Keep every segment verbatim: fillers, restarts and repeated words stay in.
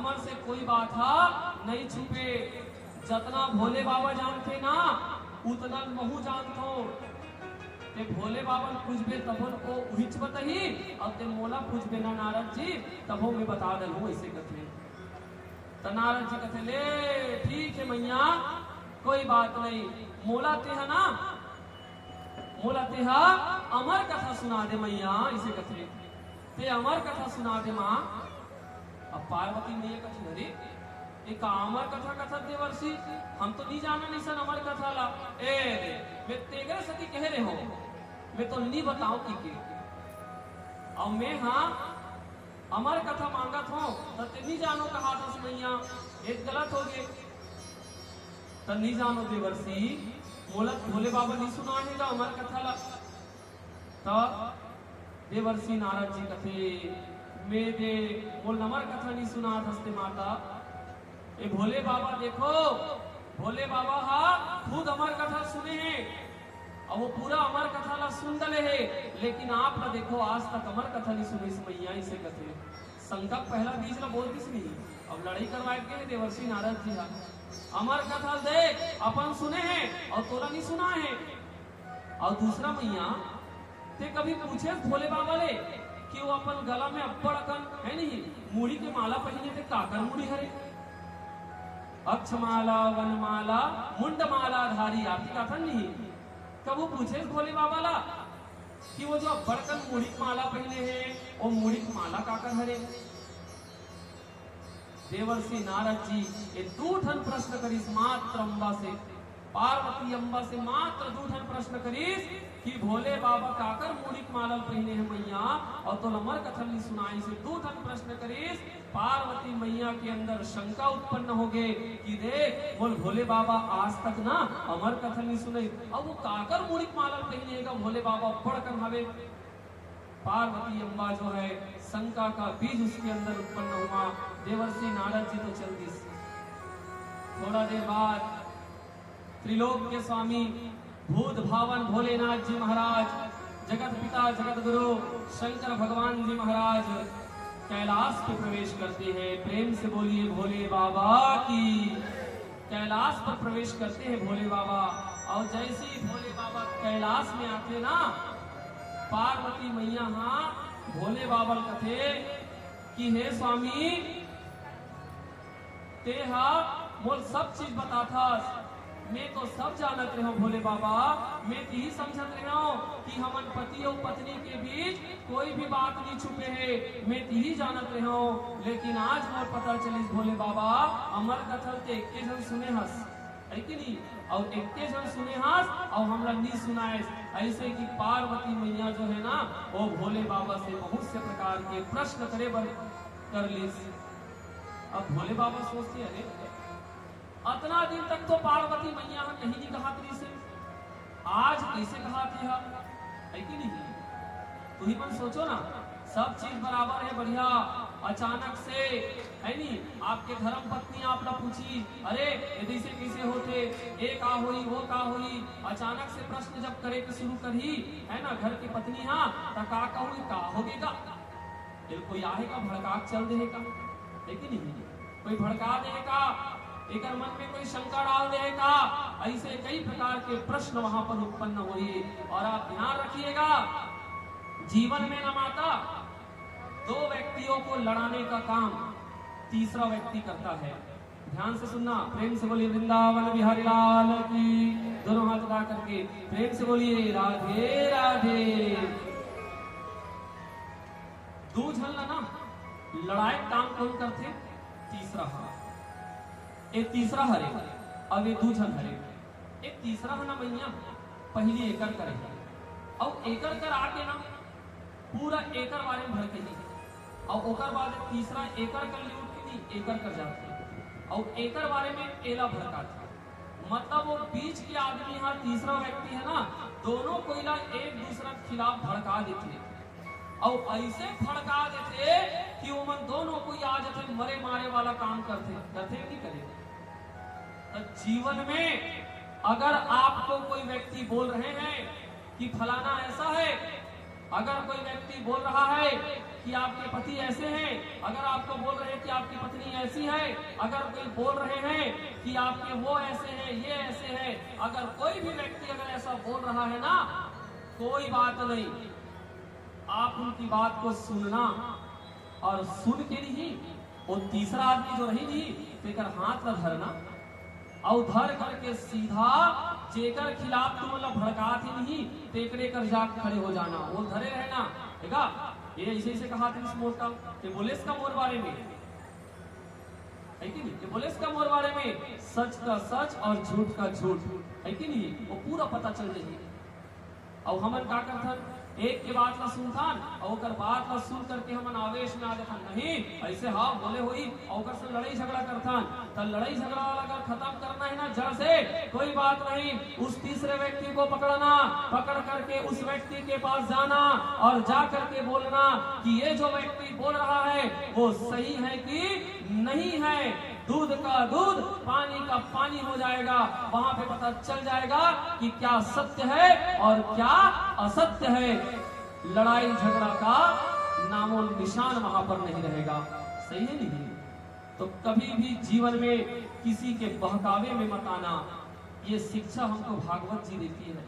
मन से कोई बात हा नहीं छुपे। जतना भोले बाबा जानथे ना, उतना महू जानथों। ते भोले बाबा ल पूछबे तभो ओ उहिच बताही, अउ ते मोला पूछबे ना नारद जी, तभो मैं बता डरहूं, अइसे कथे। त नारद जी कथे, ले ठीक हे मैया, कोई बात नहीं, मोला तेहा ना, मोला तेहा अमर कथा सुना दे मैया, अइसे कथे। ते अमर कथा सुना दे माँ। अब पार्वती मैया कथे, अरे, ये का अमर कथा कथस देवर्षि? हम तो नहीं जानन अइसन अमर कथा ला। ए रे, मैं तेकरे सेती कहे रेहेंव, मैं तो नहीं बताओं कि के। अउ मैं हा अमर कथा मांगत हों, त ते नहीं जानो कहाथस मैया, ये गलत होगे। त नहीं जानो देवर्षि, मोला भोले बाबा नहीं सुनाए हे गा अमर कथा ला। त देवर्षि नारद जी कथे, मैं दे, मोला अमर कथा नहीं सुनाथस ते माता। ए भोले बाबा देखो, भोले बाबा हा खुद अमर कथा सुने हे, अउ वो पूरा अमर कथा ला सुन डले हे, लेकिन आप ला देखो, आज तक अमर कथा नहीं सुनिस मैया, अइसे कथे। शंका के पहला बीज ला बोल दिस नहीं। अब लड़ाई करवाए के हे देवर्षि नारद जी हा। अमर कथा देख, अपन सुने हे अउ तोला नहीं सुनाए हे। अउ दूसरा मैया, ते कभी पूछेस भोले बाबा ले कि वो अपन गला में अब्बड़ अकन, हे नहीं, मुड़ी के माला पहिने, ते काकर मुड़ी हरे? अक्षमाला, वनमाला, मुंडमाला धारी, आरती गाथन नहीं। कभू पूछेस भोले बाबा ला कि वो जो अब्बड़ अकन मुड़ी के माला पहिने हे, वो मुड़ी के माला काकर हरे? देवर्षि नारद जी ये दू ठन प्रश्न करिस मात्र अम्बा से, पार्वती अम्बा से मात्र दू ठन प्रश्न करिस कि भोले बाबा काकर मुड़ी के माला ल पहिने हे मैया, अउ तोला अमर कथा ल नहीं सुनाइस, ये दू ठन प्रश्न करिस। पार्वती मैया के अंदर शंका उत्पन्न होगे कि देख, मोला भोले बाबा आज तक ना अमर कथा ल नहीं सुनाइस, अउ वो काकर मुड़ी के माला ल पहिने हे गा भोले बाबा, अब्बड़ अकन हवे। पार्वती अम्बा जो है, शंका का बीज उसके अंदर उत्पन्न हुआ। देवर्षि नारद जी तो चल दिस। थोड़ा देर बाद त्रिलोक के स्वामी भूत भावन भोलेनाथ जी महाराज, जगत पिता जगत गुरु शंकर भगवान जी महाराज कैलाश पे प्रवेश करते हैं। प्रेम से बोलिए भोले बाबा की। कैलाश पर प्रवेश करते हैं भोले बाबा। अउ जइसे ही भोले बाबा कैलाश में आथे ना, पार्वती मैया हा भोले बाबा ल कथे कि हे स्वामी, तेहा मोला सब चीज बताथस, मैं तो सब जानत रेहेंव भोले बाबा, मैं तिही समझत रेहेंव कि हमन पति अउ पत्नी के बीच कोई भी बात नहीं छुपे हे, मैं तिही जानत रेहेंव, लेकिन आज मोला पता चलिस भोले बाबा, अमर कथा ल ते एके झन सुने हस, हे कि नहीं? अउ एके झन सुने हस, अउ हमला नहीं सुनाएस। अइसे कि पार्वती मैया जो है ना, वो भोले बाबा से बहुत से प्रकार के प्रश्न करे बर कर लिस। अब भोले बाबा सोचथे, अरे, अतना दिन तक तो पार्वती मैया ह कहीं नहीं कहात रहिस हे, आज कइसे कहात हे, हे कि नहीं? तुही मन सोचो ना, सब चीज बराबर हे, बढ़िया, अचानक से, हे नहीं, आपके धर्म पत्नी आप ला पूछी, अरे, ये जइसे कइसे होथे, ये का होई, वो का होई, अचानक से प्रश्न जब करे के शुरू करही, हे ना, घर की पत्नी हा, त का कहूँ, का होगे गा? ये कोई आहे का भड़का के चल दे हे का, हे कि नहीं? कोई भड़का दे हे का, एकर मन में कोई शंका डाल दे हे का? अइसे कई प्रकार के प्रश्न वहां पर उत्पन्न होही। अउ आप ध्यान रखिएगा, जीवन में ना माता, दो व्यक्तियों को लड़ाने का काम तीसरा व्यक्ति करता है। ध्यान से सुनना, प्रेम से बोलिए वृंदावन बिहारी लाल की। दोनों हाथ उठा करके प्रेम से बोलिए राधे राधे। दू झन ला ना लड़ाए काम कोन करथे? तीसरा हा। ए तीसरा हरे, अब ए दू झन हरे। ए तीसरा हा ना मैया, पहिली एकर करे, अउ एकर कर आके ना पूरा एकर बारे में भड़कही, अउ ओकर बाद तीसरा एकर कर ले उठ के नहीं, एकर कर जाथे, अउ एकर बारे में एला भड़काथे। मतलब वो बीच के आदमी हा, तीसरा व्यक्ति हे ना, दोनों कोई ला एक दूसरा के खिलाफ भड़का देथे। अउ अइसे भड़का देथे कि ओमन दोनों कोई आ जाथे, मरे मारे वाला काम करथे, करथे कि नहीं करे? त जीवन में अगर आपको कोई व्यक्ति बोल रहे हैं कि फलाना ऐसा है, अगर कोई व्यक्ति बोल रहा है कि आपके पति ऐसे हैं, अगर आपको बोल रहे हैं कि आपकी पत्नी ऐसी है, अगर कोई बोल रहे हैं कि आपके वो ऐसे हैं, ये ऐसे हैं, अगर कोई भी व्यक्ति अगर ऐसा बोल रहा है ना, कोई बात नहीं, आप उनकी बात को सुनना, और सुन के नहीं, वो तीसरा आदमी जो रही नहीं, तेकर हाथ ला धरना, अउ धर करके सीधा जेकर खिलाफ तुमन ला भड़कात हे नहीं, तेकरे कर जा खड़े हो जाना, वो धरे रहना। देखा, ये ऐसे ऐसे कहा था इस मोटा के बोलेस का मोर बारे में, है कि नहीं? के बोलेस का मोर बारे में, सच का सच और झूठ का झूठ, है कि नहीं? वो पूरा पता चल जाही। अउ हमन का करथन, एक के बात ला सुनथन अउ ओकर बात ला सुन करके हमन आवेश में आ जाथन, नहीं ऐसे हा बोले होई, अउ ओकर से लड़ाई झगड़ा करथन। त लड़ाई झगड़ा वाला अगर खत्म करना है ना जड़ से, कोई बात नहीं, उस तीसरे व्यक्ति को पकड़ना, पकड़ करके उस व्यक्ति के पास जाना और जा करके बोलना कि ये जो व्यक्ति बोल रहा है वो सही है कि नहीं है। दूध का दूध, पानी का पानी हो जाएगा। वहां पे पता चल जाएगा कि क्या सत्य है और क्या असत्य है। लड़ाई झगड़ा का नामो निशान वहां पर नहीं रहेगा। सही है नहीं? तो कभी भी जीवन में किसी के बहकावे में मत आना। ये शिक्षा हमको भागवत जी देती है।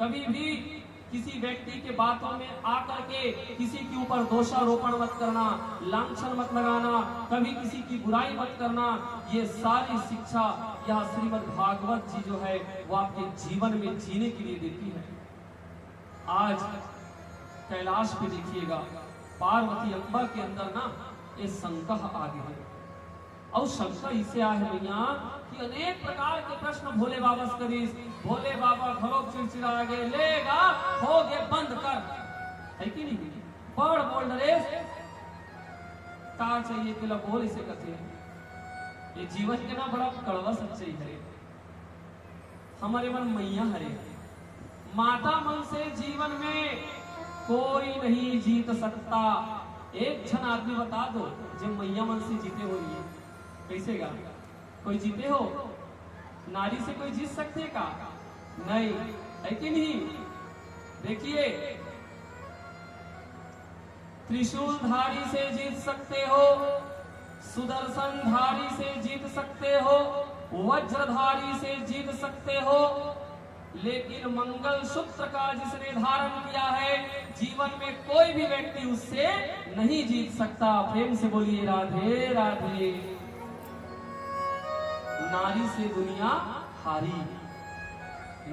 कभी भी किसी व्यक्ति के बातों में आकर के किसी के ऊपर दोषारोपण मत करना, लांछन मत लगाना, कभी किसी की बुराई मत करना। ये सारी शिक्षा यह श्रीमद् भागवत जी जो है वो आपके जीवन में जीने के लिए देती है। आज कैलाश पे देखिएगा, पार्वती अम्बा के अंदर ना ये शंका आ गई है। अउ शंका इसे आहे भैया कि अनेक प्रकार के प्रश्न भोले बाबा से करिस। भोले बाबा घलो चिड़चिड़ा गे, ले गा, हो गे, बंद कर, है कि नहीं? बड़ बोल डरेस, का चाहिए तेला बोल, इसे कथे। ये जीवन के ना बड़ा कड़वा सच्चाई है। हमर मन मैया हरे, माता मन से जीवन में कोई नहीं जीत सकता। एक झन आदमी बता दो जे मैया मन से जीते हो। ये कैसे गा? कोई जीते हो? नारी से कोई जीत सकते का? नहीं, है कि नहीं? देखिए, त्रिशूलधारी से जीत सकते हो, सुदर्शनधारी से जीत सकते हो, वज्रधारी से जीत सकते हो, लेकिन मंगलसूत्र का जिसने धारण किया है, जीवन में कोई भी व्यक्ति उससे नहीं जीत सकता। प्रेम से बोलिए, राधे राधे। नारी से दुनिया हारी,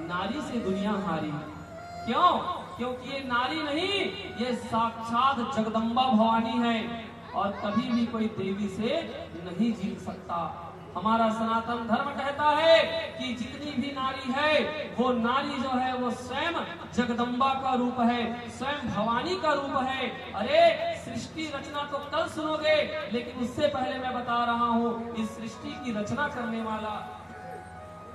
नारी से दुनिया हारी। क्यों? क्योंकि ये नारी नहीं, ये साक्षात जगदम्बा भवानी है और कभी भी कोई देवी से नहीं जीत सकता। हमारा सनातन धर्म कहता है कि जितनी भी नारी है, वो नारी जो है वो स्वयं जगदम्बा का रूप है, स्वयं भवानी का रूप है। अरे, सृष्टि रचना तो कल सुनोगे, लेकिन उससे पहले मैं बता रहा हूँ, इस सृष्टि की रचना करने वाला,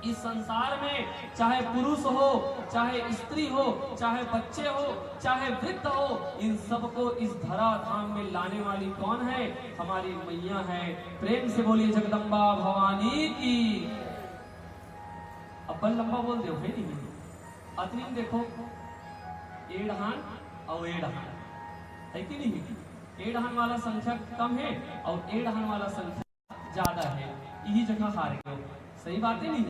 इस संसार में चाहे पुरुष हो, चाहे स्त्री हो, चाहे बच्चे हो, चाहे वृद्ध हो, इन सबको इस धरा धाम में लाने वाली कौन है? हमारी मैया है। प्रेम से बोलिए, जगदम्बा भवानी की। अब्बड़ लंबा बोल देव, है नहीं? अतनी में देखो, ए डहान अउ ए डहान, है कि नहीं? ए डहान वाला संख्या कम है अउ ए डहान वाला संख्या ज्यादा है, यही जगह हार गए। सही बात है नहीं?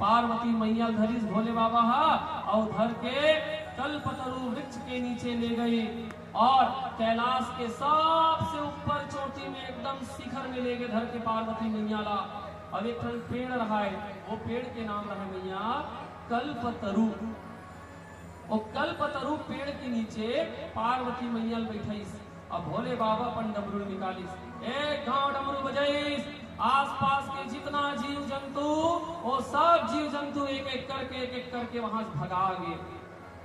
पार्वती मैया धरिस भोले बाबा हा, अउ धर के कल्पतरु वृक्ष के नीचे ले गई और कैलाश के सबसे ऊपर चोटी में एकदम शिखर में ले गए धर के पार्वती मैया ला। अब एक ठन पेड़ रहा है, वो पेड़ के नाम रहा मैया कल्पतरु। वो कल्पतरु पेड़ के नीचे पार्वती मैया ल बैठाइस। अब भोले बाबा अपन डमरू निकालिस, एक घाव डमरू बजाइस। आसपास के जितना जीव जंतु, वो सब जीव जंतु एक एक करके, एक एक करके वहां से भगा गे।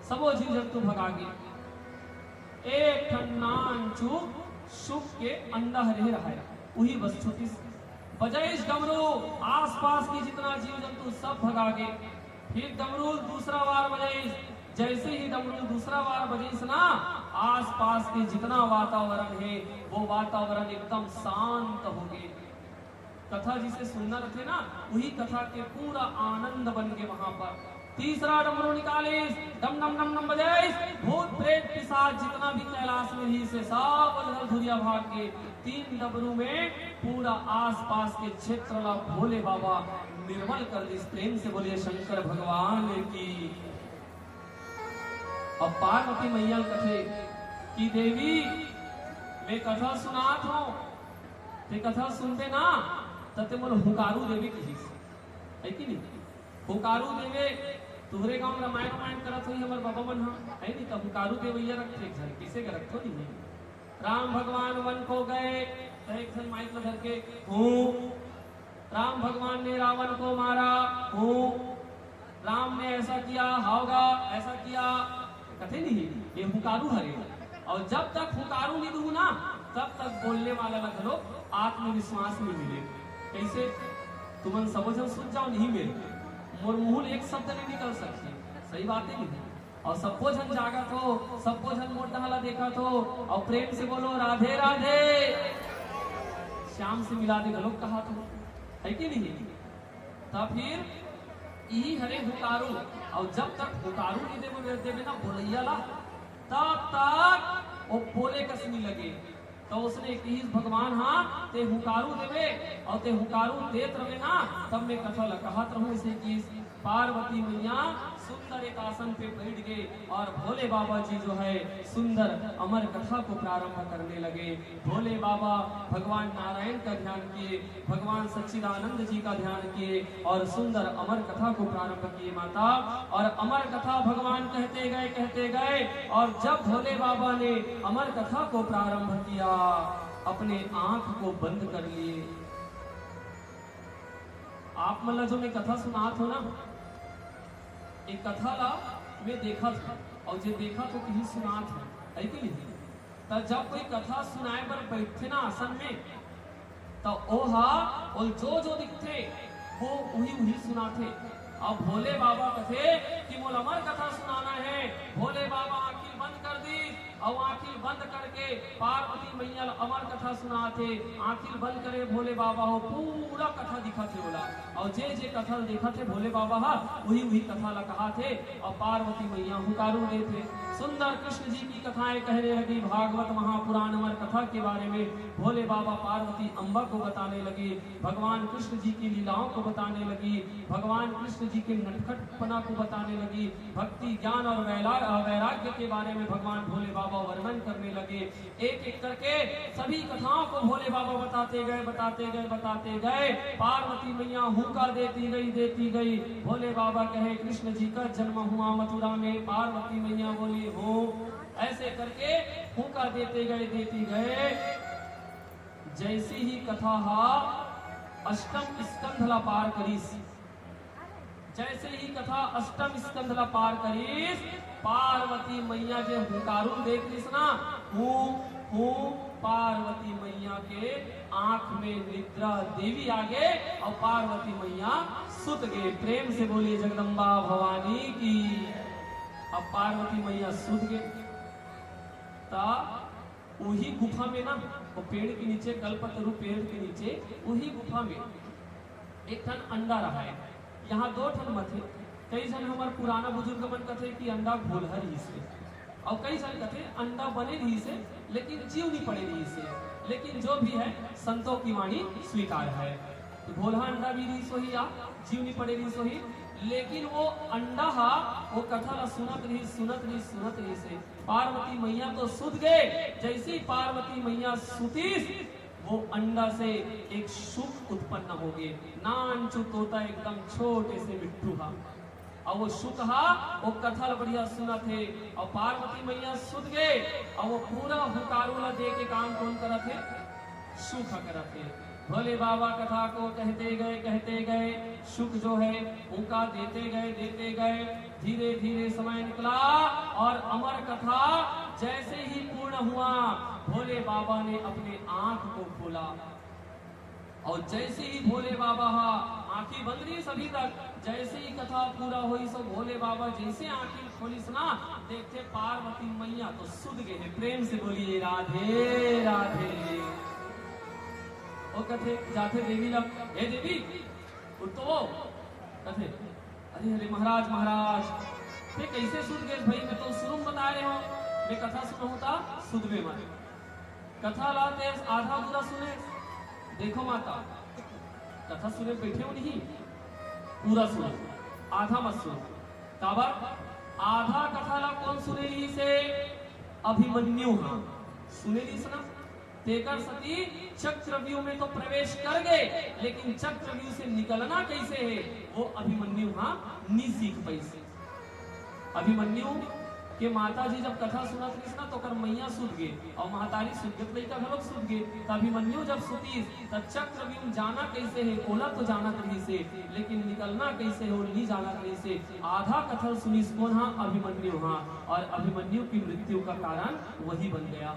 सबो जीव जंतु भगा गे। एक ठन नानचुक सुख के अंडा हरे रहाय, उही बस छुटिस। बजाइस डमरू, आसपास के जितना जीव जंतु सब भगा गे। फिर डमरू दूसरा बार बजाइस। जैसे ही डमरू दूसरा बार बजाइस ना, आसपास के जितना वातावरण है, वो वातावरण एकदम शांत हो गे। कथा जिसे सुनना रथे ना, उही कथा के पूरा आनंद बन गे वहां पर। तीसरा डमरू निकालिस, डम डम डम डम बजाइस। भूत प्रेत पिशाच जितना भी कैलाश में ही से सब उधर धुरिया भाग गे। तीन डमरू में पूरा आसपास के क्षेत्र ला भोले बाबा निर्मल कर दिस। प्रेम से बोलिए शंकर भगवान की। अब पार्वती मैया कथे कि देवी, मैं कथा सुनात हूँ, ते कथा सुनबे ना, त ते मोला हुंकारू देबे किहिस, है कि नहीं? हुंकारू देबे। तुहरे गांव रामायण वामायण करत होही हमर बाबा मन ह, है नहीं? त हुंकारू देवैया रखथे एक झन, किसे के रखथो नहीं है। राम भगवान वन को गए, त एक झन माइक में धर के, हूँ, राम भगवान ने रावण को मारा, हूँ, राम ने ऐसा किया, होगा, ऐसा किया, कथे नहीं, ये हुंकारू हरे। और जब तक हुंकारू नहीं दूँ ना, तब तक बोलने वाला ला घलो आत्मविश्वास नहीं मिले। कैसे? तुमन सबो झन सुन जाओ, नहीं मेरे, मोर मुंह ले एक शब्द नहीं निकल सकती। सही बात है नहीं? और सबो झन जागत हो, सबो झन मोर डहा ला देखत हो, और प्रेम से बोलो, राधे राधे। श्याम से मिला दे घलोक कहा तो, है कि नहीं? तब फिर इही हरे हुंकारू। और जब तक हुंकारू नहीं देवे, देवे ना बोलैया ला, तब तक वो बोले कस नहीं लगे। तो उसने किहिस, भगवान, हाँ, ते हुंकारू देवे और ते हुंकारू देत रहे ना, तब मैं कथा ला कहत रहूं। इसे किहिस, पार्वती मैया सुंदर एक आसन पे बैठ गए और भोले बाबा जी जो है सुंदर अमर कथा को प्रारंभ करने लगे। भोले बाबा भगवान नारायण का ध्यान किए, भगवान सच्चिदानंद जी का ध्यान किए और सुंदर अमर कथा को प्रारंभ किए माता। और अमर कथा भगवान कहते गए, कहते गए, और जब भोले बाबा ने अमर कथा को प्रारंभ किया, अपने आंख को बंद कर लिए। आप मन ला जो मैं कथा सुनात हो ना, एक कथा ला मैं देखत हो और जे देखत हो किही सुनात हो, है कि नहीं? त जब कोई कथा सुनाए बर बैठथे ना आसन में, त ओहा ओल जो जो दिखथे वो उही उही सुनाथे। अब भोले बाबा कथे कि मोला अमर कथा सुनाना है। भोले बाबा आंखी बंद कर दी और आंखी बंद करके पार्वती मैया ला अमर कथा सुनाथे। आंखी बंद करे भोले बाबा हो, पूरा कथा दिखत हे ओला। और जे जे कथा देखत हे भोले बाबा हा, उही उही कथा ला कहाथे। और पार्वती मैया हुंकारू देथे। सुंदर कृष्ण जी की कथाएं कहने लगी, भागवत महापुराण अमर कथा के बारे में भोले बाबा पार्वती अम्बा को बताने लगी, भगवान कृष्ण जी की लीलाओं को बताने लगी, भगवान कृष्ण जी के नटखटपना को बताने लगी, भक्ति ज्ञान और वैला-, वैराग्य के बारे में भगवान भोले बाबा वर्णन करने लगे। एक एक करके सभी कथाओं को भोले बाबा बताते गए, बताते गए, बताते गए। पार्वती मैया हुंका देती गई, देती गई। भोले बाबा कहे, कृष्ण जी का जन्म हुआ मथुरा में। पार्वती मैया बोली, हो। ऐसे करके हुंका देते गए, देती गए। जैसी ही कथा हा अष्टम स्कंध ला पार करिस, जैसे ही कथा अष्टम स्कंध ला पार करिस, पार्वती मैया जे हुंकारू देत रिस ना, हूं, हूं, पार्वती मैया के आंख में निद्रा देवी आगे और पार्वती मैया सुत गे। प्रेम से बोलिए जगदम्बा भवानी की। अब पार्वती मैया सुत गे, त उही गुफा में ना, वो पेड़ के नीचे, कल्पतरु पेड़ के नीचे, उही गुफा में एक ठन अंडा रहाय। यहाँ दो ठन मथे। कई झन हमर पुराना बुजुर्ग मन कथे कि अंडा घोलहा रिहिस हे, और कई झन कथे अंडा बने रिहिस हे, लेकिन जीव नहीं पड़े रिहिस हे। लेकिन जो भी है, संतों की वाणी स्वीकार है। तो घोलहा अंडा भी रिहिस होही या जीव नहीं पड़े रिहिस होही, लेकिन वो अंडा हा वो कथा ला सुनत रिहिस, सुनत रिहिस, सुनत रिहिस हे। पार्वती मैया तो सुत गे। जैसे ही पार्वती मैया सुतिस, वो अंडा से एक सुख उत्पन्न हो गे। नानचु तोता, एकदम छोटे से मिट्ठू हा। अउ वो शुक हा वो कथा ल बढ़िया सुनत हे, अउ पार्वती मैया सुत गे, अउ वो पूरा हुंकारू ला दे के काम कोन करत हे? शुक हा करत हे। भोले बाबा कथा को कहते गए, कहते गए, शुक जो है हुंका देते गए, देते गए, धीरे धीरे समय निकला और अमर कथा जैसे ही पूर्ण हुआ, भोले बाबा ने अपने आंख को खोला। और जैसे ही भोले बाबा हा आंखी बंद रही सभी तक, जैसे ही कथा पूरा हुई, सो भोले बाबा जैसे आंखी खोलिस ना, देखते पार्वती मैया तो सुत गए हैं। प्रेम से बोलिए, राधे राधे। वो कथे जाथे देवी ला, "हे देवी, उठ तो वो।" कथे, "अरे अरे महाराज, महाराज, मैं कैसे सुत गए भाई? मैं तो शुरू में बता रहे हो, मैं कथा सुनहूं ता सुत में मत।" कथा ला ते आधा अधूरा सुने। देखो माता, कथा सुने बैठे हो नहीं, पूरा सुनो, आधा मत सुनो। काबर? आधा कथा ला कोन सुने रहिसे? अभिमन्यु हा सुने रहिस ना। तेकर सती चक्रव्यूह में तो प्रवेश कर गए, लेकिन चक्रव्यूह से निकलना कैसे है, वो अभिमन्यु हा नी सीख पाइस। अभिमन्यु के माता जी जब कथा सुनत रहिस ना, तो ओकर मैया सुत गे अउ महतारी सुत गे, लइका घलोक सुत गे। त अभिमन्यु जब सुतीस, त चक्रव्यूह जाना कैसे है, ओला तो जानत रहिसे, लेकिन निकलना कैसे हो, नी जानत रहिसे। आधा कथा सुनिस कोन हा? अभिमन्यु हा। और अभिमन्यु की मृत्यु का कारण वही बन गया।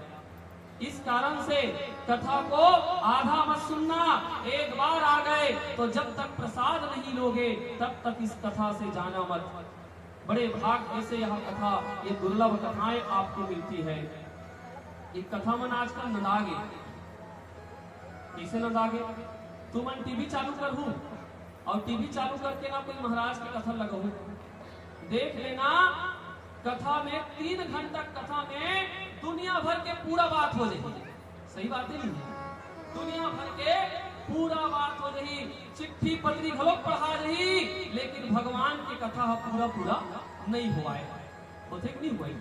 इस कारण से कथा को आधा मत सुनना, एक बार आ गए तो जब तक प्रसाद नहीं लोगे तब तक इस कथा से जाना मत। बड़े भाग्य से यह कथा, ये दुर्लभ कथाएं आपको मिलती है। ये कथा मन आजकल नंदागे, कैसे नंदागे? तुमन टीवी चालू करहू और टीवी चालू करके ना कोई महाराज की कथा लगाहू, देख लेना कथा में तीन घंटा कथा में दुनिया भर के पूरा बात हो जाही। सही बात नहीं है? दुनिया भर के पूरा बात हो जाही, चिट्ठी पत्री घलोक पढ़ा जाही, लेकिन भगवान की कथा ह पूरा पूरा नहीं होवाए। होथे कि नहीं होवाए?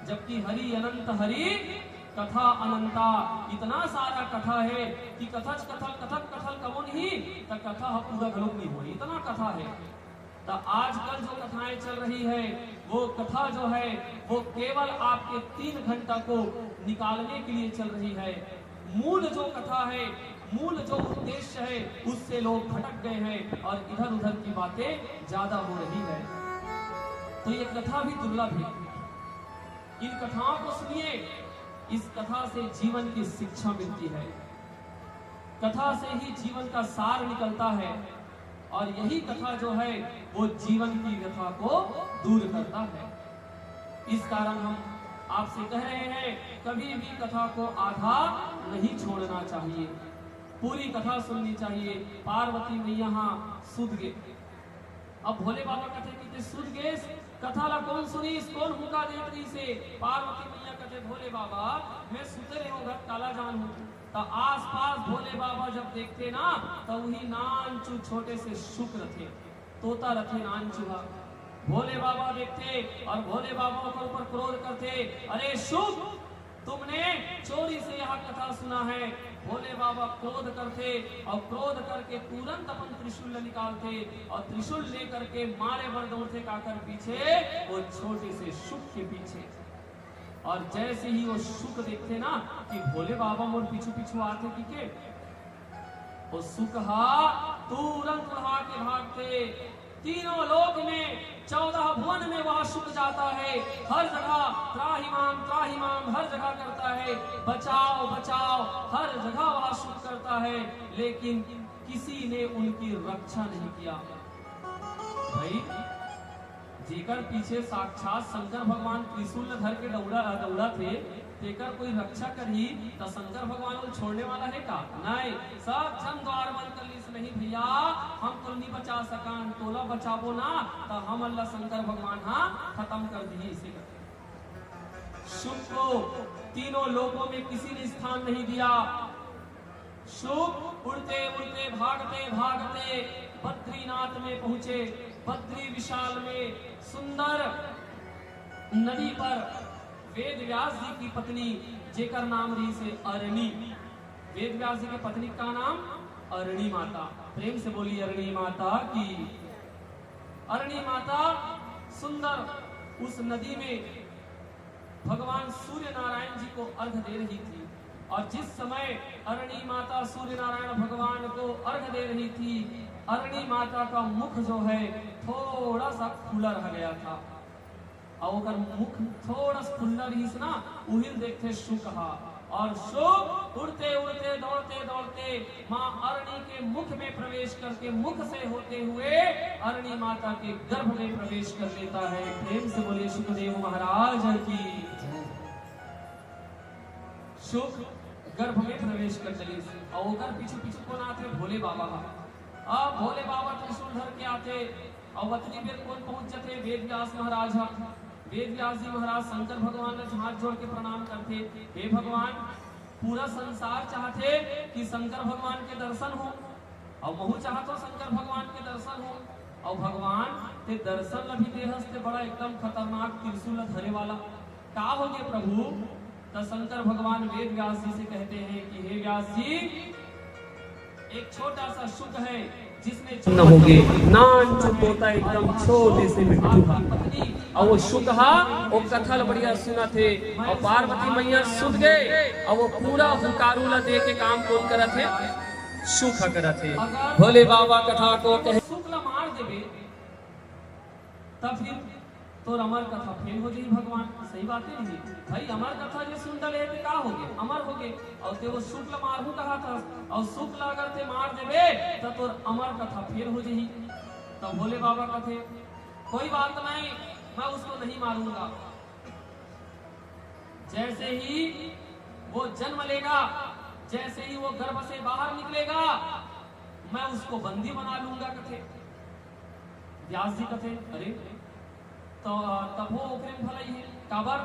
जबकि हरि अनंत हरि कथा अनंता, इतना सारा कथा है कि कथच कथल कथक कथल कमो नहीं, त कथा ह पूरा घलोक नहीं होई, इतना कथा है। त आजकल जो कथाएं चल रही है, वो कथा जो है, वो केवल आपके तीन घंटा को निकालने के लिए चल रही है। मूल जो कथा है, मूल जो उद्देश्य है, उससे लोग भटक गए हैं और इधर उधर की बातें ज्यादा हो रही है। तो ये कथा भी दुर्लभ है। इन कथाओं को सुनिए, इस कथा से जीवन की शिक्षा मिलती है, कथा से ही जीवन का सार निकलता है और यही कथा जो है, वो जीवन की व्यथा को दूर करता है। इस कारण हम आपसे कह रहे हैं, कभी भी कथा को आधा नहीं छोड़ना चाहिए। पूरी कथा सुननी चाहिए। पार्वती मैया हा सुत गे। अब भोले बाबा कथे कि ते सुत गेस, कथा ला कोन सुनिस, कोन हुंका देत रहिसे? पार्वती मैया कथे, "भोले बाबा, मैं सुते रहे हूँ, घर काला जान हूँ।" त आसपास भोले बाबा जब देखते ना, त वही नानचू छोटे से शुक रथे, तोता रथे नानचू हा। भोले बाबा देखते और भोले बाबा ओकर ऊपर क्रोध करते, "अरे शुक, तुमने चोरी से यह कथा सुना है।" भोले बाबा क्रोध करथे और क्रोध करके तुरंत अपन त्रिशूल ल निकालथे और त्रिशूल लेकर के मारे बर दौड़थे काकर पीछे, वो छोटे से शुक के पीछे। और जैसे ही वो शुक देखथे ना कि भोले बाबा मोर पीछू पीछू आथे कि के, वो शुक हा तुरंत उड़ा के भागथे। तीनों लोक में, चौदह भुवन में वह शुक जाता है। हर जगह त्राहिमाम, त्राहिमाम हर जगह करता है, बचाओ, बचाओ हर जगह वह शुक करता है, लेकिन किसी ने उनकी रक्षा नहीं किया। भाई, जेकर पीछे साक्षात शंकर भगवान त्रिशूल ल धर के दौड़ा, दौड़ा थे, तेकर कोई रक्षा करही, त शंकर भगवान ल छोड़ने वाला है का? नहीं। सब झन द्वार बंद कर लीस, "नहीं भैया, हम तो नहीं बचा सकन, तोला बचाबो ना, त हमन ला शंकर भगवान हा खत्म कर दिही।" इसे करके शुक को तीनों लोकों में किसी ने स्थान नहीं दिया। शुक उड़ते उड़ते, भागते भागते बद्रीनाथ में पहुंचे। बद्री विशाल में सुंदर नदी पर वेद व्यास जी की पत्नी, जेकर नाम रहिसे अरणी, वेद व्यास जी की पत्नी का नाम अरणी माता। प्रेम से बोली, अरणी माता की। अरणी माता सुंदर उस नदी में भगवान सूर्य नारायण जी को अर्घ दे रही थी। और जिस समय अरणी माता सूर्य नारायण भगवान को अर्घ दे रही थी, अरणी माता का मुख जो है, थोड़ा सा खुला रह गया था। और ओकर मुख थोड़ा सा खुला रहिस ना, उहिल देखथे शुक हा। और शुक उड़ते उड़ते, दौड़ते दौड़ते माँ अरणी के मुख में प्रवेश करके, मुख से होते हुए अरणी माता के गर्भ में प्रवेश कर लेता है। प्रेम से बोलिए शुकदेव महाराज की। शुक गर्भ में प्रवेश कर लिस और ओकर पीछू पीछू कोन आथे? भोले बाबा हा। अब भोले बाबा त्रिशूल धर के आथे और अतनी बेर कोन पहुंच जथे? वेद व्यास महाराज हा। वेद व्यास जी महाराज शंकर भगवान ला हाथ जोड़ के प्रणाम करथे, हे भगवान, पूरा संसार चाहथे कि शंकर भगवान के दर्शन हो, और महू चाहत हो शंकर भगवान के दर्शन हो। और भगवान, ते दर्शन ला भी देहस, ते बड़ा एकदम खतरनाक त्रिशूल ला धरे वाला, का हो गए प्रभु? तो शंकर भगवान वेद व्यास जी से कहते हैं कि हे व्यास जी, एक छोटा सा शुक है, जिसने न होगे, नान चुपोता एकदम छोटे से मिट्टू हा। और वो शुक हा, वो कथा ला बढ़िया सुनाथे, और पार्वती मैया सुत गए, और वो पूरा हुंकारू ला दे के काम कोन करत हे? शुक हा करत हे। भोले बाबा कथा को कहे, शुक ला मार देबे, तब फिर तोर अमर कथा फेल हो जाही भगवान। सही बात है नहीं भाई? अमर कथा जे सुन डले हे, ते का हो गए? अमर हो गए। और ते वो शुक ला मारहूं कहा था, और शुक ला अगर ते मार देबे, तो तोर अमर कथा फेल हो जाही। तब भोले बाबा कहते, कोई बात नहीं, मैं उसको नहीं मारूंगा। जैसे ही वो जन्म लेगा, जैसे ही वो गर्भ से बाहर निकलेगा, मैं उसको बंदी बना लूंगा, कथे। व्यास जी कथे, अरे, तो तभो ओकरे में भलाई है, काबर?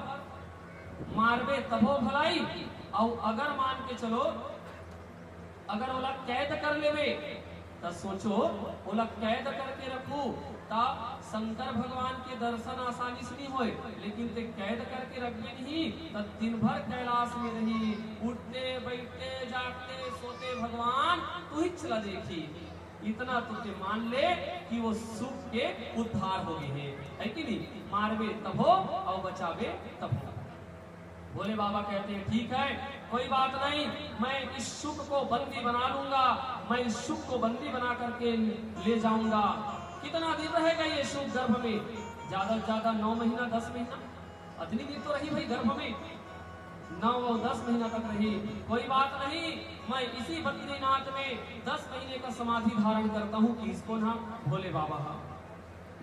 मारबे तभो भलाई, और अगर मान के चलो, अगर ओला कैद कर लेबे, त सोचो, ओला कैद करके रखू, त शंकर भगवान के दर्शन आसानी से नहीं होए, लेकिन ते कैद करके रखबे नहीं, त दिन भर कैलाश में रही, उठते, बैठते, जागते, सोते भगवान तुहिच ला देखी। इतना तो ते मान ले कि वो शुक के उद्धार हो गए हैं, है कि नहीं? मारबे तभो और बचाबे तभो। भोले बाबा कहते हैं, ठीक है, कोई बात नहीं, मैं इस शुक को बंदी बना लूंगा, मैं इस शुक को बंदी बना करके ले जाऊंगा। कितना दिन रहेगा ये शुक गर्भ में? ज्यादा से ज्यादा नौ महीना, दस महीना, अतनी दिन तो रही भाई गर्भ में, नौ और दस महीना तक रही। कोई बात नहीं, मैं इसी बद्रीनाथ में दस महीने का समाधि धारण करता हूँ। किसको ना? भोले बाबा।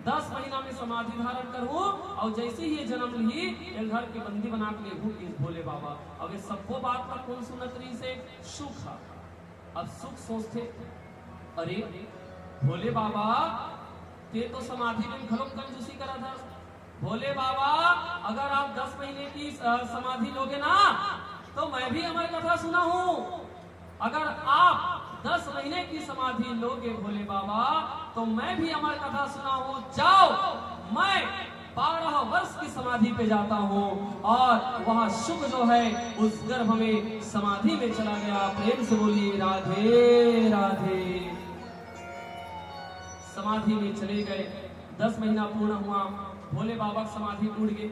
दस महीना में समाधि धारण करहूं और जैसे ही ये जन्म लिही, ये घर के बंदी बना के लेहूं कि भोले बाबा। अब ये सबको बात पर कौन सुनत रही से? शुक हा। अब शुक सोचते, अरे भोले बाबा, ते तो समाधि में घलो कंजूसी करा था। भोले बाबा, अगर आप दस महीने की अ, समाधि लोगे ना, तो मैं भी अमर कथा सुनाहूं। अगर आप दस महीने की समाधि लोगे भोले बाबा, तो मैं भी अमर कथा सुनाहूं। जाओ, मैं बारह वर्ष की समाधि पे जाता हूँ। और वह शुक जो है, उस गर्भ में समाधि में चला गया। प्रेम से बोलिए, राधे राधे। समाधि में चले गए। दस महीना पूर्ण हुआ, भोले बाबा की समाधि टूट गई।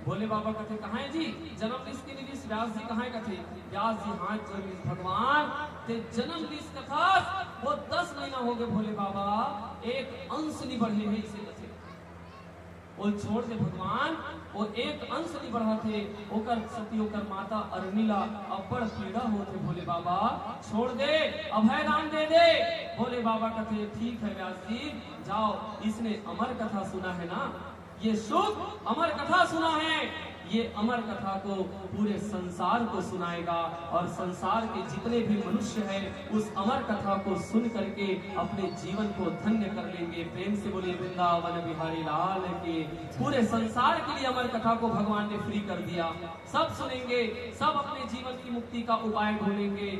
भोले बाबा कहते, कहाँ है जी? जन्म लिस कि नहीं लिस? व्यास जी कहाँ है? कहते, व्यास जी हाथ जोड़ लिस, भगवान, ते जन्म लिस कथस, वो दस महीना हो गए भोले बाबा, एक अंश नहीं बढ़े है इसे कथे। वो छोड़ दे भगवान, वो एक अंश नहीं बढ़ाते, ओकर सती ओकर माता अरणी ला अब्बड़ पीड़ा होथे भोले बाबा, छोड़ दे, अभय दान दे दे। भोले बाबा कहते, ठीक है व्यास जी, जाओ, इसने अमर कथा सुना है ना, ये शुक अमर कथा सुना है, ये अमर कथा को पूरे संसार को सुनाएगा और संसार के जितने भी मनुष्य हैं, उस अमर कथा को सुन करके अपने जीवन को धन्य कर लेंगे। प्रेम से बोलिए, वृंदावन बिहारी लाल की। पूरे संसार के लिए अमर कथा को भगवान ने फ्री कर दिया। सब सुनेंगे, सब अपने जीवन की मुक्ति का उपाय ढूंढेंगे।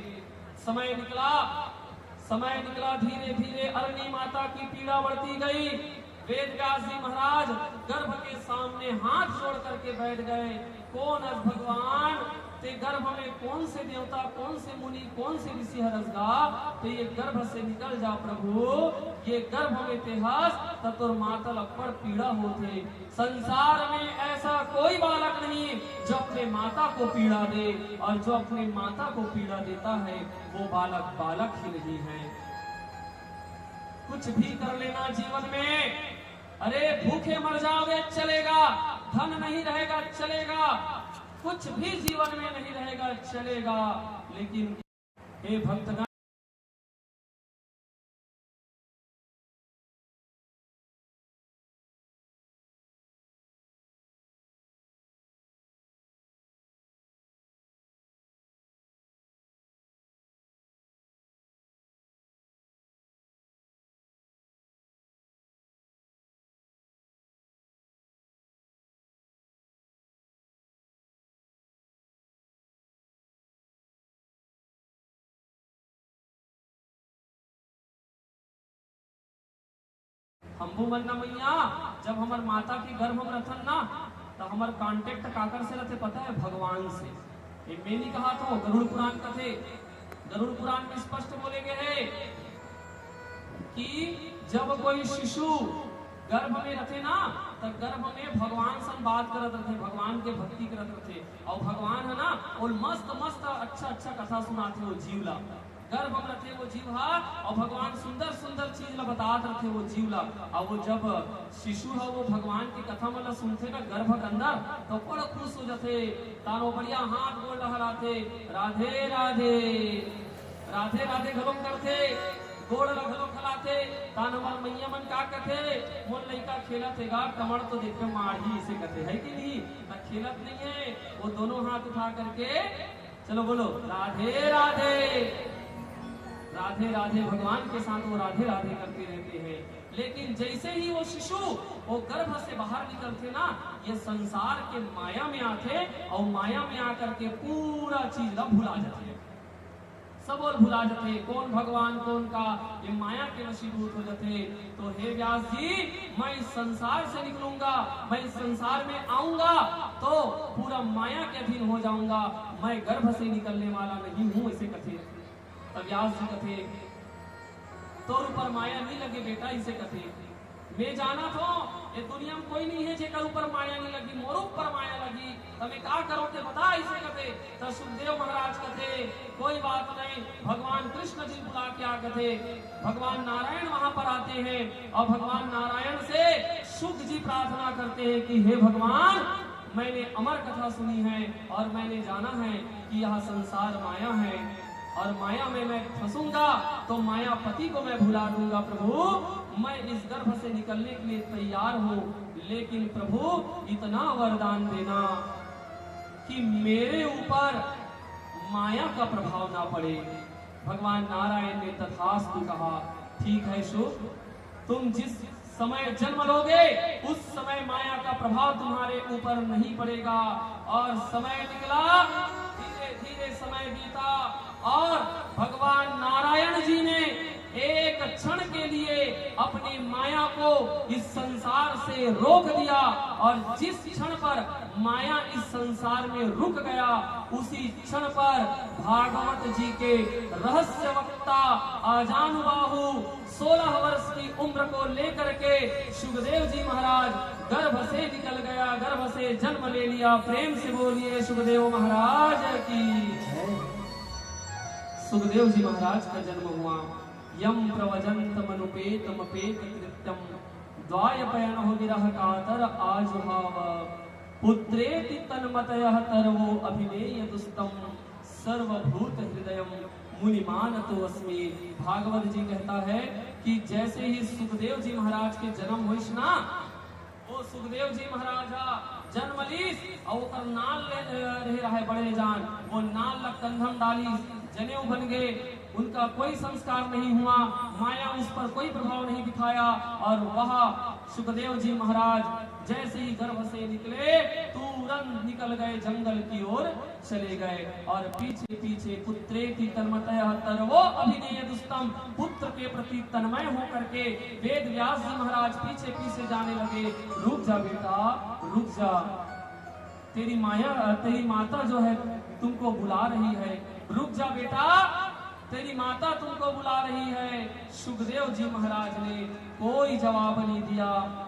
समय निकला, समय निकला, धीरे धीरे अरणी माता की पीड़ा बढ़ती गई। वेद व्यास जी महाराज गर्भ के सामने हाथ जोड़ करके बैठ गए। कौन अस भगवान? ते गर्भ में कौन से देवता, कौन से मुनि, कौन से ऋषि हरस गा? ते ये गर्भ से निकल जा प्रभु, ये गर्भ में ते हस, त तोर माता ल अब्बड़ पीड़ा होथे। संसार में ऐसा कोई बालक नहीं जो अपने माता को पीड़ा दे, और जो अपने माता को पीड़ा देता है वो बालक बालक ही नहीं है। कुछ भी कर लेना जीवन में, अरे भूखे मर जाओगे चलेगा, धन नहीं रहेगा चलेगा, कुछ भी जीवन में नहीं रहेगा चलेगा, लेकिन हे भक्तगण, हम्बू मन्ना मैया, जब हमर माता के गर्भ में रथन ना, त हमर कॉन्टैक्ट काकर से रथे पता है? भगवान से। ये मैं नहीं कहा तो गरुड़ पुराण कथे, गरुड़ पुराण में स्पष्ट बोले गए है कि जब कोई शिशु गर्भ में रथे ना, त गर्भ में भगवान सन बात करत रथे, भगवान के भक्ति करत रथे, और भगवान है ना, वो मस्त मस्त अच्छा अच्छा कथा सुनाथे वो जीव ला। गर्भ में रथे वो जीव हा, और भगवान सुंदर सुंदर चीज ला बतात रथे वो जीव ला। और वो जब शिशु ह वो भगवान के कथा मन ला सुनथे ना गर्भ के अंदर, तो बड़ा खुश हो जाथे। तान वो बढ़िया हाथ गोड़ ला हलाथे, राधे राधे, राधे राधे घलोक करथे, गोड़ ला घलोक हलाथे। तान हमर मैया मन का कथे, मोर लइका खेलत हे गा, कमर तो देख के मारही, इसे कथे, है कि नहीं? त खेलत नहीं है, वो दोनों हाथ उठा करके चलो बोलो, राधे राधे। राधे राधे भगवान के साथ वो राधे राधे करते रहते हैं। लेकिन जैसे ही वो शिशु वो गर्भ से बाहर निकलथे ना, ये संसार के माया में आथे, और माया में आकर के पूरा चीज ला भुला जाथे। सब ओला भुला जाथे, कौन भगवान कौन का, ये माया के वशीभूत हो जाथे। तो हे व्यास जी, मैं इस संसार से निकलूंगा, मैं इस संसार में आऊंगा तो पूरा माया के अधीन हो जाऊंगा, मैं गर्भ से निकलने वाला नहीं हूं, इसे कथे। तब व्यास जी कथे, तोर ऊपर माया नहीं लगे बेटा, इसे कथे। मैं जानत हों, ये दुनिया में कोई नहीं है जेकर ऊपर माया नहीं लगी, मोर ऊपर माया लगी, त मैं का करों ते बता, इसे कथे। त सुखदेव महाराज कथे, कोई बात नहीं, भगवान कृष्ण जी बुला के आ कथे, भगवान नारायण वहां पर आते हैं और भगवान नारायण से शुक जी प्रार्थना करते हैं कि हे भगवान, मैंने अमर कथा सुनी है और मैंने जाना है कि यह संसार माया है और माया में मैं फंसूंगा तो मायापति को मैं भुला दूंगा। प्रभु, मैं इस गर्भ से निकलने के लिए तैयार हूँ, लेकिन प्रभु, इतना वरदान देना कि मेरे ऊपर माया का प्रभाव ना पड़े। भगवान नारायण ने तथास्तु कहा, ठीक है शुक, तुम जिस समय जन्म लोगे, उस समय माया का प्रभाव तुम्हारे ऊपर नहीं पड़ेगा। और समय निकला, धीरे धीरे समय बीता और भगवान नारायण जी ने एक क्षण के लिए अपनी माया को इस संसार से रोक दिया, और जिस क्षण पर माया इस संसार में रुक गया, उसी क्षण पर भागवत जी के रहस्य वक्ता आजानुबाहु सोलह वर्ष की उम्र को लेकर के सुखदेव जी महाराज गर्भ से निकल गया, गर्भ से जन्म ले लिया। प्रेम से बोलिए सुखदेव महाराज की। सुखदेव जी महाराज का जन्म हुआ। यम प्रवजंतमनुपेतमपेत कृत्यम द्वायपयणो विरह कातर आजुहाव पुत्रेति तन्मतयः तरवो अभिनेय दुस्तम सर्वभूत हृदय मुनिमानतो अस्मि। भागवत जी कहता है कि जैसे ही सुखदेव जी महाराज के जन्म होइस ना, वो सुखदेव जी महाराज हा जन्म लीस और ओकर नाल ले, रहे रहे बड़े जान, वो नाल ला कंधम डालीस, जनेऊ बन गए, उनका कोई संस्कार नहीं हुआ, माया उस पर कोई प्रभाव नहीं दिखाया और वह सुखदेव जी महाराज जैसे ही गर्भ से निकले, तुरंत निकल गए जंगल की ओर चले गए। और पीछे पीछे पुत्रेति तन्मतयः तरवो अभिनेय दुस्तम, पुत्र के प्रति तन्मय होकर के वेद व्यास जी महाराज पीछे पीछे जाने लगे। रुक जा बेटा, रुक जा, तेरी माया, तेरी माता जो है तुमको बुला रही है, रुक जा बेटा, तेरी माता तुमको बुला रही है।" सुखदेव जी महाराज ने कोई जवाब नहीं दिया।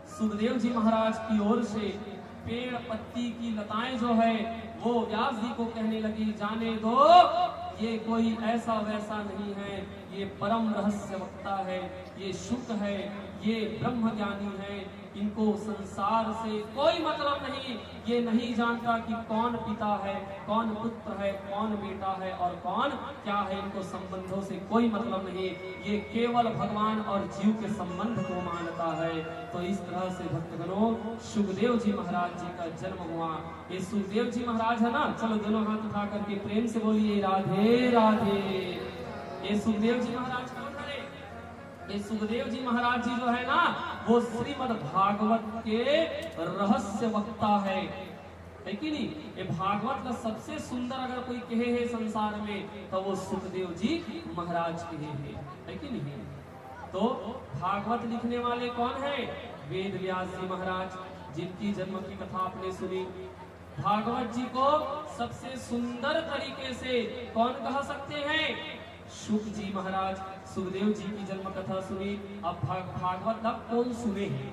सुखदेव जी महाराज की ओर से पेड़ पत्ती की लताएं जो है, वो व्यास जी को कहने लगी, "जाने दो, ये कोई ऐसा वैसा नहीं है, ये परम रहस्य वक्ता है, ये शुक है, ये ब्रह्मज्ञानी है, इनको संसार से कोई मतलब नहीं, ये नहीं जानता कि कौन पिता है, कौन पुत्र है, कौन बेटा है और कौन क्या है, इनको संबंधों से कोई मतलब नहीं, ये केवल भगवान और जीव के संबंध को मानता है।" तो इस तरह से भक्तगणों, सुखदेव जी महाराज जी का जन्म हुआ। ये सुखदेव जी महाराज है ना, चलो दोनों हाथ उठा करके प्रेम से बोलिए, "राधे राधे।" ये सुखदेव जी महाराज कौन है? ये सुखदेव जी महाराज जी जो है ना, वो श्रीमद् भागवत के रहस्य वक्ता है, है कि नहीं? ये भागवत का सबसे सुंदर अगर कोई कहे है संसार में, तो वो सुखदेव जी महाराज कहे है, है कि नहीं? तो भागवत लिखने वाले कौन है? वेद व्यास जी महाराज, जिनकी जन्म की कथा आपने सुनी। भागवत जी को सबसे सुंदर तरीके से कौन कह सकते हैं? शुक जी महाराज। सुखदेव जी की जन्म कथा सुनी। अब भाग-, भागवत ला कौन सुने है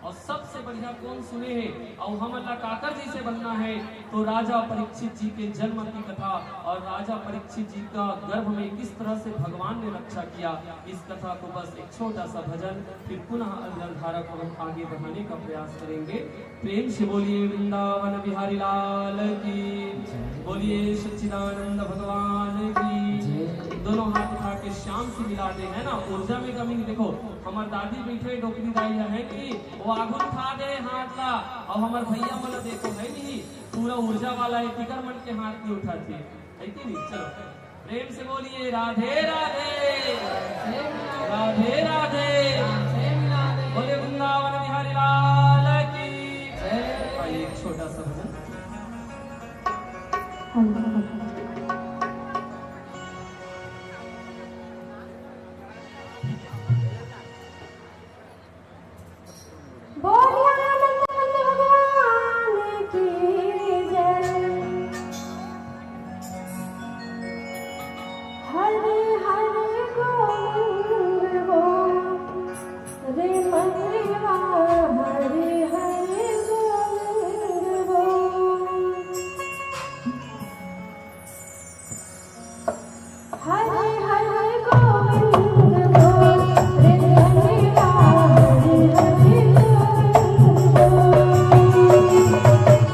और सबसे बढ़िया कौन सुने है और हमन ला काकर जैसे बनना है, तो राजा परीक्षित जी के जन्म की कथा और राजा परीक्षित जी का गर्भ में किस तरह से भगवान ने रक्षा किया, इस कथा को बस एक छोटा सा भजन, फिर पुनः अविरल धारा को हम आगे बढ़ाने का प्रयास करेंगे। प्रेम से बोलिए वृंदावन बिहारी लाल की, बोलिए सच्चिदानंद भगवान की। दोनों हाथ उठा के श्याम से मिला दे, है ना, ऊर्जा में कमी नहीं। देखो, हमार दादी बैठे, डोकरी दाई है, है नहीं, वो आगू उठा दे हाथ ला, और हमार भैया मन देखो, है नहीं, पूरा ऊर्जा वाला है, तिकर मन के हाथ नहीं उठाते, है कि नहीं? चलो, प्रेम से बोलिए, "राधे राधे, राधे राधे।" बोले वृंदावन बिहारी लाल की जय। आइए, एक छोटा सा भजन। बोलिए आनंद भगवान की जय। हरे हरे गोविंद बोल रे मनवा, हरे हरे गोविंद बोल। हरे हरे गोविंद बोल रे मनवा, हरे हरे गोविंद बोल।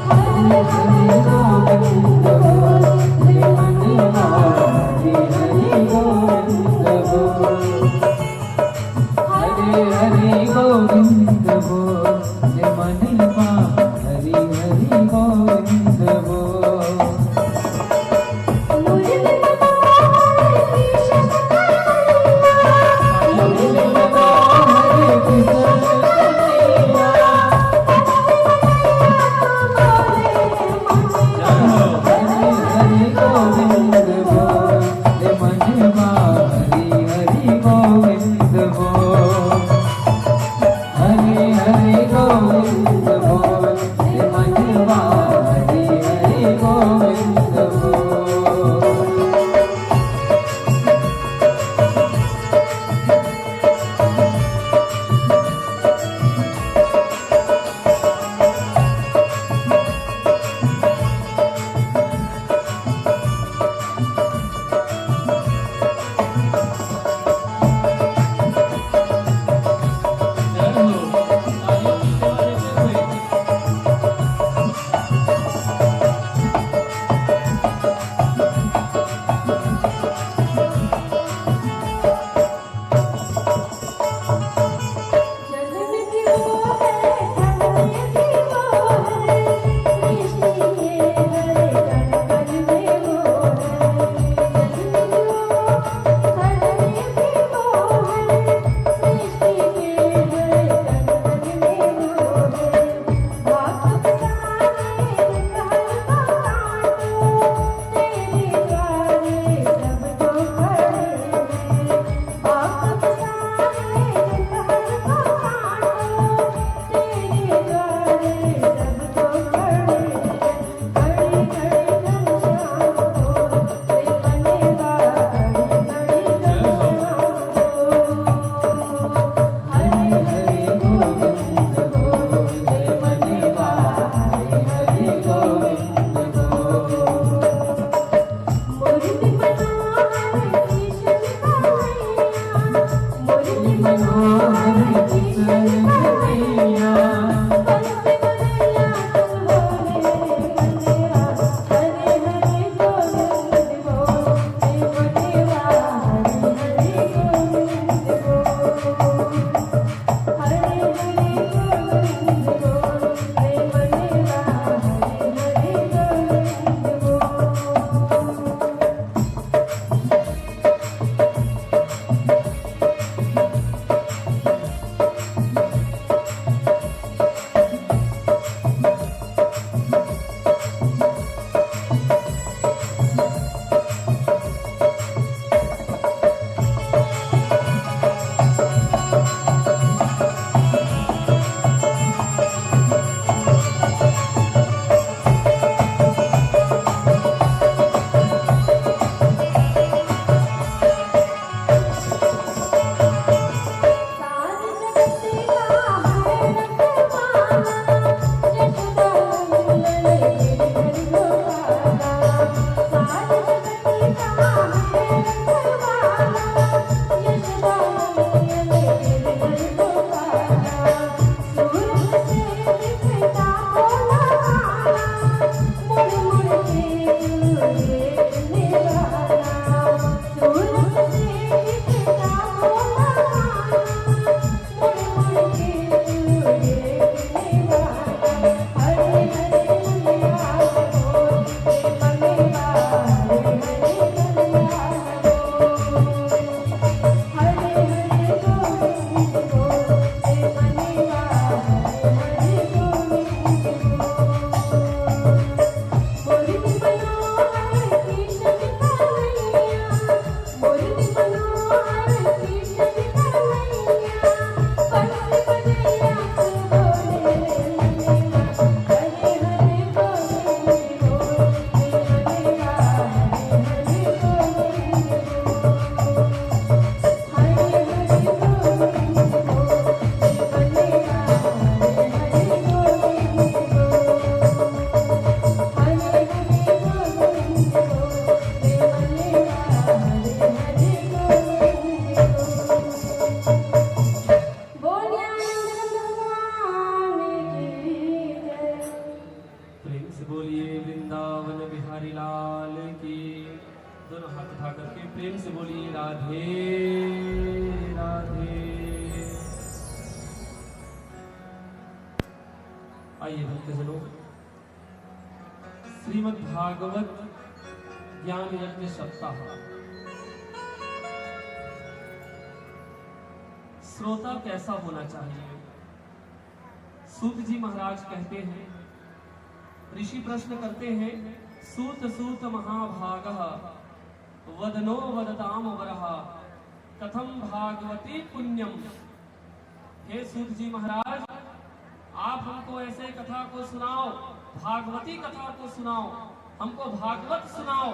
हरे हरे गोविंद बोल रे मनवा, हरे हरे गोविंद बोल। हरे हरे गोविंद बोल रे मनवा, हरे हरे गोविंद बोल। राधे राधे। आइए भक्तजनों, श्रीमद् भागवत ज्ञान यज्ञ सप्ताह। श्रोता कैसा होना चाहिए? सूत जी महाराज कहते हैं, ऋषि प्रश्न करते हैं, सूत सूत महाभागः वदनो वदताम वरः कथम भागवती पुण्यम। हे सूत जी महाराज, आप हमको ऐसे कथा को सुनाओ, भागवती कथा को सुनाओ, हमको भागवत सुनाओ,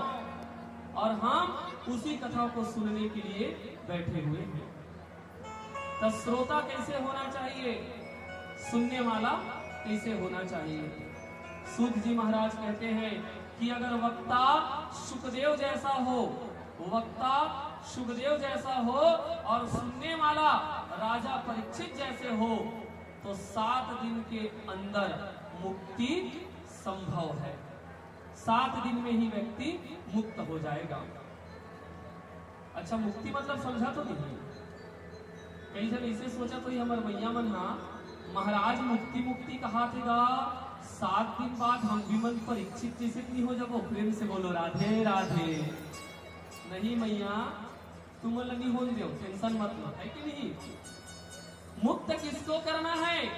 और हम उसी कथा को सुनने के लिए बैठे हुए हैं। तो श्रोता कैसे होना चाहिए, सुनने वाला कैसे होना चाहिए? सूत जी महाराज कहते हैं कि अगर वक्ता शुकदेव जैसा हो, वक्ता शुकदेव जैसा हो और सुनने वाला राजा परीक्षित जैसे हो, तो सात दिन के अंदर मुक्ति संभव है, सात दिन में ही व्यक्ति मुक्त हो जाएगा। अच्छा, मुक्ति मतलब समझा तो नहीं? कई झन इसे सोचा तो ही हमर मैया मन हा, महाराज मुक्ति मुक्ति कहा थे गा, सात दिन बाद हम भी मन परीक्षित जैसे नहीं हो जाबो। प्रेम से बोलो राधे राधे। नहीं मैया, तुम मन ला नहीं होन देव, टेंशन मत लो, है कि नहीं? मुक्त किसको करना है?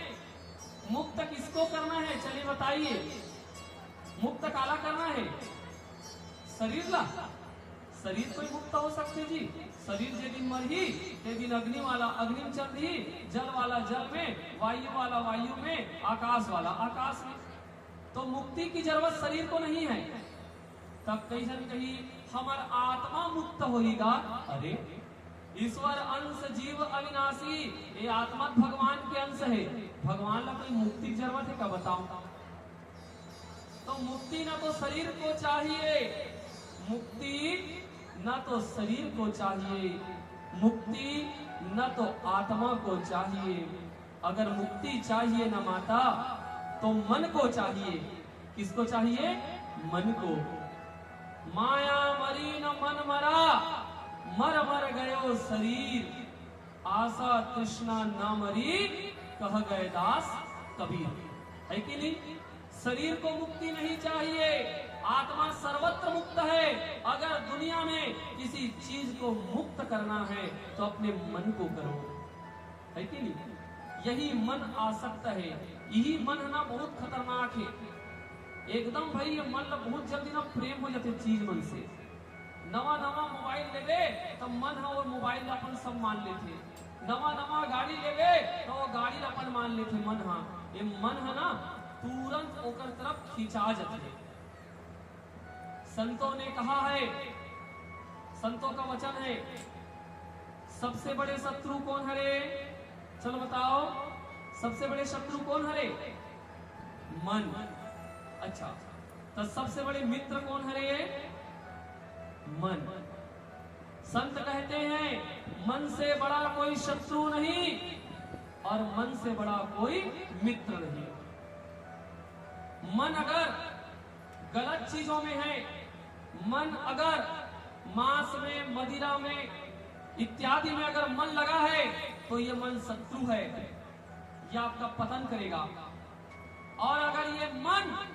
मुक्त किसको करना है? चलिए बताइए, मुक्त काला करना है? शरीर ला। शरीर कोई मुक्त हो सकते जी? शरीर जे दिन मरही, ते दिन अग्नि वाला अग्नि में चल दी, जल वाला जल में, वायु वाला वायु में, आकाश वाला आकाश में। तो मुक्ति की जरूरत शरीर को नहीं है। तब कई झन कही, "हमर आत्मा मुक्त होही गा।" अरे, ईश्वर अंश जीव अविनाशी, ये आत्मा भगवान के अंश है। भगवान ला कोई मुक्ति की जरूरत है क्या, बताओ? तो मुक्ति न तो शरीर को चाहिए, मुक्ति न तो शरीर को चाहिए, मुक्ति न तो आत्मा को चाहिए। अगर मुक्ति चाहिए ना माता, तो मन को चाहिए। किसको चाहिए? मन को। माया मरी न मन मरा, मर मर गयो शरीर, आशा तृष्णा ना मरी, कह गए दास कबीर। है कि नहीं? शरीर को मुक्ति नहीं चाहिए, आत्मा सर्वत्र मुक्त है। अगर दुनिया में किसी चीज को मुक्त करना है तो अपने मन को करो, है कि नहीं? यही मन आसक्त है, यही मन है ना, बहुत खतरनाक है एकदम। भाई, ये मन ला बहुत जल्दी ना प्रेम हो जाते चीज मन से। नवा नवा मोबाइल लेबे त मन ह वो मोबाइल ला अपन सब मान लेथे। नवा नवा गाड़ी लेबे त वो गाड़ी ला अपन मान लेथे मन ह। ये मन ह ना तुरंत ओकर तरफ खिंचा जाथे। संतों ने कहा है, संतों का वचन है, सबसे बड़े शत्रु कौन हरे? चलो बताओ, सबसे बड़े शत्रु कौन हरे? मन। अच्छा, तो सबसे बड़े मित्र कौन हरे? मन। संत कहते हैं, मन से बड़ा कोई शत्रु नहीं और मन से बड़ा कोई मित्र नहीं। मन अगर गलत चीजों में है, मन अगर मांस में, मदिरा में इत्यादि में अगर मन लगा है, तो ये मन शत्रु है, ये आपका पतन करेगा। और अगर ये मन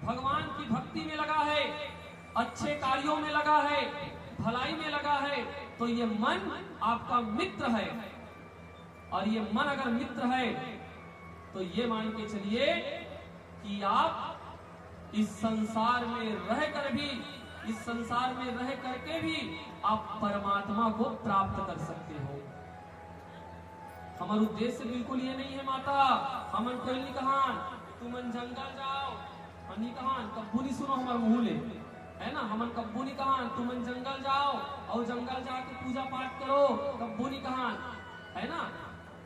भगवान की भक्ति में लगा है, अच्छे कार्यों में लगा है, भलाई में लगा है, तो ये मन आपका मित्र है। और ये मन अगर मित्र है, तो ये मान के चलिए कि आप इस संसार में रहकर भी, इस संसार में रह करके भी आप परमात्मा को प्राप्त कर सकते हो। हमारा उद्देश्य बिल्कुल ये नहीं है माता। हमन कोई नहीं कहान तुमन जंगल जाओ, और नहीं कहान, कब्बू नहीं सुनो हमारे मुंह ले, है ना? हमन कब्बू नहीं कहान तुमन जंगल जाओ और जंगल जाके पूजा पाठ करो, कब्बू नहीं कहान, है ना?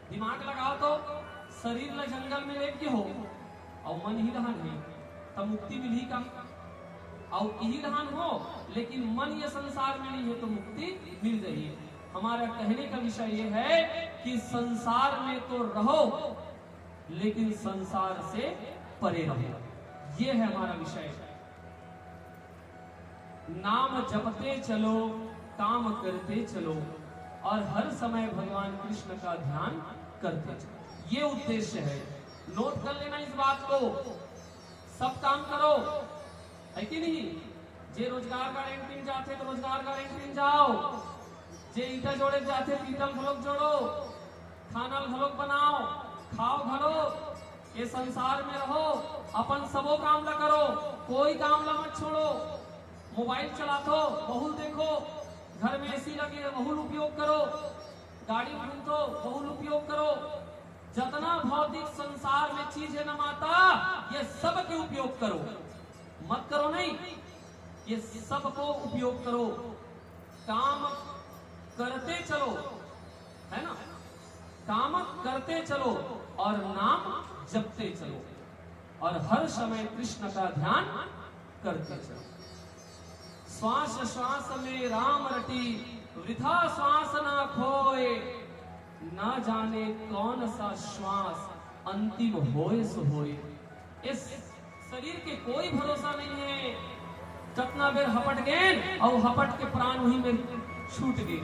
दिमाग लगाओ तो, शरीर ला जंगल में लेट के हो और मन ही रहन है, तब मुक्ति मिलही का? और यही रहन हो, लेकिन मन ये संसार में नहीं है, तो मुक्ति मिल रही है। हमारा कहने का विषय ये है कि संसार में तो रहो, लेकिन संसार से परे रहो, ये है हमारा विषय। नाम जपते चलो, काम करते चलो और हर समय भगवान कृष्ण का ध्यान करते चलो। ये उद्देश्य है, नोट कर लेना इस बात को। सब काम करो, है कि नहीं? जे रोजगार गारंटी में जाथे तो रोजगार गारंटी में जाओ, जे ईटा जोड़े जाथे तो ईटा घलोक जोड़ो, खाना घलोक बनाओ, खाओ घलो, ये संसार में रहो, अपन सबो काम ला करो, कोई काम ला मत छोड़ो। मोबाइल चलाथो, बहू ल देखो, घर में एसी लगे हे, बहू ल उपयोग करो, गाड़ी घूमथो, बहू ल उपयोग करो। जतना भौतिक संसार में चीज है ना माता, ये सब के उपयोग करो, मत करो नहीं, ये सबको उपयोग करो। काम करते चलो, है ना? काम करते चलो और नाम जपते चलो और हर समय कृष्ण का ध्यान करते चलो। श्वास श्वास में राम रटी, वृथा श्वास ना खोए, ना जाने कौन सा श्वास अंतिम होए सो होए। इस शरीर के कोई भरोसा नहीं है, कतना बेर हपट गेन अउ हपट के प्राण उही में छूट गे,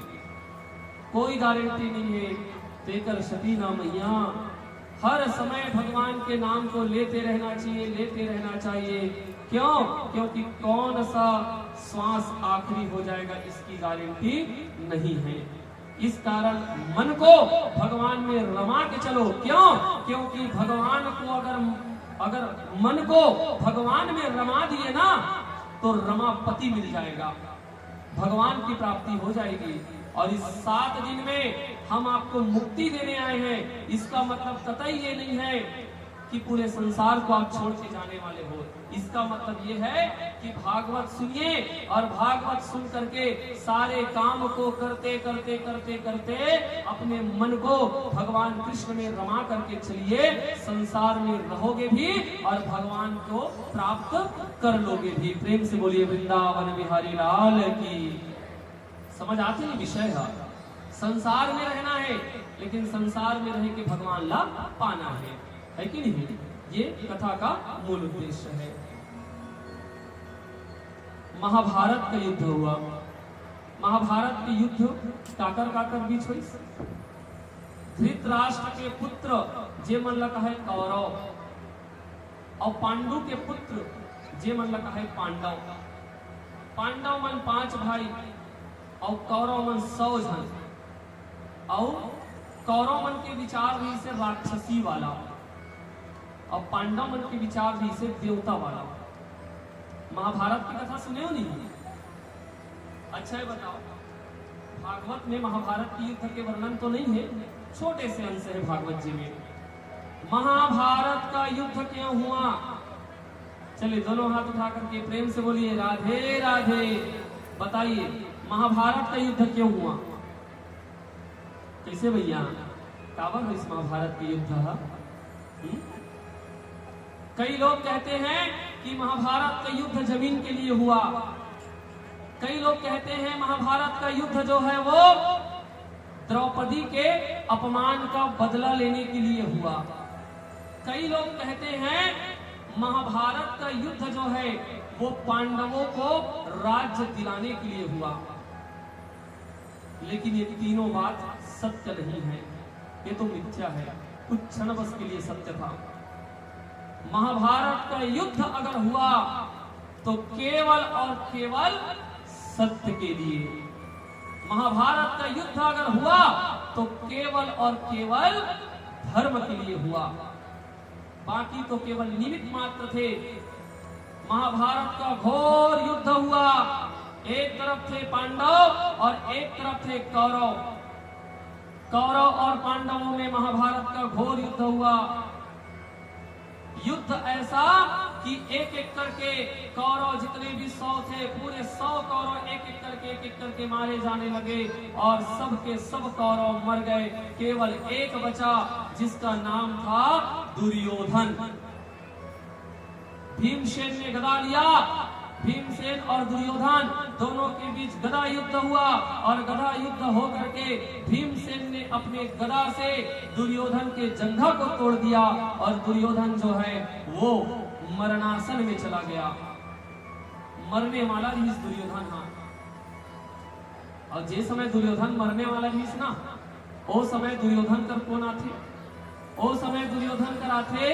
कोई गारंटी नहीं है। तेकर सती ना मैया, हर समय भगवान के नाम को लेते रहना चाहिए, लेते रहना चाहिए। क्यों? क्योंकि कौन सा श्वास आखिरी हो जाएगा, इसकी गारंटी नहीं है। इस कारण मन को भगवान में रमा के चलो। क्यों? क्योंकि भगवान को अगर, अगर मन को भगवान में रमा दिए ना, तो रमापति मिल जाएगा, भगवान की प्राप्ति हो जाएगी। और इस सात दिन में हम आपको मुक्ति देने आए हैं। इसका मतलब कतई ये नहीं है कि पूरे संसार को आप छोड़ के जाने वाले हो। इसका मतलब ये है कि भागवत सुनिए और भागवत सुन करके सारे काम को करते करते करते करते अपने मन को भगवान कृष्ण में रमा करके चलिए। संसार में रहोगे भी और भगवान को प्राप्त कर लोगे भी। प्रेम से बोलिए वृंदावन बिहारी लाल की। समझ आते हैं विषय है, संसार में रहना है, लेकिन संसार में रह के भगवान ला पाना है, है कि नहीं? ये कथा का मूल उद्देश्य है। महाभारत का युद्ध हुआ। महाभारत के युद्ध काकर काकर बीच हुई? धृतराष्ट्र के पुत्र जे मन ला कहे कौरव, और पांडु के पुत्र जे मन ला कहे पांडव। पांडव मन पांच भाई और कौरव मन सौ झन। और कौरव मन के विचार रहिसे राक्षसी वाला, और पांडव मन के विचार रहिसे देवता वाला। महाभारत की कथा सुने हो नहीं? अच्छा, ये बताओ, भागवत में महाभारत के युद्ध के वर्णन तो नहीं है, छोटे से अंश है भागवत जी में। महाभारत का युद्ध क्यों हुआ? चलिए, दोनों हाथ उठा करके प्रेम से बोलिए, राधे राधे। बताइए, महाभारत का युद्ध क्यों हुआ? कैसे भैया, काबर हो इस महाभारत के युद्ध हा? हम्म? कई लोग कहते हैं कि महाभारत का युद्ध जमीन के लिए हुआ। कई लोग कहते हैं महाभारत का युद्ध जो है वो द्रौपदी के अपमान का बदला लेने के लिए हुआ। कई लोग कहते हैं महाभारत का युद्ध जो है वो पांडवों को राज्य दिलाने के लिए हुआ। लेकिन ये तीनों बात सत्य नहीं है, ये तो मिथ्या है, कुछ क्षण बस के लिए सत्य था। महाभारत का युद्ध अगर हुआ तो केवल और केवल सत्य के लिए। महाभारत का युद्ध अगर हुआ तो केवल और केवल धर्म के लिए हुआ, बाकी तो केवल निमित्त मात्र थे। महाभारत का घोर युद्ध हुआ, एक तरफ थे पांडव और एक तरफ थे कौरव। कौरव और पांडवों में महाभारत का घोर युद्ध हुआ। युद्ध ऐसा कि एक एक करके कौरव जितने भी सौ थे, पूरे सौ कौरव एक एक करके, एक एक करके मारे जाने लगे और सब के सब कौरव मर गए। केवल एक बचा, जिसका नाम था दुर्योधन। भीमसेन ने गदा लिया, भीमसेन और दुर्योधन दोनों के बीच गदा युद्ध हुआ और गदा युद्ध होकर के भीमसेन ने अपने गदा से दुर्योधन के जंघा को तोड़ दिया और दुर्योधन जो है वो मरणासन में चला गया। मरने वाला ही इस दुर्योधन, हाँ। अउ जे समय दुर्योधन मरने वाला रहिस ना, ओ समय दुर्योधन कर कोन आथे? ओ समय दुर्योधन कर आथे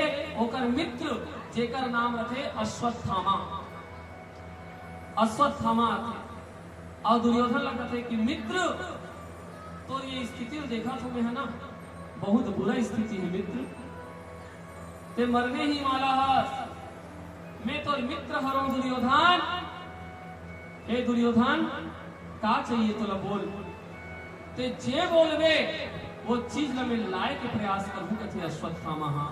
ओकर मित्र, जेकर नाम रथे अश्वत्थामा। अश्वत्थामा आथे अउ दुर्योधन ला कथे कि मित्र, तोर ये स्थिति ल देखत हों मैं ह ना, बहुत बुरा स्थिति हे मित्र। ते मरने ही वाला हस। मैं तोर मित्र हरों दुर्योधन। हे दुर्योधन, का चाहिए तोला बोल। ते जे बोलबे, वो चीज ला मैं लाए के प्रयास करहूं, कथे अश्वत्थामा हा।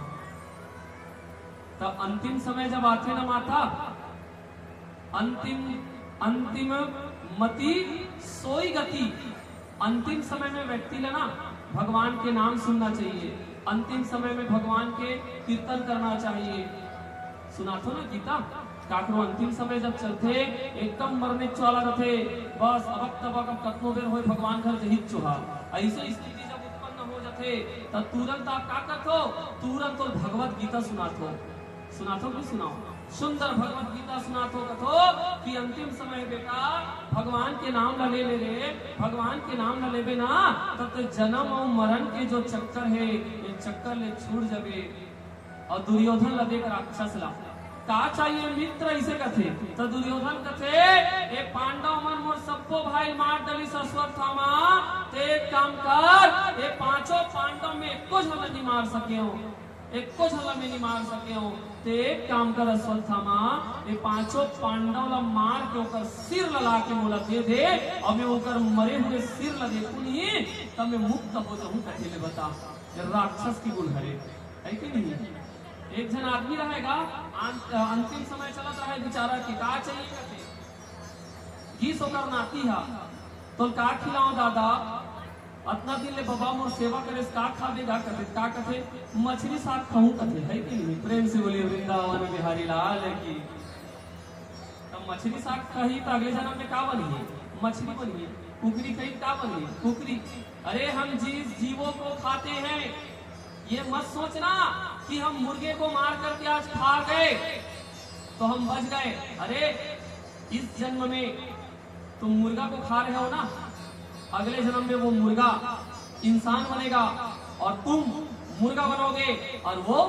त अंतिम समय जब आथे ना माता, अंतिम, अंतिम मति सोई गति। अंतिम समय में व्यक्ति ला ना भगवान के नाम सुनना चाहिए। अंतिम समय में भगवान के कीर्तन करना चाहिए। सुनाथो ना गीता, काकरो अंतिम समय जब चलथे, एकदम मरने वाला रथे, बस अबक तबक अब कतनो बेर होय भगवान घर जहित चोहा। ऐसे स्थिति जब उत्पन्न हो जाथे, त तुरंत आप का करथो? तुरंत वो भगवत गीता सुनाथो। सुनाथो कि सुनाओ? सुंदर भगवत गीता सुनाथो, कथो कि अंतिम समय बेटा भगवान के नाम ला ले ले रे, भगवान के नाम ला लेबे ना, तब तो जन्म अउ मरण के जो चक्कर हे, ये चक्कर ले छूट जाबे। अउ दुर्योधन ला देख राक्षस ला, का चाहिए मित्र, ऐसे कथे। त दुर्योधन कथे, ए पांडव मन मोर सब्बो भाई मार डलिस अश्वत्थामा, ते एक काम कर, ए पांचों पांडव में एको झन ला नइ मार सके हो, एको झन ला मैं नइ मार सके हो। ते एक काम कर अश्वत्थामा, ए पांचों पांडव ला मार के ओकर सिर ला ला के मोला दे दे, अउ मैं ओकर मरे हुए सिर ला देखहूं नहीं, तब मैं मुक्त हो जाहूं, कथे ले बता। राक्षस के गुण हरे, है कि नहीं? एक झन आदमी रहेगा, अं-, अंतिम समय चलत रहे बेचारा के, का चाहिए कथे? गीस ओकर नाती हा, तोल का खिलाओ दादा? अतना दिन ले बबा मोर सेवा करेस, का खाबे गा कथे, का कथे? मछरी साग खाहूं कथे, है कि नहीं? प्रेम से बोलिए वृंदावन बिहारी लाल की। तब मछरी साग खाही त अगले जन्म में का बनही? मछरी बनही। कुकरी खाही का बनही? कुकरी। अरे हम जिस जीवों को खाते हैं, ये मत सोचना कि हम मुर्गे को मार करके आज खा गए तो हम बच गए। अरे इस जन्म में तुम मुर्गा को खा रहे हो ना, अगले जन्म में वो मुर्गा इंसान बनेगा और तुम मुर्गा बनोगे और वो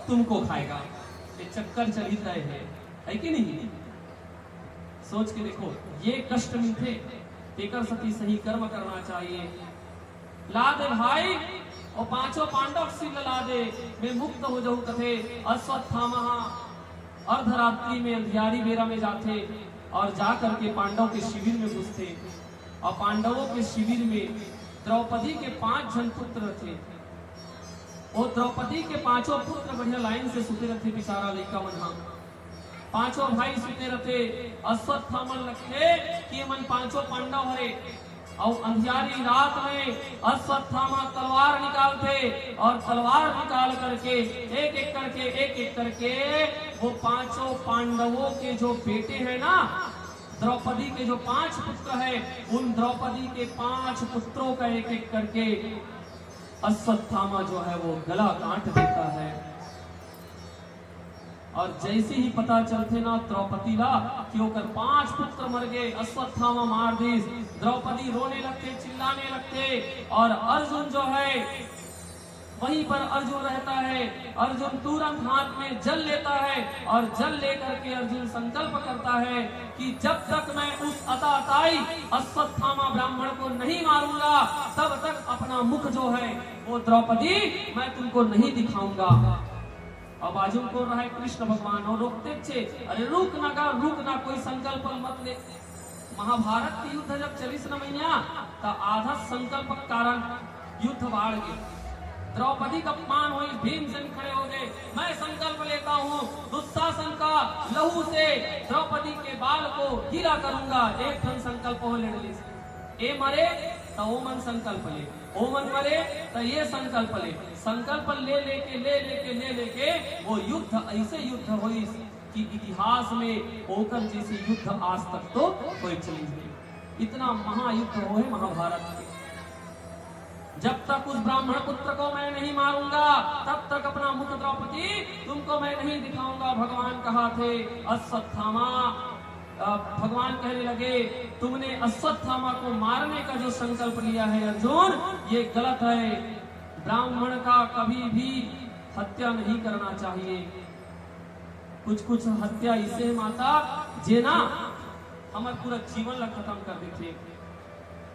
तुमको खाएगा। ये चक्कर चलित रहे हैं, है कि नहीं? सोच के देखो, ये कष्ट मिलथे, तेकर सती सही कर्म करना चाहिए। ला दे भाई, अउ पांचों पांडव सिर ला दे, मैं मुक्त हो जाऊं कथे। अश्वत्थामा अर्धरात्रि में अंधियारी बेरा में जाथे अउ जा करके पांडव के शिविर में घुसथे। अउ पांडवों के शिविर में द्रौपदी के पांच झन पुत्र रथे। वो द्रौपदी के पांचों पुत्र बढ़िया लाइन से सुते रथे, बेचारा लइका मन हा। पांचों भाई सुते रथे। अश्वत्थामा लगथे कि ये मन पांचों पांडव हरे। अउ अंधियारी रात में अश्वत्थामा तलवार निकालथे अउ तलवार निकाल करके एक एक करके, एक एक करके वो पांचों पांडवों के जो बेटे हैं ना, द्रौपदी के जो पांच पुत्र हैं, उन द्रौपदी के पांच पुत्रों का एक एक करके अश्वत्थामा जो है वो गला काट देता है। अउ जैसे ही पता चलथे ना द्रौपदी ला कि ओकर पांच पुत्र मर गए, अश्वत्थामा मार दिस, द्रौपदी रोने लगथे, चिल्लाने लगथे। अउ अर्जुन जो है वहीं पर अर्जुन रहता है। अर्जुन तुरंत हाथ में जल लेता है अउ जल लेकर के अर्जुन संकल्प करता है कि जब तक मैं उस अताताई अश्वत्थामा ब्राह्मण को नहीं मारूंगा, तब तक अपना मुख जो है वो द्रौपदी मैं तुमको नहीं दिखाऊंगा। अउ बाजू में कोन रहे? कृष्ण भगवान। अउ रोकथे, अरे रुक ना गा, रुक ना, कोई संकल्प मत ले। महाभारत के युद्ध जब चलिस न मैया, त आधा संकल्प के कारण युद्ध बाढ़ गे। द्रौपदी का अपमान होइस, भीमसेन खड़े हो गए, मैं संकल्प लेता हूँ दुशासन का लहू से द्रौपदी के बाल को गीला करूंगा। एक ठन संकल्प हो ले डलिस, ए मरे त ओ मन संकल्प ले, ओ मन मरे त ये संकल्प ले। संकल्प ले लेके, ले लेके, ले लेके वो युद्ध, ऐसे युद्ध होइस कि इतिहास में ओकर जैसे युद्ध आज तक तो होए चलिस हे। इतना महायुद्ध होए महाभारत के। जब तक उस ब्राह्मण पुत्र को मैं नहीं मारूंगा, तब तक अपना मुख द्रौपदी तुमको मैं नहीं दिखाऊंगा, भगवान कहाथे। अश्वत्थामा भगवान कहने लगे, तुमने अश्वत्थामा को मारने का जो संकल्प लिया है अर्जुन, ये गलत है। ब्राह्मण का कभी भी हत्या नहीं करना चाहिए। कुछ कुछ हत्या इसे माता, जे ना हमर पूरा जीवन ला खत्म कर देथे।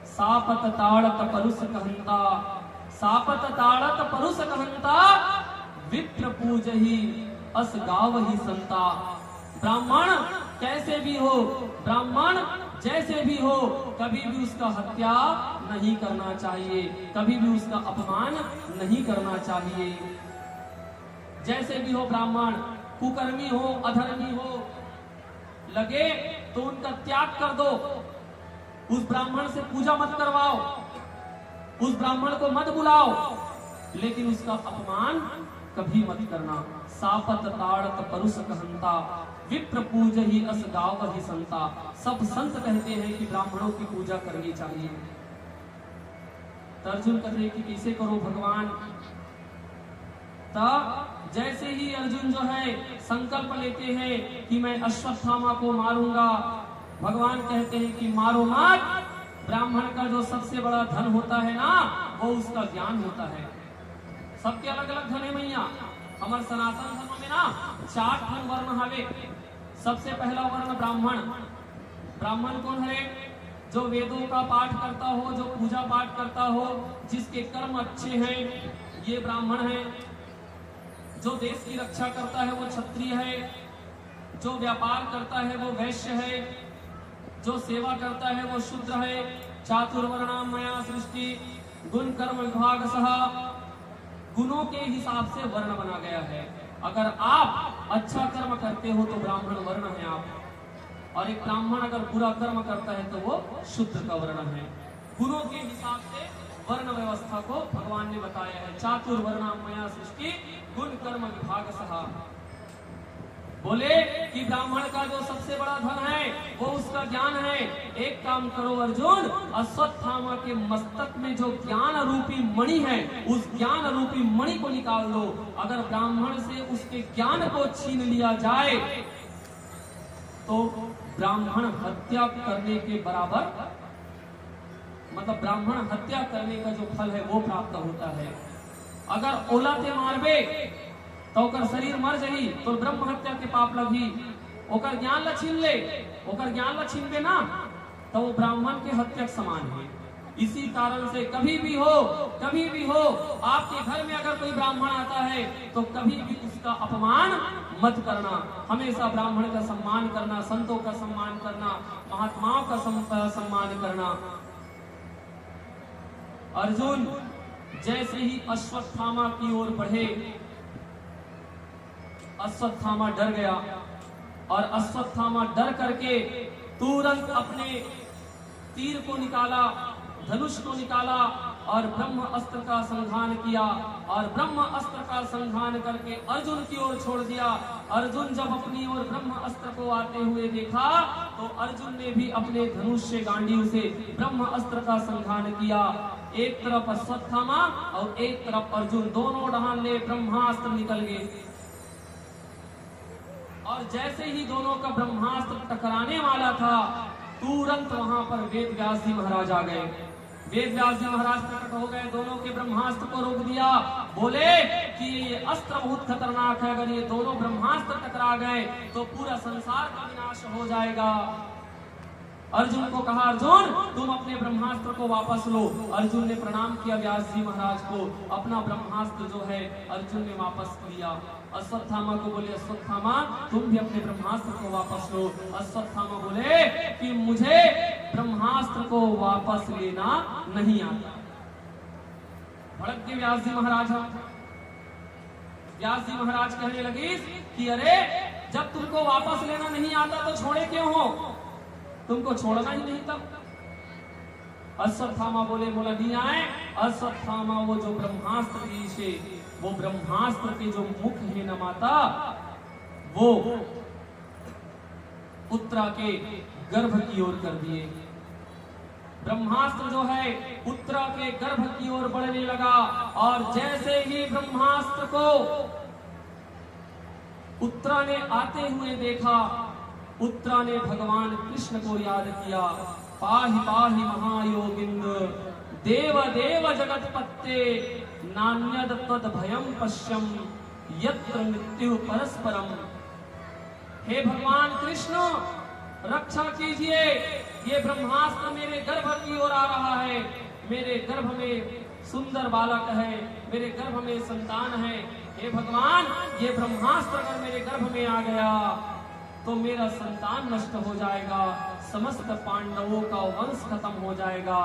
सापत ताड़त परुष कहंता, सापत ताड़त परुष कहंता, विप्र पूजही अस गावही संता। ब्राह्मण कैसे भी हो, ब्राह्मण जैसे भी हो, कभी भी उसका हत्या नहीं करना चाहिए, कभी भी उसका अपमान नहीं करना चाहिए। जैसे भी हो ब्राह्मण, कुकर्मी हो, अधर्मी हो, लगे तो उनका त्याग कर दो। उस ब्राह्मण से पूजा मत करवाओ, उस ब्राह्मण को मत बुलाओ, लेकिन उसका अपमान कभी मत करना। सापत ताड़त परुष कहंता, विप्र पूजही अस गावही संता। सब संत कहते हैं कि ब्राह्मणों की पूजा करनी चाहिए। त अर्जुन कहते हैं कि कैसे करो भगवान? तब जैसे ही अर्जुन जो है संकल्प लेते हैं कि मैं अश्वत्थामा को मारूंगा, भगवान कहते हैं कि मारो मत। ब्राह्मण का जो सबसे बड़ा धन होता है ना, वो उसका ज्ञान होता है। सबके अलग अलग धन है भैया। हमारे सनातन धर्म में ना चार ठन वर्ण हवे। सबसे पहला वर्ण ब्राह्मण। ब्राह्मण कौन है? जो वेदों का पाठ करता हो, जो पूजा पाठ करता हो, जिसके कर्म अच्छे हैं, ये ब्राह्मण है। जो देश की रक्षा करता है, वो क्षत्रिय है। जो व्यापार करता है, वो वैश्य है। जो सेवा करता है, वो शूद्र है। चातुर्वर्णाम मया सृष्टि गुण कर्म विभाग सह, गुणों के हिसाब से वर्ण बना गया है। अगर आप अच्छा कर्म करते हो तो ब्राह्मण वर्ण है आप, और एक ब्राह्मण अगर बुरा कर्म करता है तो वो शूद्र का वर्ण है। गुणों के हिसाब से वर्ण व्यवस्था को भगवान ने बताया है। चातुर्वर्णाम मया सृष्टि गुण कर्म विभाग सह। बोले कि ब्राह्मण का जो सबसे बड़ा धन है वो उसका ज्ञान है। एक काम करो अर्जुन, अश्वत्थामा के मस्तक में जो ज्ञान रूपी मणि है, उस ज्ञान रूपी मणि को निकाल दो। अगर ब्राह्मण से उसके ज्ञान को छीन लिया जाए तो ब्राह्मण हत्या करने के बराबर, मतलब ब्राह्मण हत्या करने का जो फल है वो प्राप्त होता है। अगर ओला ते मारबे तो ओकर शरीर मर जही, तो ब्रह्म हत्या के पाप लगही। ओकर ज्ञान ला छीन ले, ओकर ज्ञान ला छीनबे ना, तो वो ब्राह्मण के हत्या के समान है। इसी कारण से कभी भी हो, कभी भी हो, आपके घर में अगर कोई ब्राह्मण आता है तो कभी भी उसका अपमान मत करना। हमेशा ब्राह्मण का सम्मान करना, संतों का सम्मान करना, महात्माओं का सम-, अ, सम्मान करना। अर्जुन जैसे ही अश्वत्थामा की ओर बढ़े, अश्वत्थामा डर गया और अश्वत्थामा डर करके तुरंत अपने तीर को निकाला, धनुष को निकाला और ब्रह्म अस्त्र का संधान किया। और ब्रह्म अस्त्र का संधान करके अर्जुन की ओर छोड़ दिया। अर्जुन जब अपनी ओर ब्रह्म अस्त्र को आते हुए देखा तो अर्जुन ने भी अपने धनुष से, गांडीव से ब्रह्म अस्त्र का संधान किया। एक तरफ अश्वत्थामा और एक तरफ अर्जुन, दोनों डहान ले ब्रह्मास्त्र निकल गए। और जैसे ही दोनों का ब्रह्मास्त्र टकराने वाला था, तुरंत वहां पर वेद व्यास जी महाराज आ गए। वेद व्यास जी महाराज प्रकट हो गए, दोनों के ब्रह्मास्त्र को रोक दिया। बोले कि ये अस्त्र बहुत खतरनाक है, अगर ये दोनों ब्रह्मास्त्र टकरा गए तो पूरा संसार का विनाश हो जाएगा। अर्जुन को कहा, अर्जुन, तुम अपने ब्रह्मास्त्र को वापस लो। अर्जुन ने प्रणाम किया व्यास जी महाराज को, अपना ब्रह्मास्त्र जो है अर्जुन ने वापस लिया। अश्वत्थामा को बोले, अश्वत्थामा, तुम भी अपने ब्रह्मास्त्र को वापस लो। अश्वत्थामा बोले कि मुझे ब्रह्मास्त्र को वापस लेना नहीं आता। भड़क गए व्यास जी महाराज। व्यास जी महाराज कहने लगे कि अरे, जब तुमको वापस लेना नहीं आता तो छोड़े क्यों हो? तुमको छोड़ना ही नहीं था। अश्वत्थामा बोले, बोला नहीं आए। अश्वत्थामा वो जो ब्रह्मास्त्र दी से, वो ब्रह्मास्त्र के जो मुख है न माता, वो उत्तरा के गर्भ की ओर कर दिए। ब्रह्मास्त्र जो है उत्तरा के गर्भ की ओर बढ़ने लगा और जैसे ही ब्रह्मास्त्र को उत्तरा ने आते हुए देखा उत्तरा ने भगवान कृष्ण को याद किया, पाहि पाहि महायोगिंद, देव देव जगतपते, नान्यद तद भयम पश्यम, यत्र मृत्यु परस्परम। हे भगवान कृष्ण, रक्षा कीजिए, ये ब्रह्मास्त्र मेरे गर्भ की ओर आ रहा है, मेरे गर्भ में सुंदर बालक है, मेरे गर्भ में संतान है। हे भगवान, ये ब्रह्मास्त्र अगर मेरे गर्भ में आ गया तो मेरा संतान नष्ट हो जाएगा, समस्त पांडवों का वंश खत्म हो जाएगा।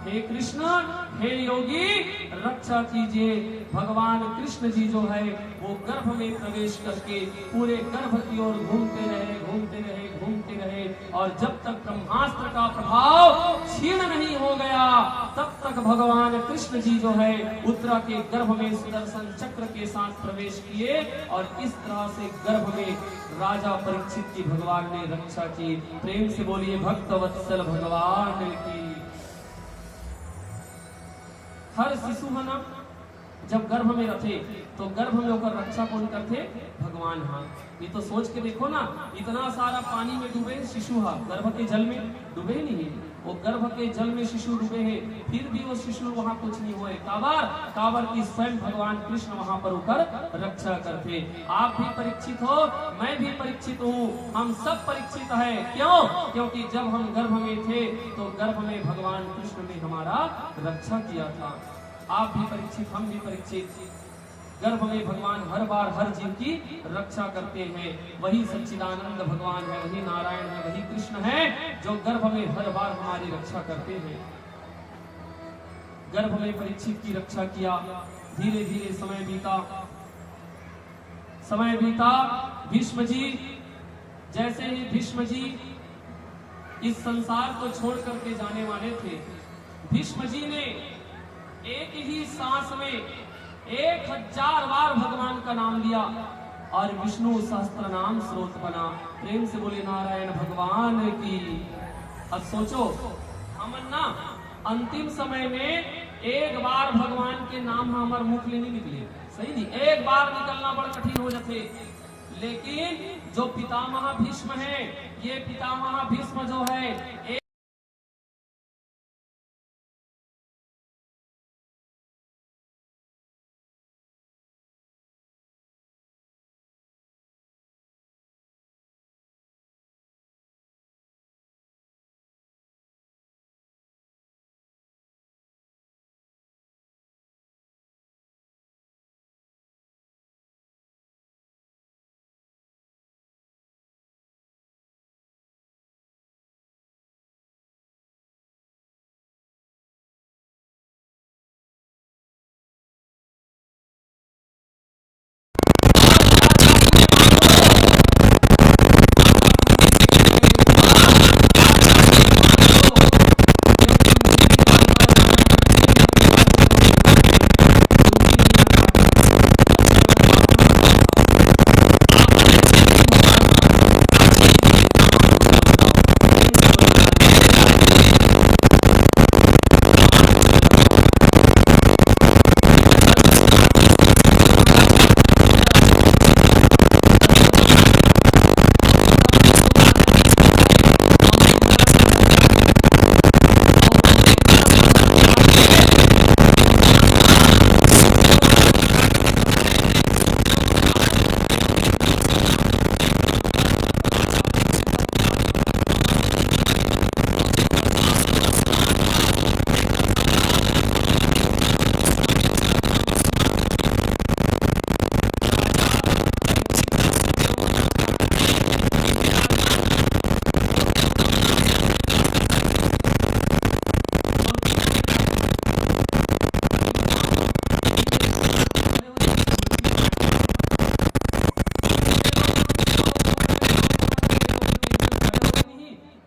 हे कृष्ण, हे योगी, रक्षा कीजिए। भगवान कृष्ण जी जो है, वो गर्भ में प्रवेश करके पूरे गर्भ की ओर घूमते रहे, घूमते रहे, घूमते रहे, और जब तक ब्रह्मास्त्र का प्रभाव क्षीण नहीं हो गया, तब तक भगवान कृष्ण जी जो है, उत्तरा के गर्भ में सुदर्शन चक्र के साथ प्रवेश किए और इस तरह से गर्भ में राजा परीक्षित की भगवान ने रक्षा की। प्रेम से बोलिए भक्त वत्सल भगवान की। हर शिशु है ना, जब गर्भ में रथे तो गर्भ में ओकर रक्षा कौन करथे? भगवान। हाँ, ये तो सोच के देखो ना, इतना सारा पानी में डूबे शिशु हा, गर्भ के जल में डूबे नहीं, वो गर्भ के जल में शिशु डूबे हैं, फिर भी वो शिशु वहां कुछ नहीं हुए। काबर? काबर कि स्वयं भगवान कृष्ण वहां पर होकर रक्षा करते। आप भी परीक्षित हो, मैं भी परीक्षित हूँ, हम सब परीक्षित है। क्यों? क्योंकि जब हम गर्भ में थे तो गर्भ में भगवान कृष्ण ने हमारा रक्षा किया था। आप भी परीक्षित, हम भी परीक्षित। गर्भ में भगवान हर बार हर जीव की रक्षा करते हैं। वही सच्चिदानंद भगवान है, वही नारायण है, वही कृष्ण है जो गर्भ में हर बार हमारी रक्षा करते हैं। गर्भ में परीक्षित की रक्षा किया। धीरे धीरे समय बीता, समय बीता। भीष्म जी, जैसे ही भीष्म जी इस संसार को छोड़ करके जाने वाले थे, भीष्म जी ने एक ही सांस में एक हजार बार भगवान का नाम लिया और विष्णु सहस्त्र नाम स्रोत बना। प्रेम से बोले नारायण भगवान की। अब सोचो, हमन ना अंतिम समय में एक बार भगवान के नाम ह हमर मुख ले नहीं निकले, सही नहीं, एक बार निकलना बड़ कठिन हो जाथे। लेकिन जो पितामह भीष्म है, ये पितामह भीष्म जो है,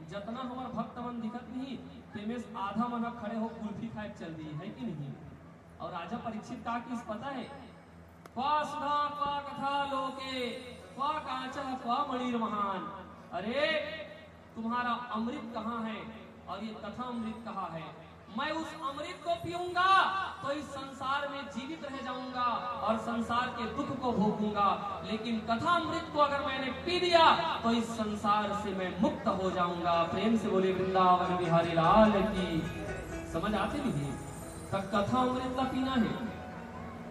जतना हमर भक्त मन दिखत नहीं, तेमे से आधा मन ह खड़े हो कुल्फी खाए चल दी है कि नहीं? और राजा परीक्षित का किस पता है? क्वा सुधा क्वा कथा लोके, क्वा कांचः क्वा मणिर्महान। अरे, तुम्हारा अमृत कहाँ है और ये कथा अमृत कहाँ है? मैं उस अमृत को पीऊंगा तो इस संसार में जीवित रह जाऊंगा और संसार के दुख को भोगूंगा, लेकिन कथा अमृत को अगर मैंने पी लिया तो इस संसार से मैं मुक्त हो जाऊंगा। प्रेम से बोले वृंदावन बिहारी लाल की। समझ आते नहीं? तब कथा अमृत ला पीना है।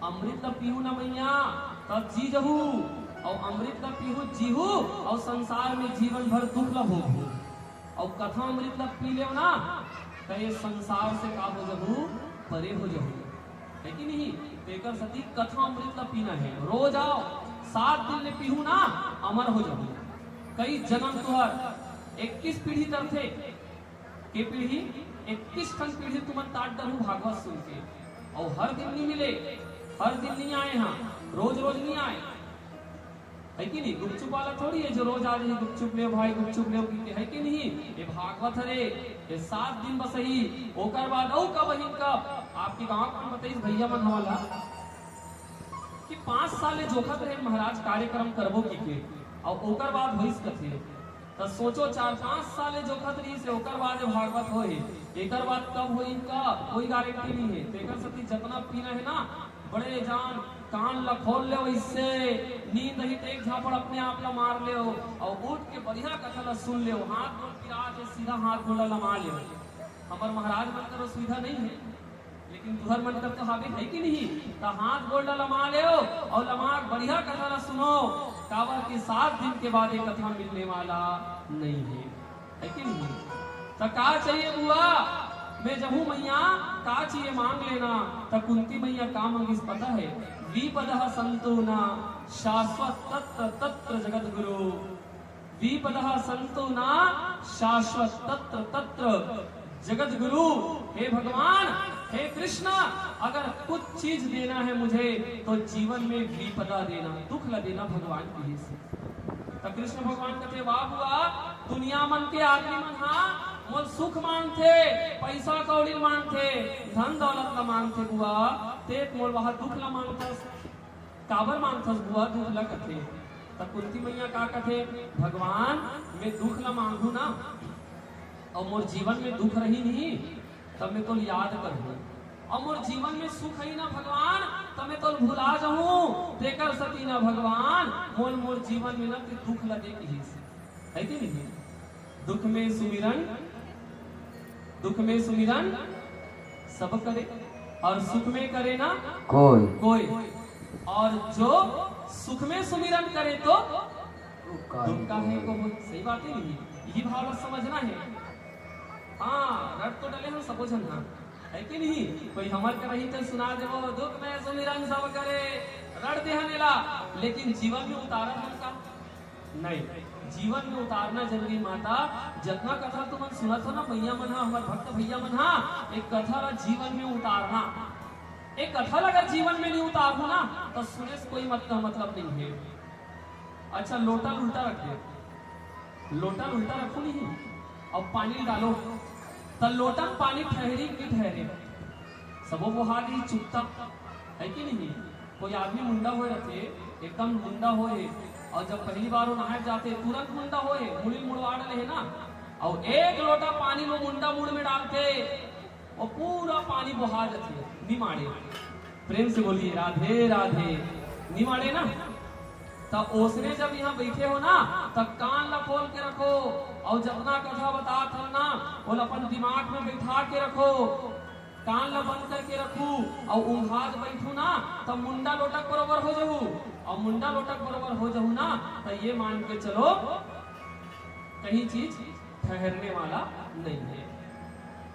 अमृत ला पीहू ना मैया, तब जी जहू। और अमृत ला पीहू, जीहू। और संसार में जीवन भर दुख ला भोगू। और कथा अमृत ला पी लेव ना, तो ये संसार से का हो जहू? परे हो जहू, है कि नहीं? तेकर सती कथा अमृत ला पीना है। रोज आओ, सात दिन ले पीहू ना, अमर हो जहू। कई जन्म तुहर इक्कीस पीढ़ी तरथे, के पीढ़ी, इक्कीस ठन पीढ़ी तुमन ताट डरहू भागवत सुन के। और हर दिन नहीं मिले, हर दिन नहीं आए, हाँ, रोज रोज नहीं आए, है कि नहीं? गुपचुप वाला थोड़ी है जो रोज आ जाही, "गुपचुप ले भाई, गुपचुप ले," की, है कि नहीं? ये भागवत हरे, ये सात दिन बस ही, ओकर बाद अउ कब ही कब? आपके गांव कौन बताइस भैया मन वाला कि पांच साल ले जोखत रहे महाराज कार्यक्रम करबो की के, और ओकर बाद होइस कथे। त सोचो, चार पांच साल ले जोखत रहिस हे, ओकर बाद ये भागवत होए, एकर बाद कब होई, कब, कोई गारंटी नहीं है। तेकर सती जतना पीना है ना, बड़े जान कान ला खोल ले, वैसे नींद ही एक झापड़ अपने आप ला मार ले, और उठ के बढ़िया कथा ला सुन ले। हाथ गोड़ पिरात हे, सीधा हाथ गोड़ ला लमा ले। हमर महाराज मन करो सुविधा नहीं है, लेकिन तुहर मन कर तो हावे, है कि नहीं? त हाथ गोड़ ला लमा ले और लमा के बढ़िया कथा ला सुनो, काबर कि सात दिन के बाद ये कथा मिलने वाला नहीं है, है कि नहीं? त का चाहिए बुआ? मैं जहूं मैया, का चाहिए मांग लेना। त कुंती मैया का मांगिस पता है? "विपदः संतो न शाश्वत तत्र तत्र जगद्गुरु।" विपदः संतो न शाश्वत तत्र तत्र जगद्गुरु। हे भगवान, हे कृष्ण, अगर कुछ चीज देना है मुझे तो जीवन में विपदा देना, दुख ला देना भगवान की ही से। तो कृष्ण भगवान कहते, "वाह बुआ, दुनिया मन के आदमी मन हा मोल सुख मांगथे, पैसा कौड़ी मांगथे, धन दौलत ला मांगथे बुआ, ते मोल वहा दुख ला मांगथस।" "काबर मांगथस बुआ दुख ला?" कथे। त कुंती मैया का कथे, "भगवान, मैं दुख ला मांगू ना, और मोर जीवन में दुख रही नहीं, तब मैं तोल याद करहूं, और मोर जीवन में सुख ही ना भगवान, तब मैं तोल भुला जाऊं। तेकर सती ना भगवान, मोर, मोर जीवन में ना ते दुख ला दे किहिस।" है कि नहीं? दुख में सुमिरन, दुख में सुमिरन सब करे, और सुख में करे ना कोई। कोई। और जो सुख में सुमिरन करे तो दुख काहे को हो। सही बात है नहीं? यही भाव समझना है। हाँ, रट तो डले हम सबो झन, हाँ, है कि नहीं? कोई हमर करही तो सुना देबो, "दुख में सुमिरन सब करे", रट दे हन एला, लेकिन जीवन में उतारन हम का? नहीं, जीवन में उतारना जरूरी माता। जतना कथा तुमन सुनत हो ना, मैया मन हा, हमर भक्त भैया मन हा, एक कथा ला जीवन में उतारना। एक कथा ला अगर जीवन में नहीं उतारहू ना, तो सुने से कोई मतलब, मतलब नहीं है। अच्छा, लोटा ल उल्टा रख दे, लोटा ल उल्टा रखो नहीं, अब पानी डालो, त लोटा म पानी ठहरी कि ठहरे? सबो बोहा दी चुकता, है कि नहीं? कोई आदमी मुंडा होए रथे, एकदम मुंडा होए, और जब पहली बार वो नहाए जाते, तुरंत मुंडा होए, मुड़ी मुड़वा डले है ना, और एक लोटा पानी वो मुंडा मुड़ में डालते, वो पूरा पानी बोहा जाते, निमाड़े। प्रेम से बोलिए, "राधे राधे।" निमाड़े ना, त ओसने जब यहाँ बैठे हो ना, तब कान ला खोल के रखो, और जतना कथा बतात हो ना, वो अपन दिमाग में बैठा के रखो। कान ला बंद करके रखू, और ऊंघात बैठू ना, तब मुंडा लोटक बरोबर हो जाऊ, और मुंडा लोटक बरोबर हो जाऊ ना, तो ये मान के चलो, कहीं चीज ठहरने वाला नहीं है।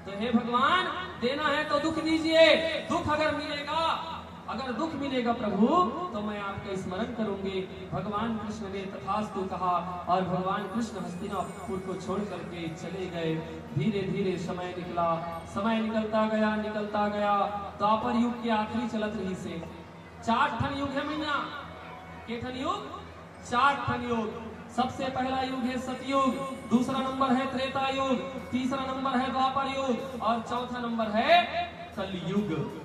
तो हे भगवान, देना है तो दुख दीजिए, दुख अगर मिलेगा, अगर दुख मिलेगा प्रभु, तो मैं आपका स्मरण करूंगी। भगवान कृष्ण ने तथास्तु कहा और भगवान कृष्ण हस्तिनापुर को छोड़ करके चले गए। धीरे धीरे समय निकला, समय निकलता गया, निकलता गया। द्वापर युग के आखिरी चलत रहिसे। चार ठन युग है मैया। के ठन युग? चार ठन युग। सबसे पहला युग है सतयुग, दूसरा नंबर है त्रेता युग, तीसरा नंबर है द्वापर युग और चौथा नंबर है कलयुग।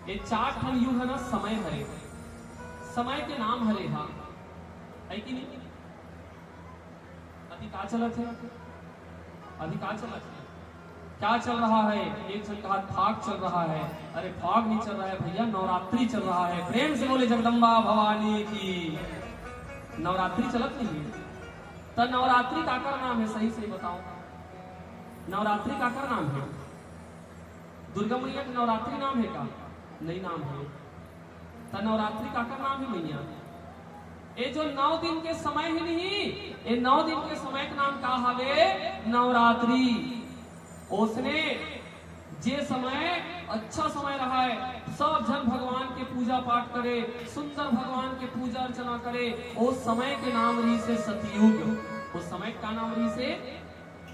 ये चार ठन युग है ना, समय हरे, समय के नाम हरे हा, है कि नहीं? अभी का चलत है? अभी का चलत है? क्या चल रहा है? एक झन कहा, फाग चल रहा है। अरे, फाग नहीं चल रहा है भैया, नवरात्रि चल रहा है। प्रेम से बोले जगदम्बा भवानी की। नवरात्रि चलत नहीं है, त नवरात्रि काकर नाम है? सही सही बताओ, नवरात्रि काकर नाम है? दुर्गा मैया के नवरात्रि नाम है का? नहीं नाम है। त नवरात्रि काकर नाम है मैया? ए जो नौ दिन के समय है नहीं, ए नौ दिन के समय के नाम का हवे? नवरात्रि। ओसने जे समय अच्छा समय रहा है, सब झन भगवान के पूजा पाठ करे, सुंदर भगवान के पूजा अर्चना करे, ओ समय के नाम रहिसे सतयुग। ओ समय का नाम रहिसे?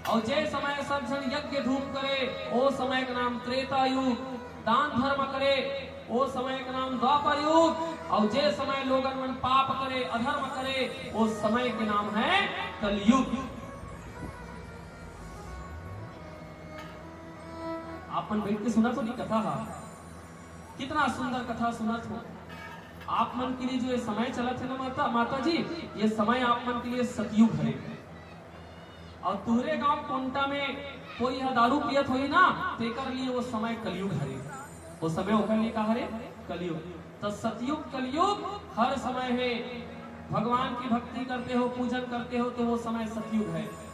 अउ जे समय सब झन यज्ञ धूप करे, ओ समय के नाम त्रेता युग। दान धर्म करे, ओ समय के नाम द्वापर युग। अउ जे समय लोगन मन पाप करे, अधर्म करे, ओ समय के नाम है कलयुग। आप मन बैठ के सुनत हो नहीं कथा हा? कितना सुंदर कथा सुनत हो। आप मन के लिए जो ये समय चलत है ना माता, माता जी, ये समय आप मन के लिए सतयुग हरे। अउ तुहरे गांव कोंटा में कोई ह दारू पियत होही ना, तेकर लिए वो समय कलयुग हरे। वो समय ओकर लिए का हरे? कलयुग। त सतयुग कलयुग हर समय है। भगवान की भक्ति करते हो, पूजन करते हो, तो वो समय सतयुग है।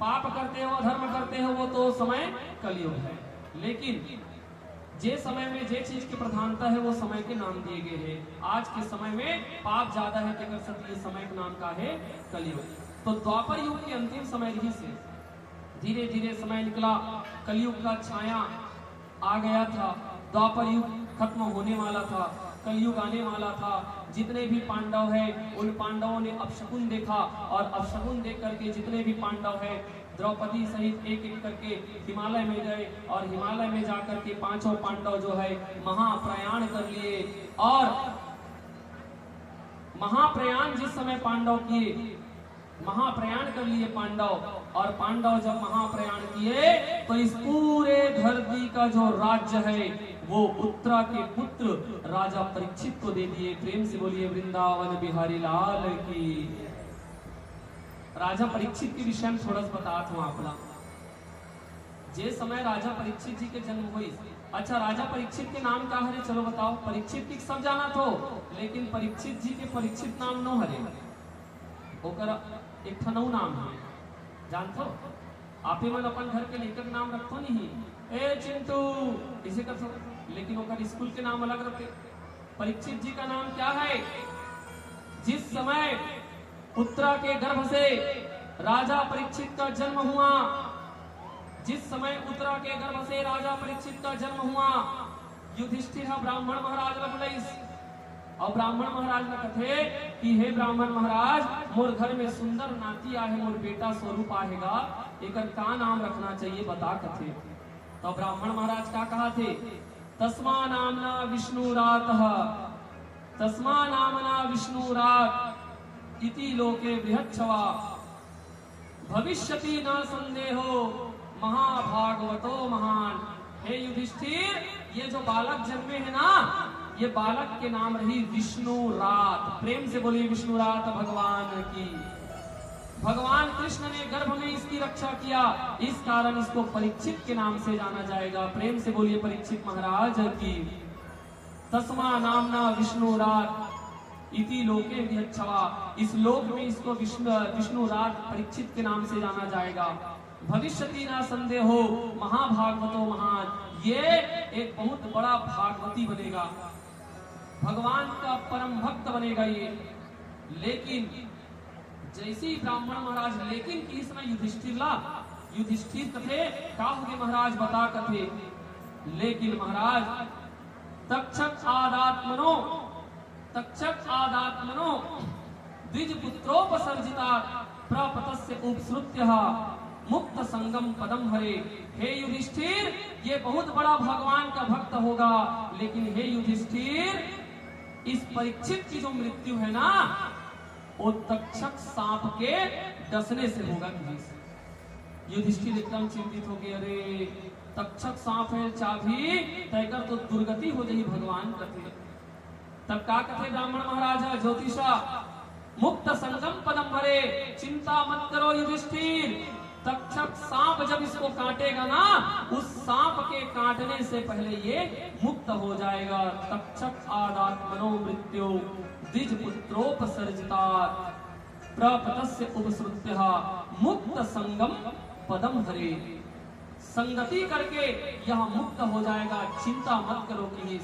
पाप करते हो, अधर्म करते हो, वो तो समय कलयुग है। लेकिन जे समय में जे चीज की प्रधानता है, वो समय के नाम दिए गए हैं। आज के समय में पाप ज्यादा है, तेकर सेती ये समय के नाम का है कलयुग। तो द्वापर युग के अंतिम समय रहिसे, धीरे धीरे समय निकला, कलयुग का छाया आ गया था। द्वापर युग खत्म होने वाला था, कलयुग आने वाला था। जितने भी पांडव हैं, उन पांडवों ने अपशकुन देखा और अपशकुन देख करके जितने भी पांडव हैं, द्रौपदी सहित एक एक करके हिमालय में गए और हिमालय में जा करके पांचों पांडव जो है महाप्रयाण कर लिए। और महाप्रयाण जिस समय पांडव किए, महाप्रयाण कर लिए पांडव। और पांडव जब महाप्रयाण किए तो इस पूरे धरती का जो राज्य है वो उत्तरा के पुत्र राजा परीक्षित को दे दिए। प्रेम से बोलिए वृंदावन बिहारी लाल की। राजा परीक्षित के विषय में थोड़ा सा बतात हूं आप ला। जे समय राजा परीक्षित जी के जन्म होइस, अच्छा, राजा परीक्षित के नाम का हरे? चलो बताओ, परीक्षित की सब जानत हो, लेकिन परीक्षित जी के परीक्षित नाम नो हरे, ओकर एक ठन अउ नाम है, जानथो? आपे मन अपन घर के लइका के नाम रखथो नहीं, "ए चिंटू", इसे करथो, लेकिन ओकर स्कूल के नाम अलग रखे। परीक्षित जी का नाम क्या है? जिस समय उत्तरा के गर्भ से राजा परीक्षित का जन्म हुआ, जिस समय उत्तरा के गर्भ से राजा परीक्षित का जन्म हुआ, युधिष्ठिर ह ब्राह्मण महाराज ला बुलाइस। अउ ब्राह्मण महाराज ला कथे कि हे ब्राह्मण महाराज, मोर घर में सुंदर नाती आहे, मोर बेटा स्वरूप आहे गा, एकर का नाम रखना चाहिए बता, कथे। तो ब्राह्मण महाराज का कहा थे, "तस्मा नामना विष्णुरातः, तस्मा नामना विष्णुरात इति लोके बृहच्छवा।" भविष्यति न संदेहो महाभागवतो महान। हे युधिष्ठिर, ये जो बालक जन्मे है ना, ये बालक के नाम रही विष्णुरात। प्रेम से बोलिए विष्णुरात भगवान की। भगवान कृष्ण ने गर्भ में इसकी रक्षा किया, इस कारण इसको परीक्षित के नाम से जाना जाएगा। प्रेम से बोलिए परीक्षित महाराज की। तस्मा नामना विष्णुरात इति लोके बृहच्छवा, इस लोक में इसको विष्णु विष्णुरात परीक्षित के नाम से जाना जाएगा। भविष्यति ना संदेहो महाभागवतो महान, ये एक बहुत बड़ा भागवती बनेगा, भगवान का परम भक्त बनेगा ये। लेकिन जैसे ही ब्राह्मण महाराज लेकिन किहिस ना युधिष्ठिर ला, युधिष्ठिर कथे, "का होगे महाराज, बता," कथे। "लेकिन महाराज, तक्षक आदात्मनो, तक्षक आदात्मनो द्विज पुत्रोपसर्जिता प्रपतस्य उपसृत्य मुक्त संगम पदम हरे।" हे युधिष्ठिर, ये बहुत बड़ा भगवान का भक्त होगा, लेकिन हे युधिष्ठिर, इस परीक्षित की जो मृत्यु है ना, वो तक्षक सांप के डसने से होगा। युधिष्ठिर एकदम चिंतित हो गए, "अरे, तक्षक सांप है, चाभी, तैकर तो दुर्गति हो जाही भगवान," कथे। तब का कथे ब्राह्मण महाराज ह, ज्योतिषा, "मुक्त संगम पदम हरे, चिंता मत करो युधिष्ठिर, तक्षक सांप जब इसको काटेगा ना, उस सांप के काटने से पहले ये मुक्त हो जाएगा। तक्षक आदात्मनो मृत्यु द्विज पुत्रोपसर्जिता, प्रपतस्य उपसृत्य मुक्त संगम पदम हरे। संगति करके यह मुक्त हो जाएगा, चिंता मत करो किन्हीं।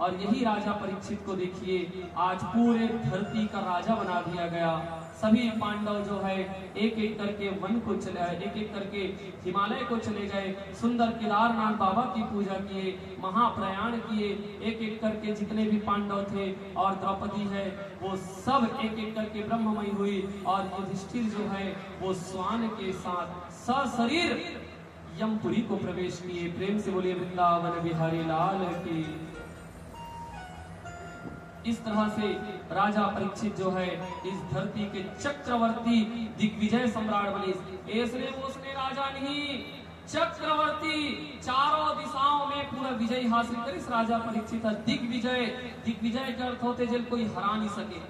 और यही राजा परीक्षित को देखिए, आज पूरे धरती का राजा बना दिया गया। सभी पांडव जो है एक एक करके वन को चले, एक एक करके हिमालय को चले गए, सुंदर केदारनाथ बाबा की पूजा किए, महाप्रयाण किए, एक एक करके जितने भी पांडव थे और द्रौपदी है, वो सब एक एक करके ब्रह्ममयी हुई और युधिष्ठिर जो है वो स्वान के साथ सशरीर यमपुरी को प्रवेश किए। प्रेम से बोलिए वृंदावन बिहारी लाल की। इस तरह से राजा परीक्षित जो है इस धरती के चक्रवर्ती दिग्विजय सम्राट बनिस। ऐसने वोसने राजा नहीं, चक्रवर्ती, चारों दिशाओं में पूरा विजय हासिल करिस राजा परीक्षित। दिग्विजय, दिग्विजय के अर्थ होथे जेल कोई हरा नहीं सके।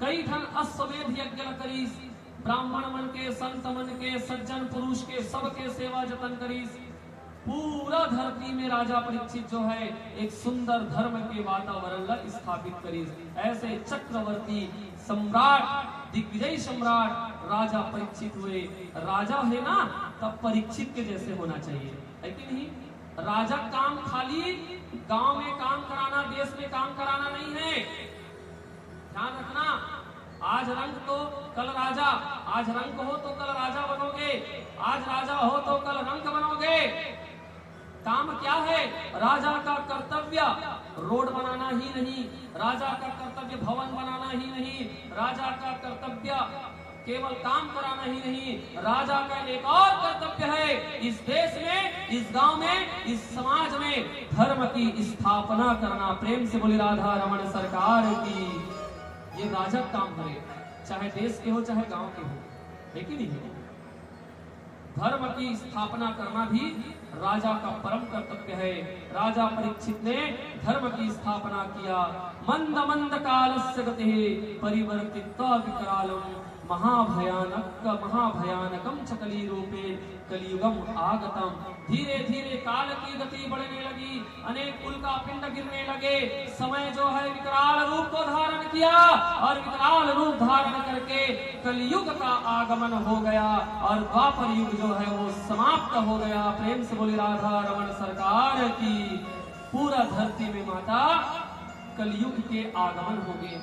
कई ठन अश्वमेध यज्ञ ल करिस, ब्राह्मण मन के, संत मन के, सज्जन पुरुष के, सबके सेवा जतन करिस। पूरा धरती में राजा परीक्षित जो है एक सुंदर धर्म के वातावरण ल स्थापित करिस। ऐसे चक्रवर्ती सम्राट, दिग्विजय सम्राट राजा परीक्षित हुए। राजा है ना, तब परीक्षित के जैसे होना चाहिए, है कि नहीं? राजा काम खाली गांव में काम कराना, देश में काम कराना नहीं है। ध्यान रखना, आज रंक तो कल राजा, आज रंक हो तो कल राजा बनोगे, आज राजा हो तो कल रंक बनोगे। काम क्या है? राजा का कर्तव्य रोड बनाना ही नहीं, राजा का कर्तव्य भवन बनाना ही नहीं, राजा का कर्तव्य केवल काम कराना ही नहीं, राजा का एक और कर्तव्य है, इस देश में, इस गांव में, इस समाज में धर्म की स्थापना करना। प्रेम से बोले राधा रमण सरकार की। ये राजा काम करे, चाहे देश के हो, चाहे गांव के हो, है कि नहीं? धर्म की स्थापना करना भी राजा का परम कर्तव्य है। राजा परीक्षित ने धर्म की स्थापना किया। मंद मंद कालस्य गतिः परिवर्तित्वा विकरालम महाभयानक महाभयानकम च कली रूपे कलियुगम आगतम। धीरे धीरे काल की गति बढ़ने लगी, अनेक उल्का पिंड गिरने लगे, समय जो है विकराल रूप को धारण किया और विकराल रूप धारण करके कलयुग का आगमन हो गया और द्वापर युग जो है वो समाप्त हो गया। प्रेम से बोले राधा रमण सरकार की। पूरा धरती में माता कलयुग के आगमन हो गए,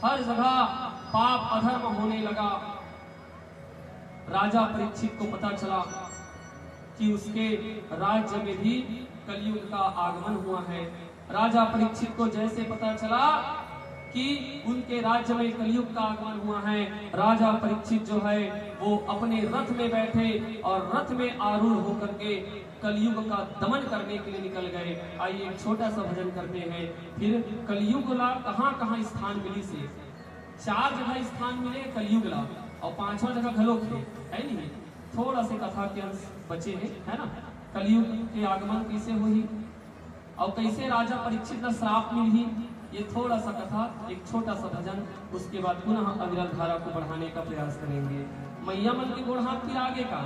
हर जगह पाप अधर्म होने लगा। राजा परीक्षित को पता चला कि उसके राज्य में भी कलयुग का आगमन हुआ है। राजा परीक्षित को जैसे पता चला कि उनके राज्य में कलयुग का आगमन हुआ है, राजा परीक्षित जो है वो अपने रथ में बैठे और रथ में आरूढ़ होकर के कलयुग का दमन करने के लिए निकल गए। आइए एक छोटा सा भजन करते हैं। फिर कलयुग ला कहाँ कहाँ स्थान मिलिस हे? चार जगह स्थान मिले कलयुग ला, और पांचवा जगह घलोक हे, है नहीं? थोड़ा से कथा के अंश बचे हे, है ना? कलयुग के आगमन कैसे होही और कैसे राजा परीक्षित ला श्राप मिलही, ये थोड़ा सा कथा, एक छोटा सा भजन, उसके बाद पुनः अविरल धारा को बढ़ाने का प्रयास करेंगे। मैया मन के गोड़ हाथ फिर आगे का,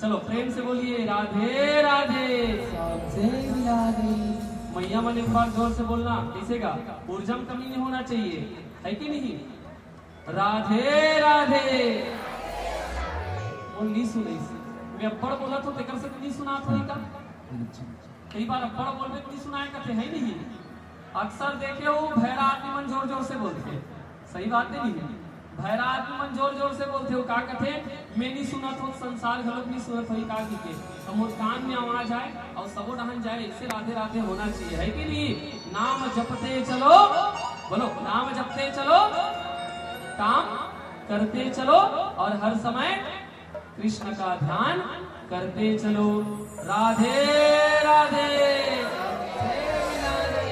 चलो प्रेम से बोलिए राधे राधे। सबसे राधे। मैया मन एक बार जोर से बोलना, कैसे गा? ऊर्जा में कमी नहीं होना चाहिए, है कि नहीं? राधे राधे। वो नहीं सुने, मैं अब्बड़ बोला तो तेकर से तो नहीं सुनात होही का? कई बार अब्बड़ बोलबे तो नहीं सुनाए कथे, है नहीं? अक्सर देखे हो भैरा आदमी मन जोर जोर से बोलथे, सही बात नहीं है? भैरा आदमी मन जोर जोर से बोलथे, वो का कथे, मैं नहीं सुनत हो, संसार घलोक नहीं सुनत होही का कहिके, तो मोर कान में आवाज आए और सबो डहन जाए, इससे राधे राधे होना चाहिए, है कि नहीं? नाम जपते चलो, बोलो, नाम जपते चलो, काम करते चलो और हर समय कृष्ण का ध्यान करते चलो। राधे राधे।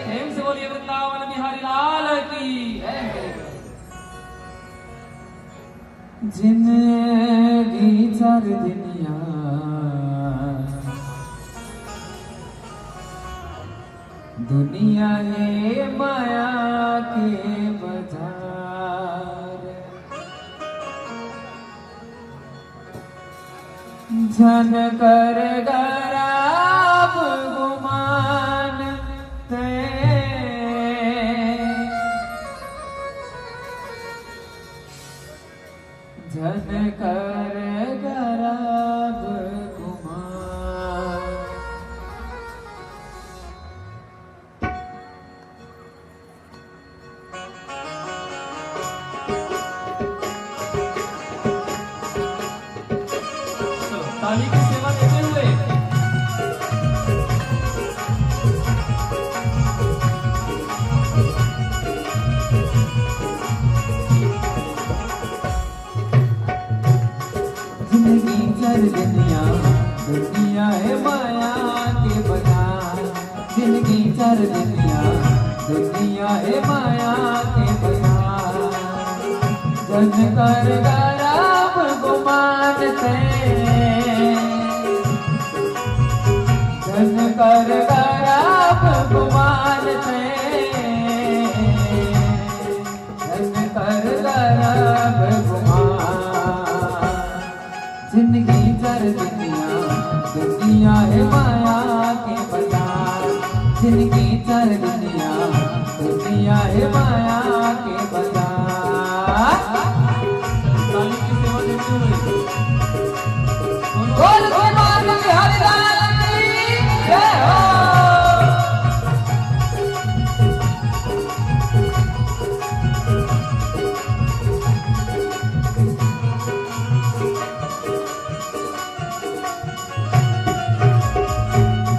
प्रेम से बोलिए वृंदावन बिहारी लाल की। जिंदगी चार दुनिया, दुनिया है माया के बाजार। झन कर गरब गुमान तैं, झन कर गरब गुमान। ताली की सेवा देते हुए। जिंदगी चर दुनिया, दुनिया है माया के बता। जिंदगी चर दुनिया, दुनिया है माया के बता। झन कर गरब गुमान तैं, झन कर गरब गुमान तैं, झन कर गरब गुमान। जिंदगी चर दुनिया, दुनिया है माया के बता। जिंदगी चर दुनिया, दुनिया है माया के बता। बोल भगवान बिहारी लाल की जय हो।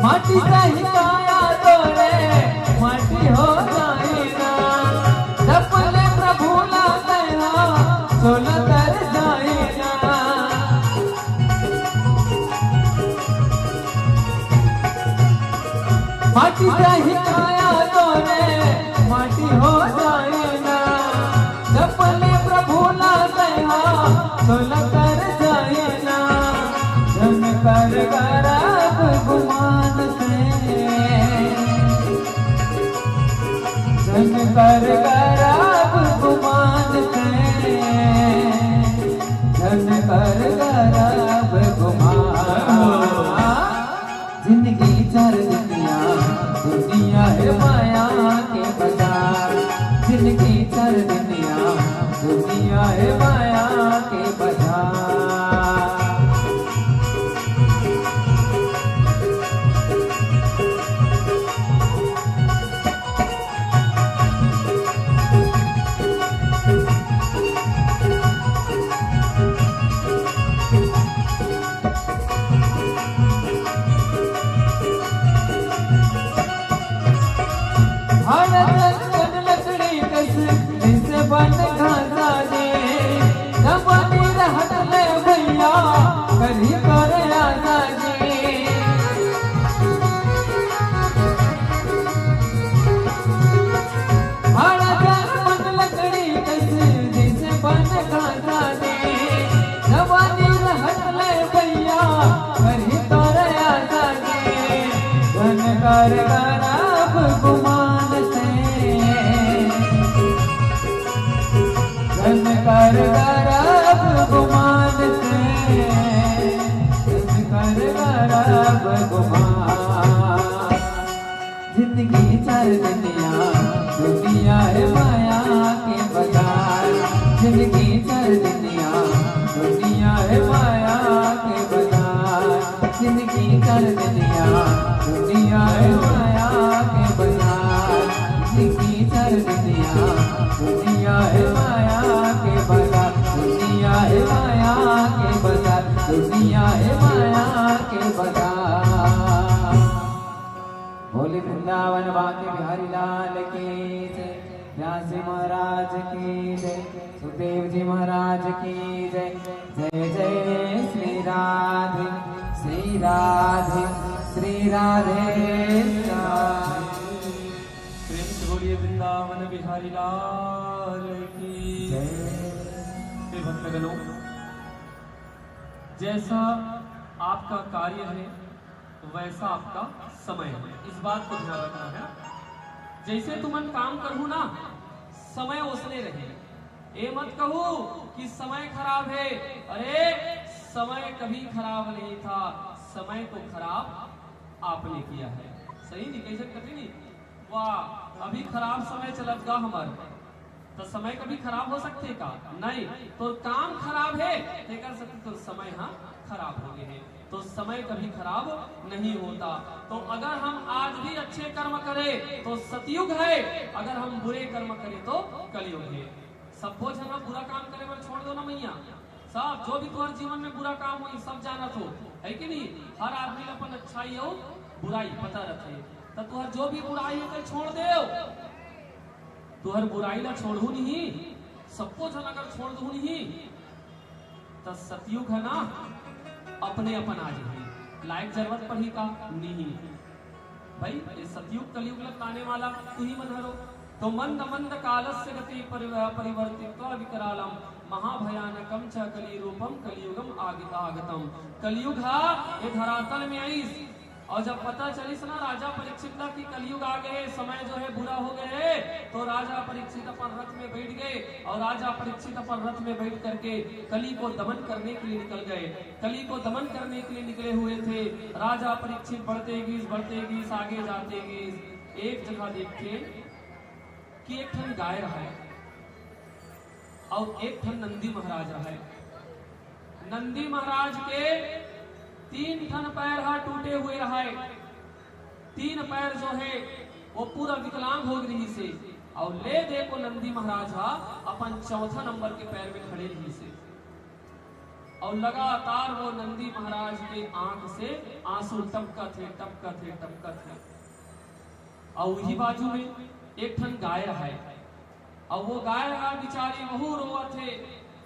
माटी से ही काया तोरे, माटी हो जाए ना। जपले प्रभु ला कहना, सोना कर जाए ना। माटी से ही काया तोरे, माटी हो जाए ना। जपले प्रभु ला कहना, सोना कर जाए ना। झन कर गरब गुमान तैं, झन कर गरब गुमान तैं, झन कर गरब गुमान। जिंदगी चर दुनिया, दुनिया है माया के बता। जिंदगी चर दुनिया, दुनिया है माया के बता। हर जन बन लकड़ी कस, जैसे बन घासा जी, न बनी रहत ले भैया, करी करे आजा जी। हर जन बन लकड़ी कस, जैसे बन घासा जी, न बनी रहत ले भैया, करी तोरे आजा जी। झन कर गरब गुमान तैं, झन कर गरब गुमान तैं, झन कर गरब गुमान। जिंदगी चर दुनिया, दुनिया है माया के बता। जिंदगी चर दुनिया, दुनिया है माया के बता। जिंदगी चर दुनिया, दुनिया है माया के बता। जिंदगी चर दुनिया, दुनिया है माया के बता। दुनिया है माया के बता। दुनिया है माया के बता। बोले वृंदावन बांके बिहारी लाल की जय, व्यास जी महाराज की जय, सुखदेव जी महाराज की जय। जय जय श्री राधे, श्री राधे, श्री राधे श्याम। प्रेम से बोलिए वृंदावन बिहारी लाल की जय। हे भक्तगणों, जैसा आपका कार्य है, वैसा आपका समय है, इस बात को ध्यान रखना है। जैसे तुमन काम करहू ना, समय ओसने रहे। ए मत कहू कि समय खराब है, अरे, समय कभी खराब नहीं था, समय को खराब आपने किया है। सही नहीं, कैसे कथे नहीं? वाह, अभी खराब समय चलत गा हमर, तो समय कभी खराब हो सकथे का? नहीं। तो काम खराब है, तेकर सेती तो समय हा खराब हो गए है। तो समय कभी खराब नहीं होता। तो अगर हम आज भी अच्छे कर्म करें तो सतयुग है, अगर हम बुरे कर्म करें तो कलयुग है। सब्बो झन ह बुरा काम करे बर छोड़ दो ना मैया। सब जो भी तुम्हारे जीवन में बुरा काम होई, सब जानत हो, है कि नहीं? हर आदमी ला अपन अच्छाई अउ बुराई पता रहथे। त तुहर जो भी बुराई हे, तेला छोड़ देव। तुहर बुराई ला छोड़हू नहीं, सबको झन अगर छोड़ दहू नहीं, त सतयुग है ना, अपने अपन आ जाही। लाइट जरूरत पड़ही का? नहीं। भाई, ये सतयुग कलयुग ला ताने वाला तुही मन हरो। तो मंद मंद कालस्य गति परिव-, परिवर्तित्वा विकरालम महाभयानकम च कली रूपम कलियुगम आग-, आगतम। कलयुग हा ये धरातल में आइस, और जब पता चलिस ना राजा परीक्षित ला कि कलयुग आ गए, समय जो है बुरा हो गए है, तो राजा परीक्षित अपन रथ में बैठ गए और राजा परीक्षित अपन रथ में बैठ करके कली को दमन करने के लिए निकल गए। कली को दमन करने के लिए निकले हुए थे। राजा परीक्षित बढ़ते गीस, बढ़ते गीस, आगे जाते गीस, एक जगह देखे कि एक ठन गाय रहा है और एक ठन नंदी महाराज रहा है। नंदी महाराज के तीन ठन पैर हा टूटे हुए रहा है। तीन पैर जो है वो पूरा विकलांग हो गई से, और ले देखो नंदी महाराज हा अपन चौथा नंबर के पैर में खड़े रही से, और लगातार वो नंदी महाराज के आंख से आंसू टपकत हे, टपकत हे, टपकत हे। और वही बाजू में एक ठन गाय रहा है, और वो गाय हा बिचारी वहू रोवत हे,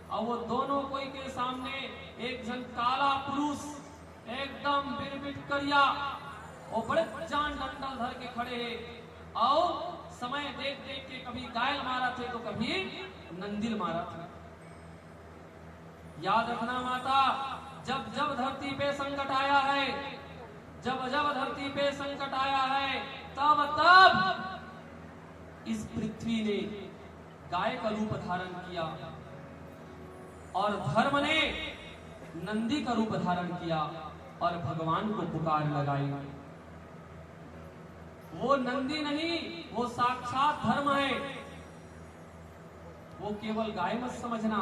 और वो दोनों कोई के सामने एक झन काला पुरुष एकदम बिरबिट करिया, वो बड़े जान डंडल धर के खड़े हे, और समय देख देख के कभी गाय मारत हे तो कभी नंदिल मारत हे। याद रखना माता, जब जब धरती पे संकट आया है, जब जब धरती पे संकट आया है, तब तब इस पृथ्वी ने गाय का रूप धारण किया और धर्म ने नंदी का रूप धारण किया और भगवान को पुकार लगाई। वो नंदी नहीं, वो साक्षात धर्म है। वो केवल गाय मत समझना,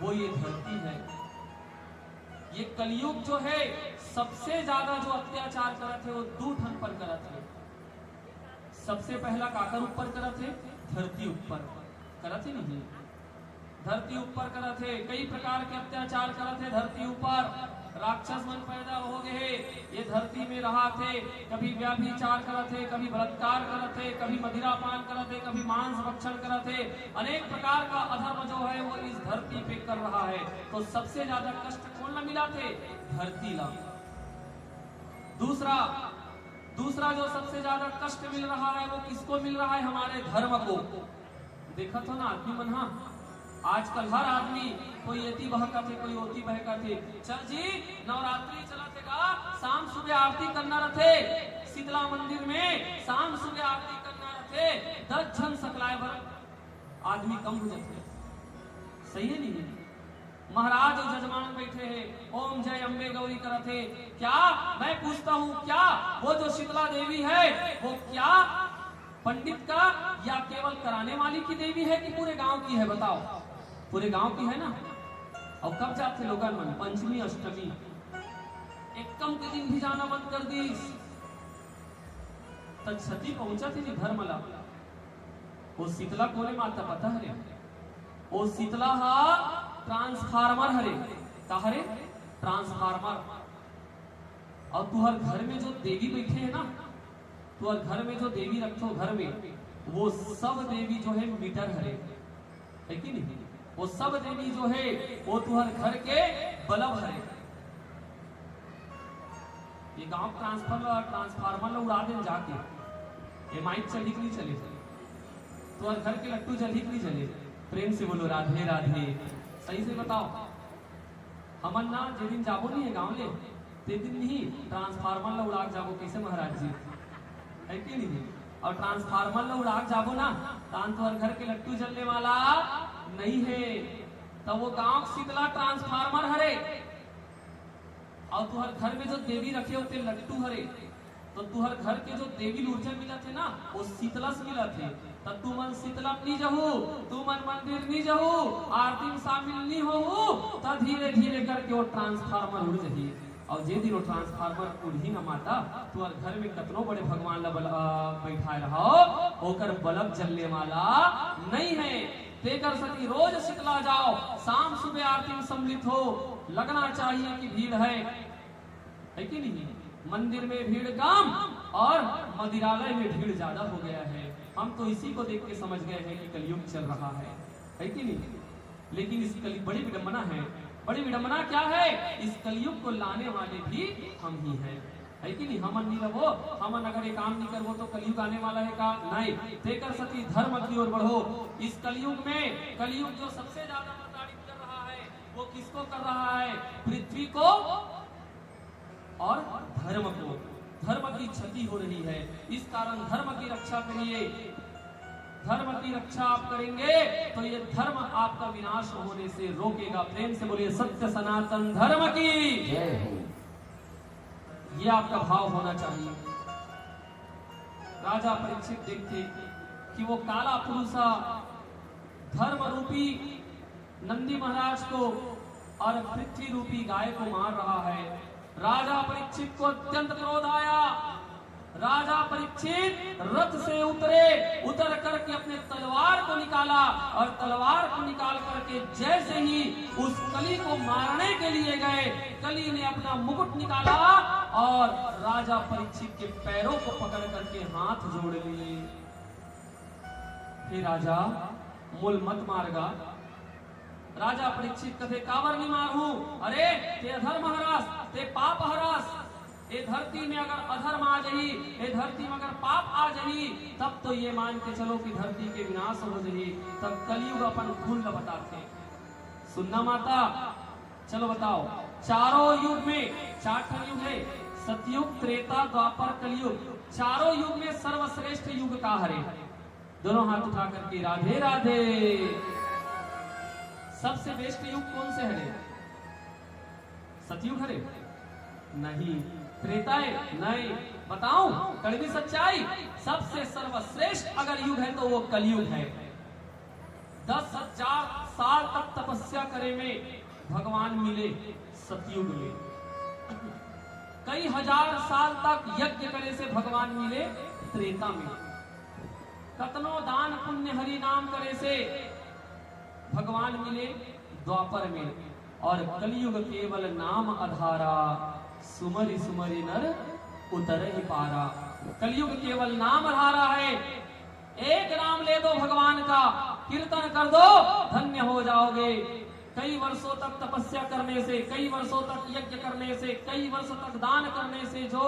वो ये धरती है। ये कलियुग जो है, सबसे ज्यादा जो अत्याचार करत है, वो दू ठन पर करत है। सबसे पहला काकर ऊपर करत है? धरती ऊपर करत है नहीं? धरती ऊपर करत है, कई प्रकार के अत्याचार करत है धरती ऊपर। राक्षस मन पैदा हो गए हे, ये धरती में रहत हे, कभी व्यभिचार करत हे, कभी बलात्कार करत हे, कभी मदिरा पान करत हे, कभी मांस भक्षण करत हे, अनेक प्रकार का अधर्म जो है वो इस धरती पे कर रहा है। तो सबसे ज्यादा कष्ट कौन ला मिलत हे? धरती ला। दूसरा, दूसरा जो सबसे ज्यादा कष्ट मिल रहा है वो किसको मिल रहा है? हमारे धर्म को। देखत हो ना आदमी मन, हाँ, आजकल हर आदमी कोई एती बहकत हे, कोई ओती बहकत हे। चल जी, नवरात्रि चलत हे गा, शाम सुबह आरती करना रथे, शीतला मंदिर में शाम सुबह आरती करना रथे, दस झन सकलाए बर आदमी कम हो जाथे। सही है नहीं? महाराज अउ जजमान बैठे हे, ओम जय अम्बे गौरी करत हे। क्या मैं पूछता हूँ, क्या वो जो शीतला देवी है, वो क्या पंडित का या केवल कराने वाली की देवी है कि पूरे गांव की है? बताओ, पूरे गांव की है ना। और कब जाथे लोगन मन? पंचमी, अष्टमी, एकम के दिन भी जाना बंद कर दीस। त क्षति पहुंचत हे जी धर्म ला। वो शीतला कोने माता पता हरे? वो शीतला हा ट्रांसफार्मर हरे। का हरे? ट्रांसफार्मर। और तुहर घर में जो देवी बैठे है ना, तुहर घर में जो देवी रखथो घर में, वो सब देवी जो है मीटर हरे, है कि नहीं? वो सब देवी जो है, वो तुहर घर के बल्ब हरे। ये गांव ट्रांसफर, ट्रांसफार्मर ला उड़ा देन जाके, ये माइक चली कि नहीं चले? तुहर घर के लट्टू जली कि नहीं जले? प्रेम से बोलो, राधे राधे। सही से बताओ। हमन ना जे दिन जाबो नहीं है गांव ले, ते दिन नहीं ट्रांसफार्मर ला उड़ा के जाबो। कैसे महाराज जी? है कि नहीं? और ट्रांसफार्मर ला उड़ा के जाबो ना, तान तुहर घर के लट्टू जलने वाला नहीं है। तब वो गांव के शीतला ट्रांसफार्मर हरे। अउ तुहर घर में जो देवी रखे हो ते लट्टू हरे, तो तुहर घर के जो देवी ल ऊर्जा मिलत हे ना, वो शीतलस मिलत हे। त तुमन शीतलम नी जहू, तुमन मंदिर नी जहू, आरती में शामिल नी होहू, त धीरे धीरे करके वो ट्रांसफार्मर उड़ जही। अउ जे दिन वो ट्रांसफार्मर उड़ही ना माता, तुहर घर में कतनो बड़े भगवान ला बल-, अ, बैठाए रहो, ओकर बल्ब जलने वाला नहीं है। तेकर सती रोज शीतला जाओ, शाम सुबह आरती में सम्मिलित हो, लगना चाहिए कि भीड़ है, है कि नहीं? मंदिर में भीड़ कम और मदिरालय में भीड़ ज्यादा हो गया है। हम तो इसी को देख के समझ गए हैं कि कलयुग चल रहा है, है कि नहीं? लेकिन इस कलि-, बड़ी विडंबना है। बड़ी विडंबना क्या है? इस कलयुग को लाने वाले भी हम ही हैं, है कि नहीं? हमन नहीं रहो, हमन अगर ये काम नहीं करबो तो कलयुग आने वाला है का? नहीं। तेकर सती धर्म की ओर बढ़ो। इस कलयुग में, कलयुग जो सबसे ज्यादा प्रताड़ित कर रहा है, वो किसको कर रहा है? पृथ्वी को और धर्म को। धर्म की क्षति हो रही है, इस कारण धर्म की रक्षा करिए। धर्म की रक्षा आप करेंगे तो ये धर्म आपका विनाश होने से रोकेगा। प्रेम से बोलिए, सत्य सनातन धर्म की। ये आपका भाव होना चाहिए। राजा परीक्षित देखते कि वो काला पुरुषा धर्म रूपी नंदी महाराज को और पृथ्वी रूपी गाय को मार रहा है। राजा परीक्षित को अत्यंत क्रोध आया। राजा परीक्षित रथ से उतरे, उतर करके अपने तलवार को निकाला और तलवार को निकाल करके जैसे ही उस कली को मारने के लिए गए, कली ने अपना मुकुट निकाला और राजा परीक्षित के पैरों को पकड़ करके हाथ जोड़ लिए। हे राजा, मोल मत मारगा। राजा परीक्षित कथे, काबर नी मारहूं? अरे, ते अधर्म हरस, ते पाप हरस। ए धरती में अगर अधर्म आ जही, ए धरती में अगर पाप आ जही, तब तो ये मान के चलो कि धरती के विनाश हो जही। तब कलयुग अपन खून ल बताथे। सुनना माता, चलो बताओ, चारों युग में, चार ठन युग है, सतयुग, त्रेता, द्वापर, कलयुग, चारों युग में सर्वश्रेष्ठ युग का हरे? दोनों हाथ उठा करके राधे राधे। सबसे बेस्ट युग कौन से हरे? सतयुग हरे? नहीं। त्रेता है? नहीं। बताऊं कड़वी सच्चाई, सबसे सर्वश्रेष्ठ अगर युग है तो वो कलयुग है। दस हजार साल तक तपस्या करे में भगवान मिले सतयुग में, कई हजार साल तक यज्ञ करे से भगवान मिले त्रेता में, कतनो दान पुण्य हरि नाम करे से भगवान मिले द्वापर में, और कलयुग केवल नाम आधारा, सुमरि सुमरि नर उतरहि पारा। कलयुग केवल नाम आधारा है। एक नाम ले दो भगवान का, कीर्तन कर दो, धन्य हो जाओगे। कई वर्षों तक तपस्या करने से, कई वर्षों तक यज्ञ करने से, कई वर्ष तक दान करने से जो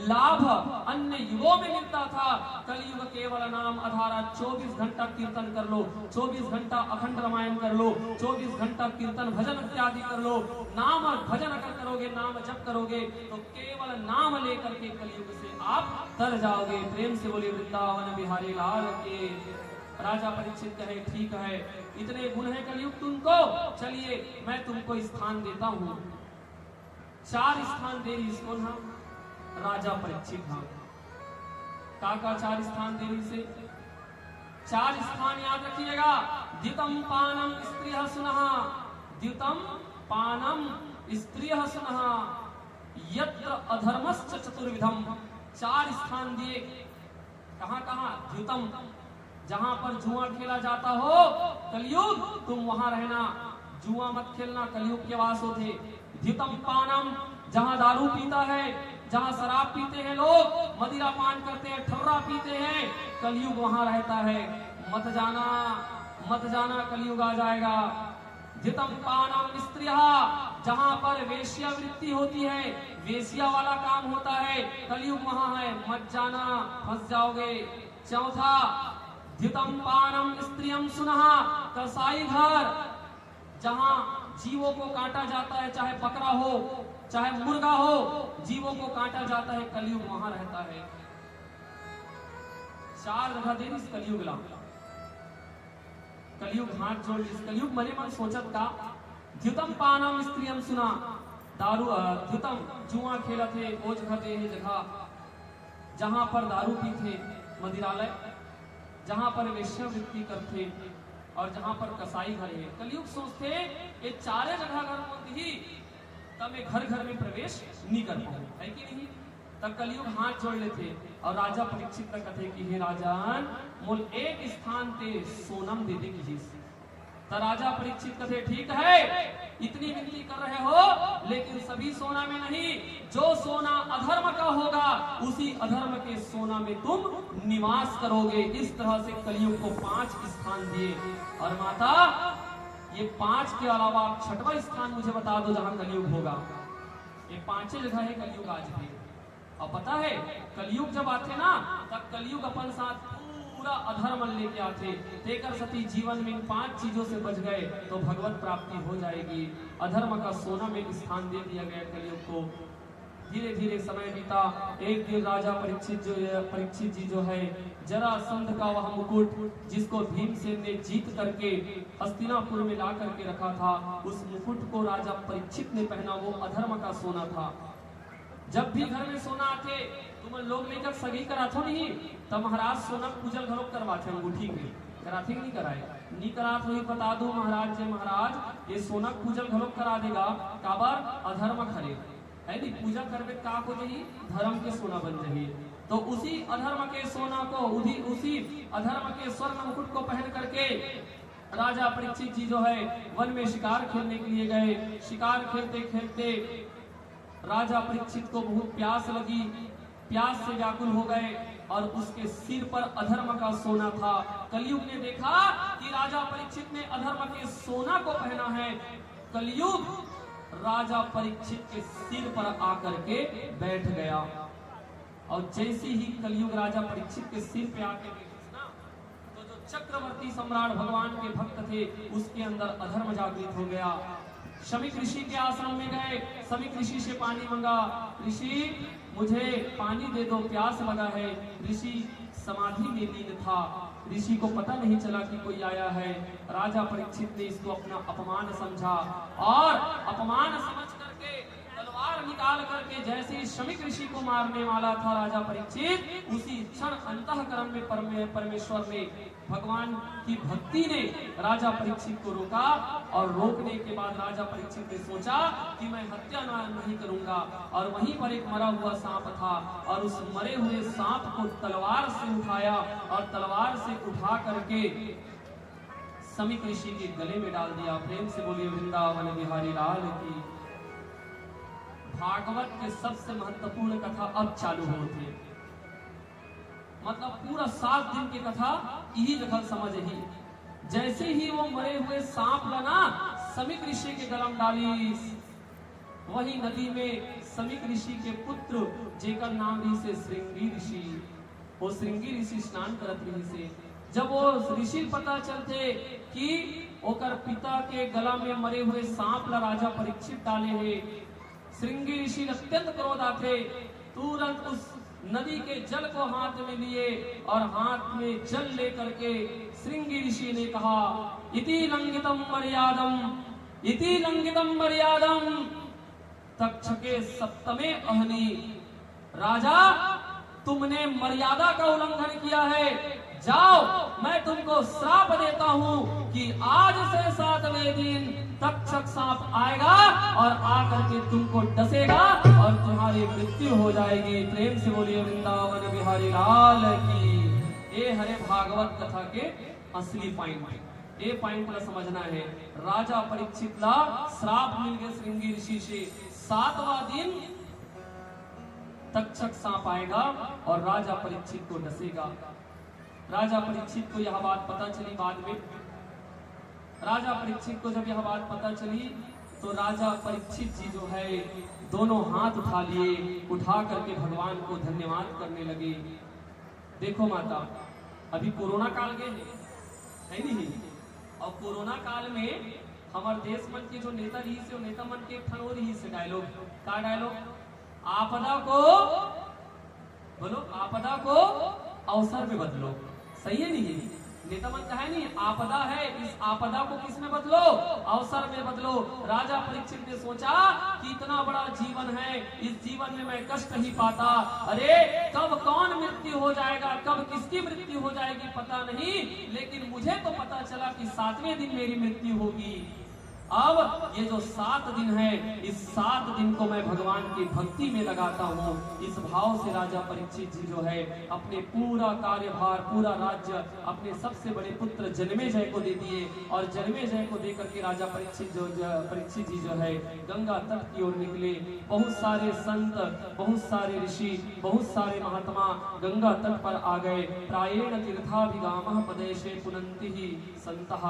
लाभ अन्य युगों में मिलता था, कलयुग केवल नाम आधारा। चौबीस घंटा कीर्तन कर लो, चौबीस घंटा अखंड रामायण कर लो, चौबीस घंटा कीर्तन भजन इत्यादि कर लो। नाम भजन अगर करोगे, नाम जप करोगे, तो केवल नाम लेकर के कलयुग से आप तर जाओगे। प्रेम से बोलिए वृंदावन बिहारी लाल के। राजा परीक्षित कहे, ठीक है, इतने गुण है कलयुग तुमको, चलिए मैं तुमको स्थान देता हूँ। चार स्थान दे इसको ना राजा परीक्षित। हाँ, का का चार स्थान दे इसे? चार स्थान याद रखिएगा। द्युतम पानम स्त्रिय सुनहा, द्युतम पानम स्त्रिय सुनहा, यत्र अधर्मश्च चतुर्विधम। चार स्थान दिए। कहाँ कहाँ? द्युतम, जहाँ पर जुआ खेला जाता हो, कलयुग तुम वहाँ रहना, जुआ मत खेलना, कलयुग के वास होते। द्युतम पानम, जहाँ दारू पीता है, जहाँ शराब पीते हैं लोग, मदिरा पान करते हैं, ठर्रा पीते हैं, कलयुग वहाँ रहता है। मत जाना, मत जाना, कलयुग आ जाएगा। द्युतम पानम स्त्रिया, जहाँ पर वेश्यावृत्ति होती है, वेश्या वाला काम होता है, कलयुग वहाँ है, मत जाना, फंस जाओगे। चौथा, द्युतम पानम स्त्रियम सुनहा, कसाई घर, जहाँ जीवों को काटा जाता है, चाहे बकरा हो, चाहे मुर्गा हो, जीवों को काटा जाता है, कलयुग वहाँ रहता है। चार जगह दे दिस कलयुग ला। कलयुग हाथ जोड़ दिस, कलयुग मने मन सोचत का, द्युतम पानम स्त्रियम सुनहा, दारू, अ, द्युतम, जुआ खेलत हे, ओ जगह दे हे जगह, जहाँ पर दारू पीथे, मदिरालय, जहाँ पर वेश्यावृत्ति करथे और जहाँ पर कसाई घर हे। कलयुग सोचथे, ये चारे जगह अगर मोर दिही, तब मैं घर घर में प्रवेश नहीं कर पाऊँ, है कि नहीं? तब कलयुग हाथ जोड़ लेथे और राजा परीक्षित ला कथे कि हे राजन, मोल एक स्थान ते सोनम दे दे किहिस। त राजा परीक्षित कथे, ठीक है, इतनी विनती कर रहे हो, लेकिन सभी सोना में नहीं, जो सोना अधर्म का होगा, उसी अधर्म के सोना में तुम निवास करोगे। इस तरह से कलयुग को पांच स्थान दिए। और माता, ये पांच के अलावा आप छठवां स्थान मुझे बता दो, जहां कलयुग होगा। ये पांचे जगह है कलयुग आज भी। और पता है, कलयुग जब आथे ना, तब कलयुग अपन साथ पूरा अधर्म लेके आथे। तेकर सती जीवन में इन पांच चीजों से बच गए तो भगवत प्राप्ति हो जाएगी। अधर्म का सोना में स्थान दे दिया गया कलयुग को। धीरे धीरे समय बीता। एक दिन राजा परीक्षित जो, परीक्षित जी जो है, जरासंध का वह मुकुट, जिसको भीमसेन ने जीत करके हस्तिनापुर में ला करके रखा था, उस मुकुट को राजा परीक्षित ने पहना। वो अधर्म का सोना था। जब भी घर में सोना आथे, तुमन लोग लइका सगई कराथो नहीं, त महाराज सोना पूजल घलोक करवाथे अंगूठी के। कराथे कि नहीं कराए? नहीं करात होही, बता दो महाराज, जे महाराज ये सोना पूजल घलोक करा देगा, काबर? अधर्म खरे, है नहीं? पूजा करबे का हो जाही? धर्म के सोना बन जाही। तो उसी अधर्म के सोना को, उसी, उसी अधर्म के स्वर्ण मुकुट को पहन करके राजा परीक्षित जी जो है, वन में शिकार खेलने के लिए गए। शिकार खेलते खेलते राजा परीक्षित को बहुत प्यास लगी, प्यास से व्याकुल हो गए और उसके सिर पर अधर्म का सोना था। कलयुग ने देखा कि राजा परीक्षित ने अधर्म के सोना को पहना है। कलयुग राजा परीक्षित के सिर पर आकर के बैठ गया। और जैसे ही कलयुग राजा परीक्षित के सिर पे आके बैठे ना, तो जो चक्रवर्ती सम्राट भगवान के भक्त थे, उसके अंदर अधर्म जागृत हो गया। शमीक ऋषि के आश्रम में गए, शमीक ऋषि से पानी मांगा, ऋषि, मुझे पानी दे दो, प्यास लगा है। ऋषि समाधि में लीन था। ऋषि को पता नहीं चला कि कोई आया है। राजा परीक्षित ने इसको अपना अपमान समझा और अपमान समझ करके तलवार निकाल करके जैसे ही शमीक ऋषि को मारने वाला था राजा परीक्षित, उसी क्षण अंतःकरण में परमे-, परमेश्वर ने, भगवान की भक्ति ने राजा परीक्षित को रोका। और रोकने के बाद राजा परीक्षित ने सोचा कि मैं हत्या ना, नहीं करूंगा। और वहीं पर एक मरा हुआ सांप था और उस मरे हुए सांप को तलवार से उठाया और तलवार से उठा करके शमीक ऋषि के गले में डाल दिया। प्रेम से बोलिए वृंदावन बिहारी लाल की। भागवत के सबसे महत्वपूर्ण कथा अब चालू होत हे। मतलब पूरा सात दिन की कथा यही जगह समझ ही। जैसे ही वो मरे हुए सांप ला ना शमीक ऋषि के गला में डाली, वही नदी में शमीक ऋषि के पुत्र, जेकर नाम रहिसे श्रृंगी ऋषि, वो श्रृंगी ऋषि स्नान करत रहिसे। जब वो ऋषि पता चलथे कि ओकर पिता के गला में मरे हुए सांप ला राजा परीक्षित डाले हे, श्रृंगी ऋषि अत्यंत क्रोध आथे। तुरंत उस नदी के जल को हाथ में लिए और हाथ में जल लेकर के श्रृंगी ऋषि ने कहा, इति लंघितम मर्यादम, इति लंघितम मर्यादम, तक्षके सप्तमे अहनी। राजा, तुमने मर्यादा का उल्लंघन किया है। जाओ, मैं तुमको श्राप देता हूँ कि आज से सातवें दिन तक्षक सांप आएगा और आकर के तुमको डसेगा और तुम्हारी मृत्यु हो जाएगी। प्रेम से बोलिए वृंदावन बिहारी लाल की। ये हरे भागवत कथा के असली पॉइंट, ये पॉइंट ला समझना है। राजा परीक्षित ला श्राप मिल गए श्रृंगी ऋषि से, सातवां दिन तक्षक सांप आएगा और राजा परीक्षित को डसेगा। राजा परीक्षित को यह बात पता चली बाद में। राजा परीक्षित को जब यह बात पता चली तो राजा परीक्षित जी जो है दोनों हाथ उठा लिए, उठा करके भगवान को धन्यवाद करने लगे। देखो माता, अभी कोरोना काल गए है, है नहीं? और कोरोना काल में हमारे देश मन के जो नेता रहिसे, नेता मन के एक ठन और रहिसे डायलॉग। का डायलॉग? आपदा को, बोलो, आपदा को अवसर में बदलो। सही है नहीं? नेता मन कहे नहीं, आपदा है, इस आपदा को किस में बदलो? अवसर में बदलो। राजा परीक्षित ने सोचा कि इतना बड़ा जीवन है, इस जीवन में मैं कष्ट ही पाता। अरे, कब कौन मृत्यु हो जाएगा, कब किसकी मृत्यु हो जाएगी, पता नहीं, लेकिन मुझे तो पता चला कि सातवें दिन मेरी मृत्यु होगी। अब ये जो सात दिन है, इस सात दिन को मैं भगवान की भक्ति में लगाता हूँ। इस भाव से राजा परीक्षित जी जो है, अपने पूरा कार्यभार, पूरा राज्य अपने सबसे बड़े पुत्र जन्मेजय को दे दिए और जन्मेजय को दे करके राजा परीक्षित जो, जो परीक्षित जी जो है, गंगा तट की ओर निकले। बहुत सारे संत, बहुत सारे ऋषि, बहुत सारे महात्मा गंगा तट पर आ गए। प्रायेण तीर्थाभिगामः पदेशे पुनंति ही संतः।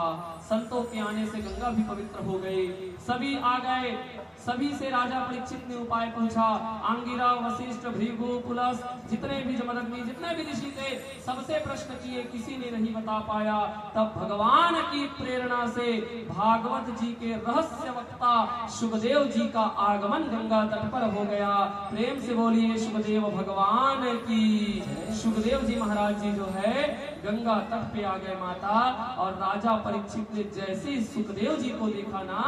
संतों के आने से गंगा भी पवित्र हो गई। सभी आ गए। सभी से राजा परीक्षित ने उपाय पूछा। आंगिरा, वशिष्ठ, भृगु, पुलस, जितने भी जमदग्नि, जितने भी ऋषि थे, सबसे प्रश्न किए, किसी ने नहीं बता पाया। तब भगवान की प्रेरणा से भागवत जी के रहस्य वक्ता सुखदेव जी का आगमन गंगा तट पर हो गया। प्रेम से बोलिए सुखदेव भगवान की। सुखदेव जी महाराज जी जो है, गंगा तट पे आ गए माता। और राजा परीक्षित ने जैसे ही सुखदेव जी को देखा ना,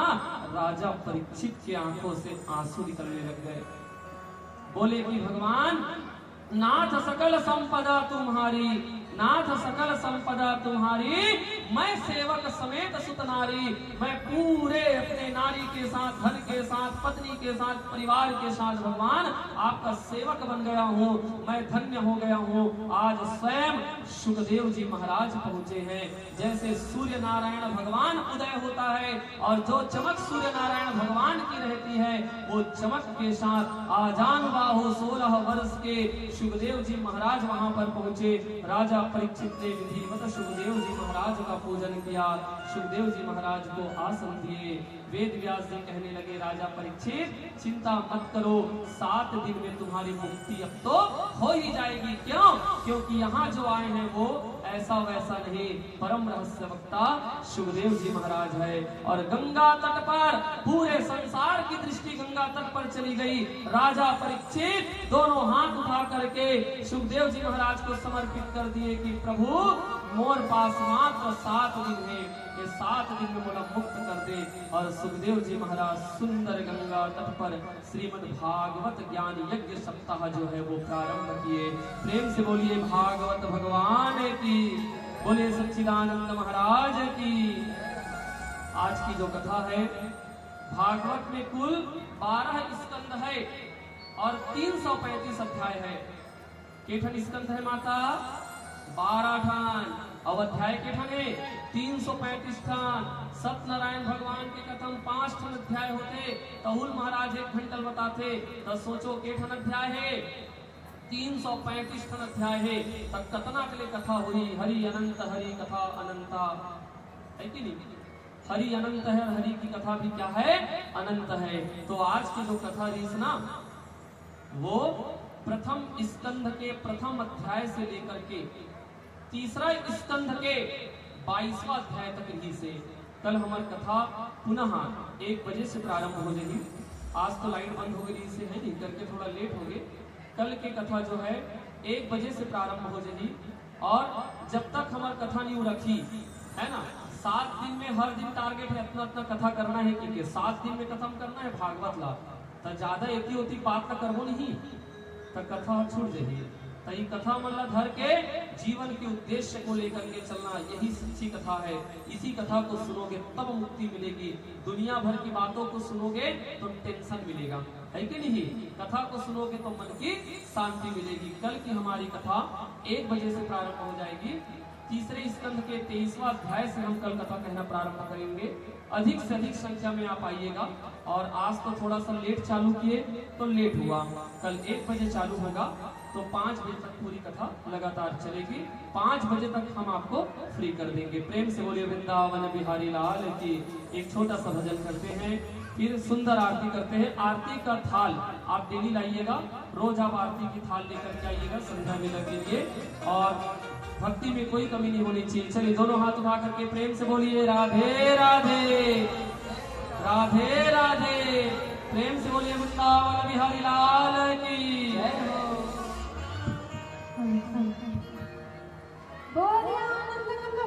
राजा परीक्षित के आंखों से आंसू निकलने लग गए। बोले कि भगवान, नाथ सकल संपदा तुम्हारी, नाथ सकल संपदा तुम्हारी, मैं सेवक समेत सुत नारी। मैं पूरे अपने नारी के साथ, धन के साथ, पत्नी के साथ, परिवार के साथ भगवान आपका सेवक बन गया हूँ, मैं धन्य हो गया हूँ। आज स्वयं सुखदेव जी महाराज पहुंचे हैं। जैसे सूर्य नारायण भगवान उदय होता है और जो चमक सूर्य नारायण भगवान की रहती है, वो चमक के साथ आजानुबाहु सोलह वर्ष के सुखदेव जी महाराज वहां पर पहुंचे। राजा परीक्षित ने विधिवत सुखदेव जी महाराज का पूजन किया, सुखदेव जी महाराज को आसन दिए। वेद व्यास जी कहने लगे, राजा परीक्षित, चिंता मत करो, सात दिन में तुम्हारी मुक्ति अब तो हो ही जाएगी। क्यों? क्योंकि यहाँ जो आए हैं वो ऐसा वैसा नहीं, परम रहस्य वक्ता सुखदेव जी महाराज है। और गंगा तट पर पूरे संसार की दृष्टि गंगा तट पर चली गई। राजा परीक्षित दोनों हाथ उठा करके सुखदेव जी महाराज को समर्पित कर दिए कि प्रभु, मोर पास मात्र सात दिन है, ये सात दिन में मोला मुक्त कर दे। और सुखदेव जी महाराज सुंदर गंगा तट पर श्रीमद् भागवत ज्ञान यज्ञ सप्ताह जो है वो प्रारंभ किए। प्रेम से बोलिए भागवत भगवान की, बोलिए सच्चिदानंद महाराज की। आज की जो कथा है, भागवत में कुल बारह स्कंद है और तीन सौ पैंतीस अध्याय है। के ठन स्कंद है माता? बारह ठन। अउ अध्याय के ठन है? तीन सौ पैंतीस ठन। सत्यनारायण भगवान के कथा म पांच ठन अध्याय होथे, तहू ल महाराज एक घंटा ल बताथे। त सोचो के ठन अध्याय है? तीन सौ पैंतीस ठन अध्याय है। त कतना के ले कथा होही? हरि अनंत, हरि कथा अनंता, है कि नहीं? हरि अनंत है और हरि की कथा भी क्या है? अनंत है। तो आज की जो कथा रहिस ना, वो प्रथम स्कंध के प्रथम अध्याय से लेकर के तीसरा स्कंध के बाईसवां अध्याय तक रहिस हे। कल हमर कथा पुनः एक बजे से प्रारंभ हो जाही। आज तो लाइट बंद हो गई रहिस हे, है नहीं, करके थोड़ा लेट हो गए। कल के कथा जो है एक बजे से प्रारंभ हो जाही और जब तक हमर कथा नहीं रखी, है ना, सात दिन में हर दिन टारगेट है, इतना इतना कथा करना है, कि, कि सात दिन में खत्म करना है भागवत ला। त ज्यादा एती ओती बात त करबो नहीं, त कथा ह छूट जाही। त ई कथा मन ला धर के जीवन के उद्देश्य को लेकर के चलना, यही सच्ची कथा है। इसी कथा को सुनोगे तब मुक्ति मिलेगी। दुनिया भर की बातों को सुनोगे तो टेंशन मिलेगा, है कि नहीं? कथा को सुनोगे तो मन की शांति मिलेगी। कल की हमारी कथा एक बजे से प्रारंभ हो जाएगी। तीसरे स्कंध के तेईसवां अध्याय से हम कल कथा कहना प्रारंभ करेंगे। अधिक से अधिक संख्या में आप आइएगा। और आज तो थोड़ा सा लेट चालू किए तो लेट हुआ, कल एक बजे चालू होगा तो पाँच बजे तक पूरी कथा लगातार चलेगी। पाँच बजे तक हम आपको फ्री कर देंगे। प्रेम से बोलिए वृंदावन बिहारी लाल की। एक छोटा सा भजन करते हैं, फिर सुंदर आरती करते हैं। आरती का थाल आप डेली लाइएगा, रोज आप आरती की थाल लेकर के आइएगा संध्या वेला के लिए। और भक्ति में कोई कमी नहीं होनी चाहिए। चलिए, दोनों हाथ उठा करके प्रेम से बोलिए, राधे राधे, राधे राधे। प्रेम से बोलिए वृंदावन बिहारी लाल की। बोलिए आनंद कंद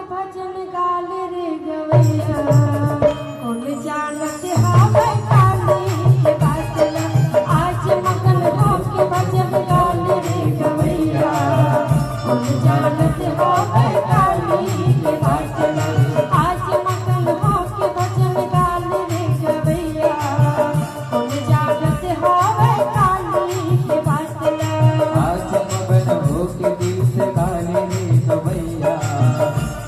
भजन गाल रे गवैया, कोन जानत हावय काली के बात ला। आज मगन होके भजन गाल रे गवैया, कोन जानत हावय काली के बात ला। आज मगन होके भजन गाल रे गवैया, कोन जानत हावय काली के बात ला। आज मगन होके गीत गाल रे गवैया,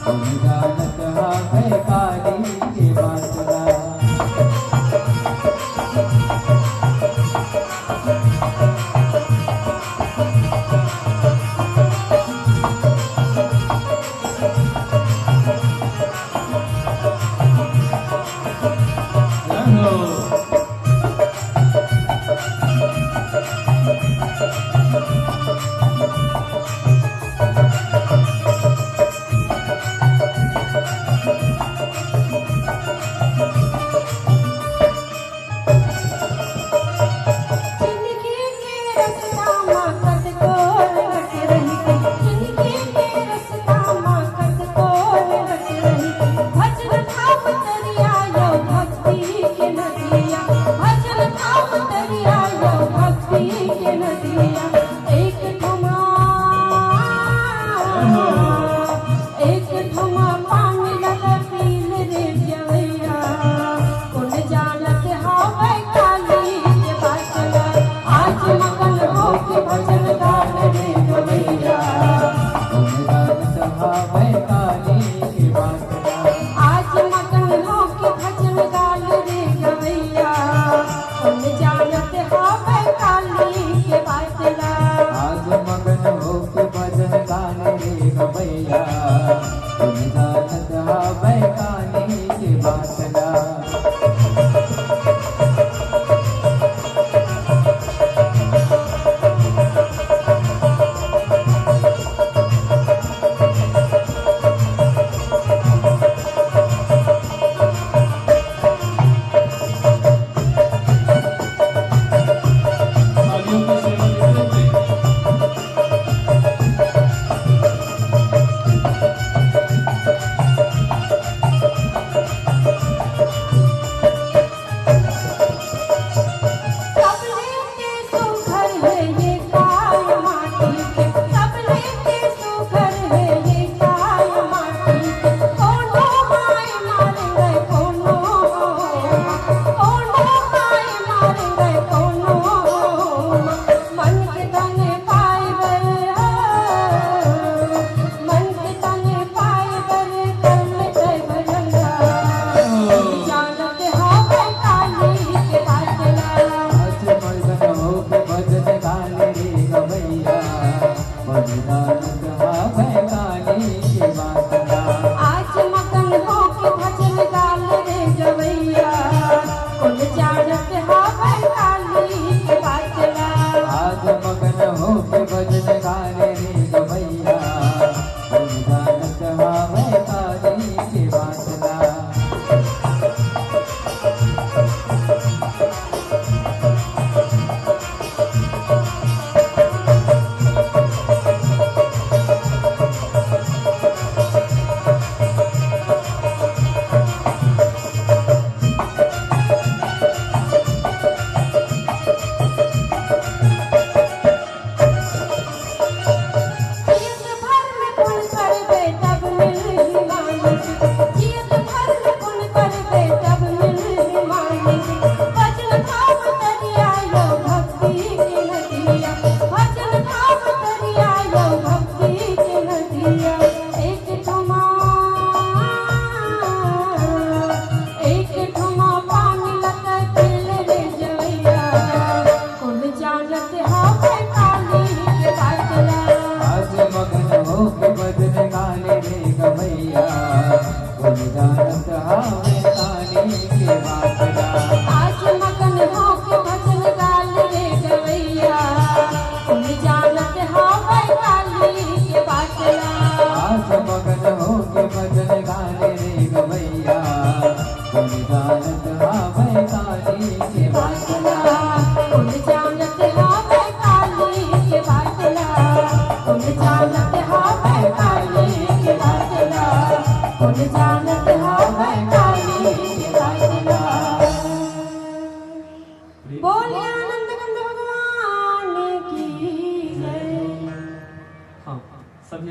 कोन जानत हावय काली के बात ला।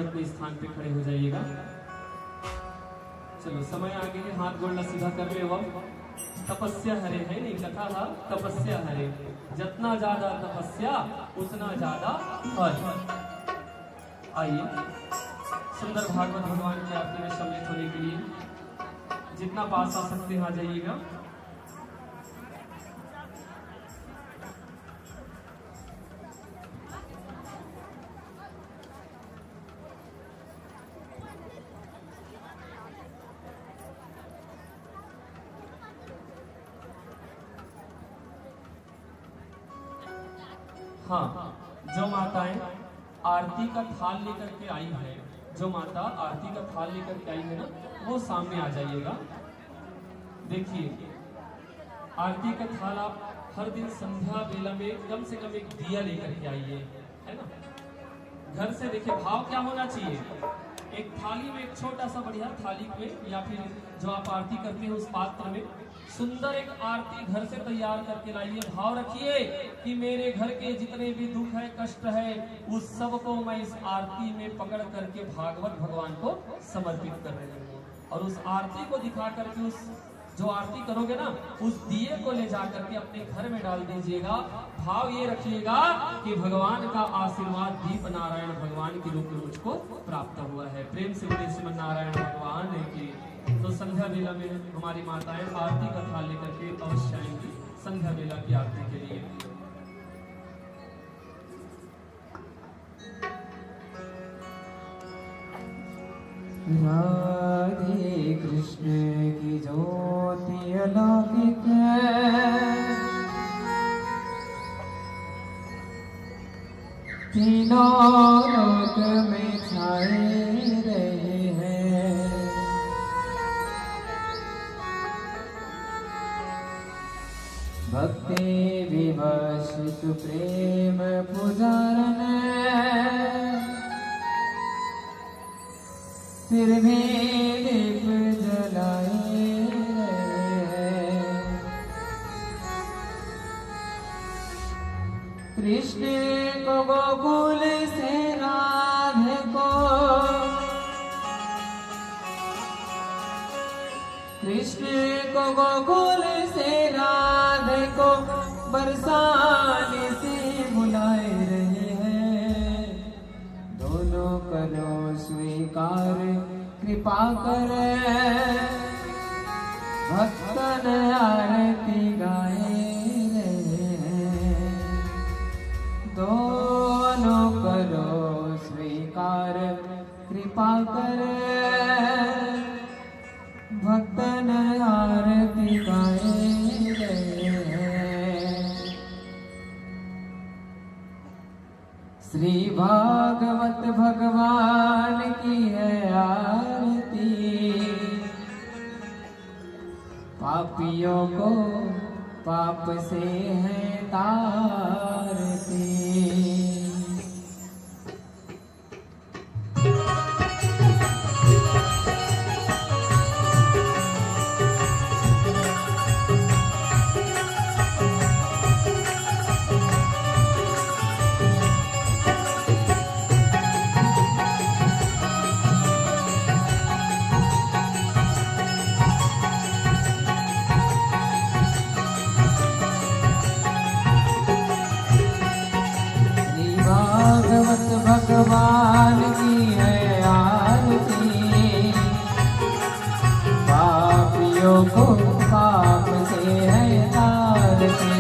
अपने स्थान पे खड़े हो जाइएगा। चलो, समय आगे है, हाथ गोड़ ला सीधा कर ले। अब तपस्या हरे है नहीं, कथा हा तपस्या हरे। जितना ज्यादा तपस्या, उतना ज्यादा फल। आइए, सुंदर भागवत भगवान की आरती में सम्मिलित होने के लिए जितना पास आ सकते हैं, आ जाइएगा। हाँ, जो माताएं आरती का थाल लेकर के आई है, जो माता आरती का थाल लेकर के आई है ना, वो सामने आ जाइएगा। देखिए, आरती का थाल आप हर दिन संध्या बेला में कम से कम एक दिया लेकर के आइए, है ना। घर से, देखिए, भाव क्या होना चाहिए, एक थाली में, एक छोटा सा बढ़िया थाली में, या फिर जो आप आरती करते हैं उस पात्र में सुंदर एक आरती घर से तैयार करके लाइए। भाव रखिए कि मेरे घर के जितने भी दुख है, कष्ट है, उस सब को मैं इस आरती में पकड़ करके भागवत भगवान को समर्पित कर रही हूँ। और उस आरती को दिखा करके, उस जो आरती करोगे ना, उस दिए को ले जा करके अपने घर में डाल दीजिएगा। भाव ये रखिएगा कि भगवान का आशीर्वाद दीप नारायण भगवान के रूप में मुझको प्राप्त हुआ है। प्रेम से बोलिए श्रीमन नारायण भगवान की। तो संध्या बेला में हमारी माताएं आरती का थाल लेकर के अवश्य आएंगी संध्या बेला की आरती के लिए। राधे कृष्ण की ज्योति अलौकिक तीनों लोक में छाई रही है। भक्ति विवश तू प्रेम पुजारन, फिर भी दीप जलाए रहे हैं। कृष्ण को गोकुल से राधे को, कृष्ण को गोकुल से राधे को बरसाने से बुलाए रहे हैं। दोनों करो स्वीकार कृपा कर, भक्तन आरती गाए रहे हैं। दोनों करो स्वीकार कृपा कर, भक्तन आरती गाए रहे हैं। श्री भागवत भगवान की है आरती, पापियों को पाप से है तारती। श्री भागवत भगवान की है आरती, पापियों को पाप से है तारती।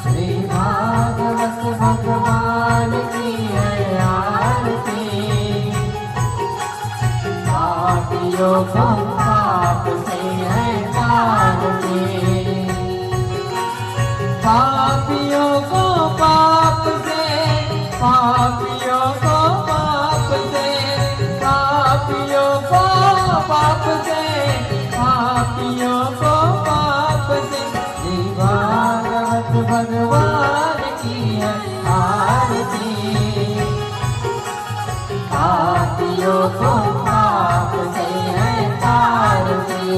श्री भागवत भगवान की है आरती, पापियों को पाप से है तारती। पापियों को पाप से, पापियों को पाप से, पापियों को पाप से, पापियों को पाप से। श्री भागवत भगवान की है आरती, पापियों को पाप से है तारती।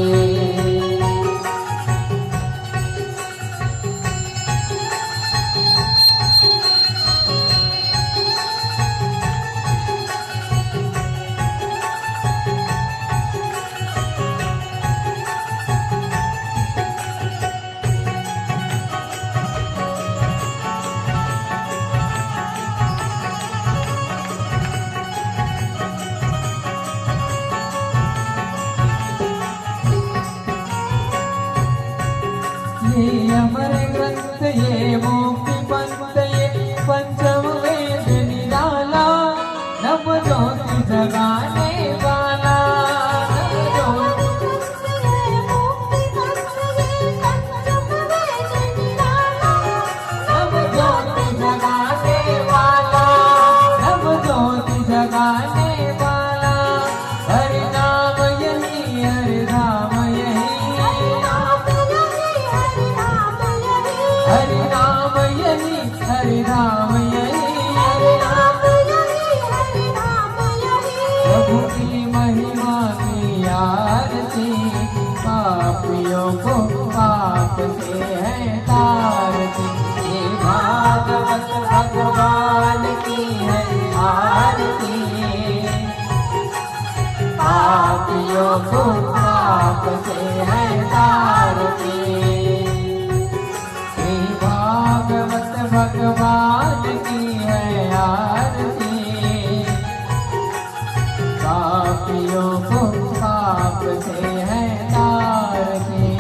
ये अमर ग्रंथ, ये मुक्ति पंथ, ये पंचम वेद निराला, नव ज्योति जगाने वाला, नव ज्योति, नव ज्योति जगाने वाला, नव ज्योति जगाने वाला। हरि नाम यही, हरि धाम यही, हरि नाम यही, हरि धाम यही, हरि नाम यही, हरि धाम यही, हरि नाम यही, हरि धाम यही। प्रभु की महिमा की आरती, पापियों को पाप से है तारती। ये भागवत भगवान की है आरती, पापियों को पाप से है तारती। श्री भागवत भगवान की है आरती, पापियों को पाप से है तारती।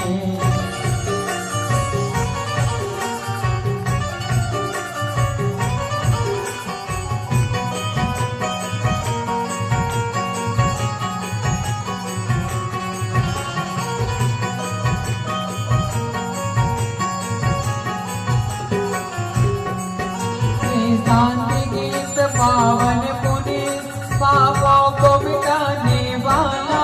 शांति गीत पावन पुनीत, पापों को मिटाने वाला,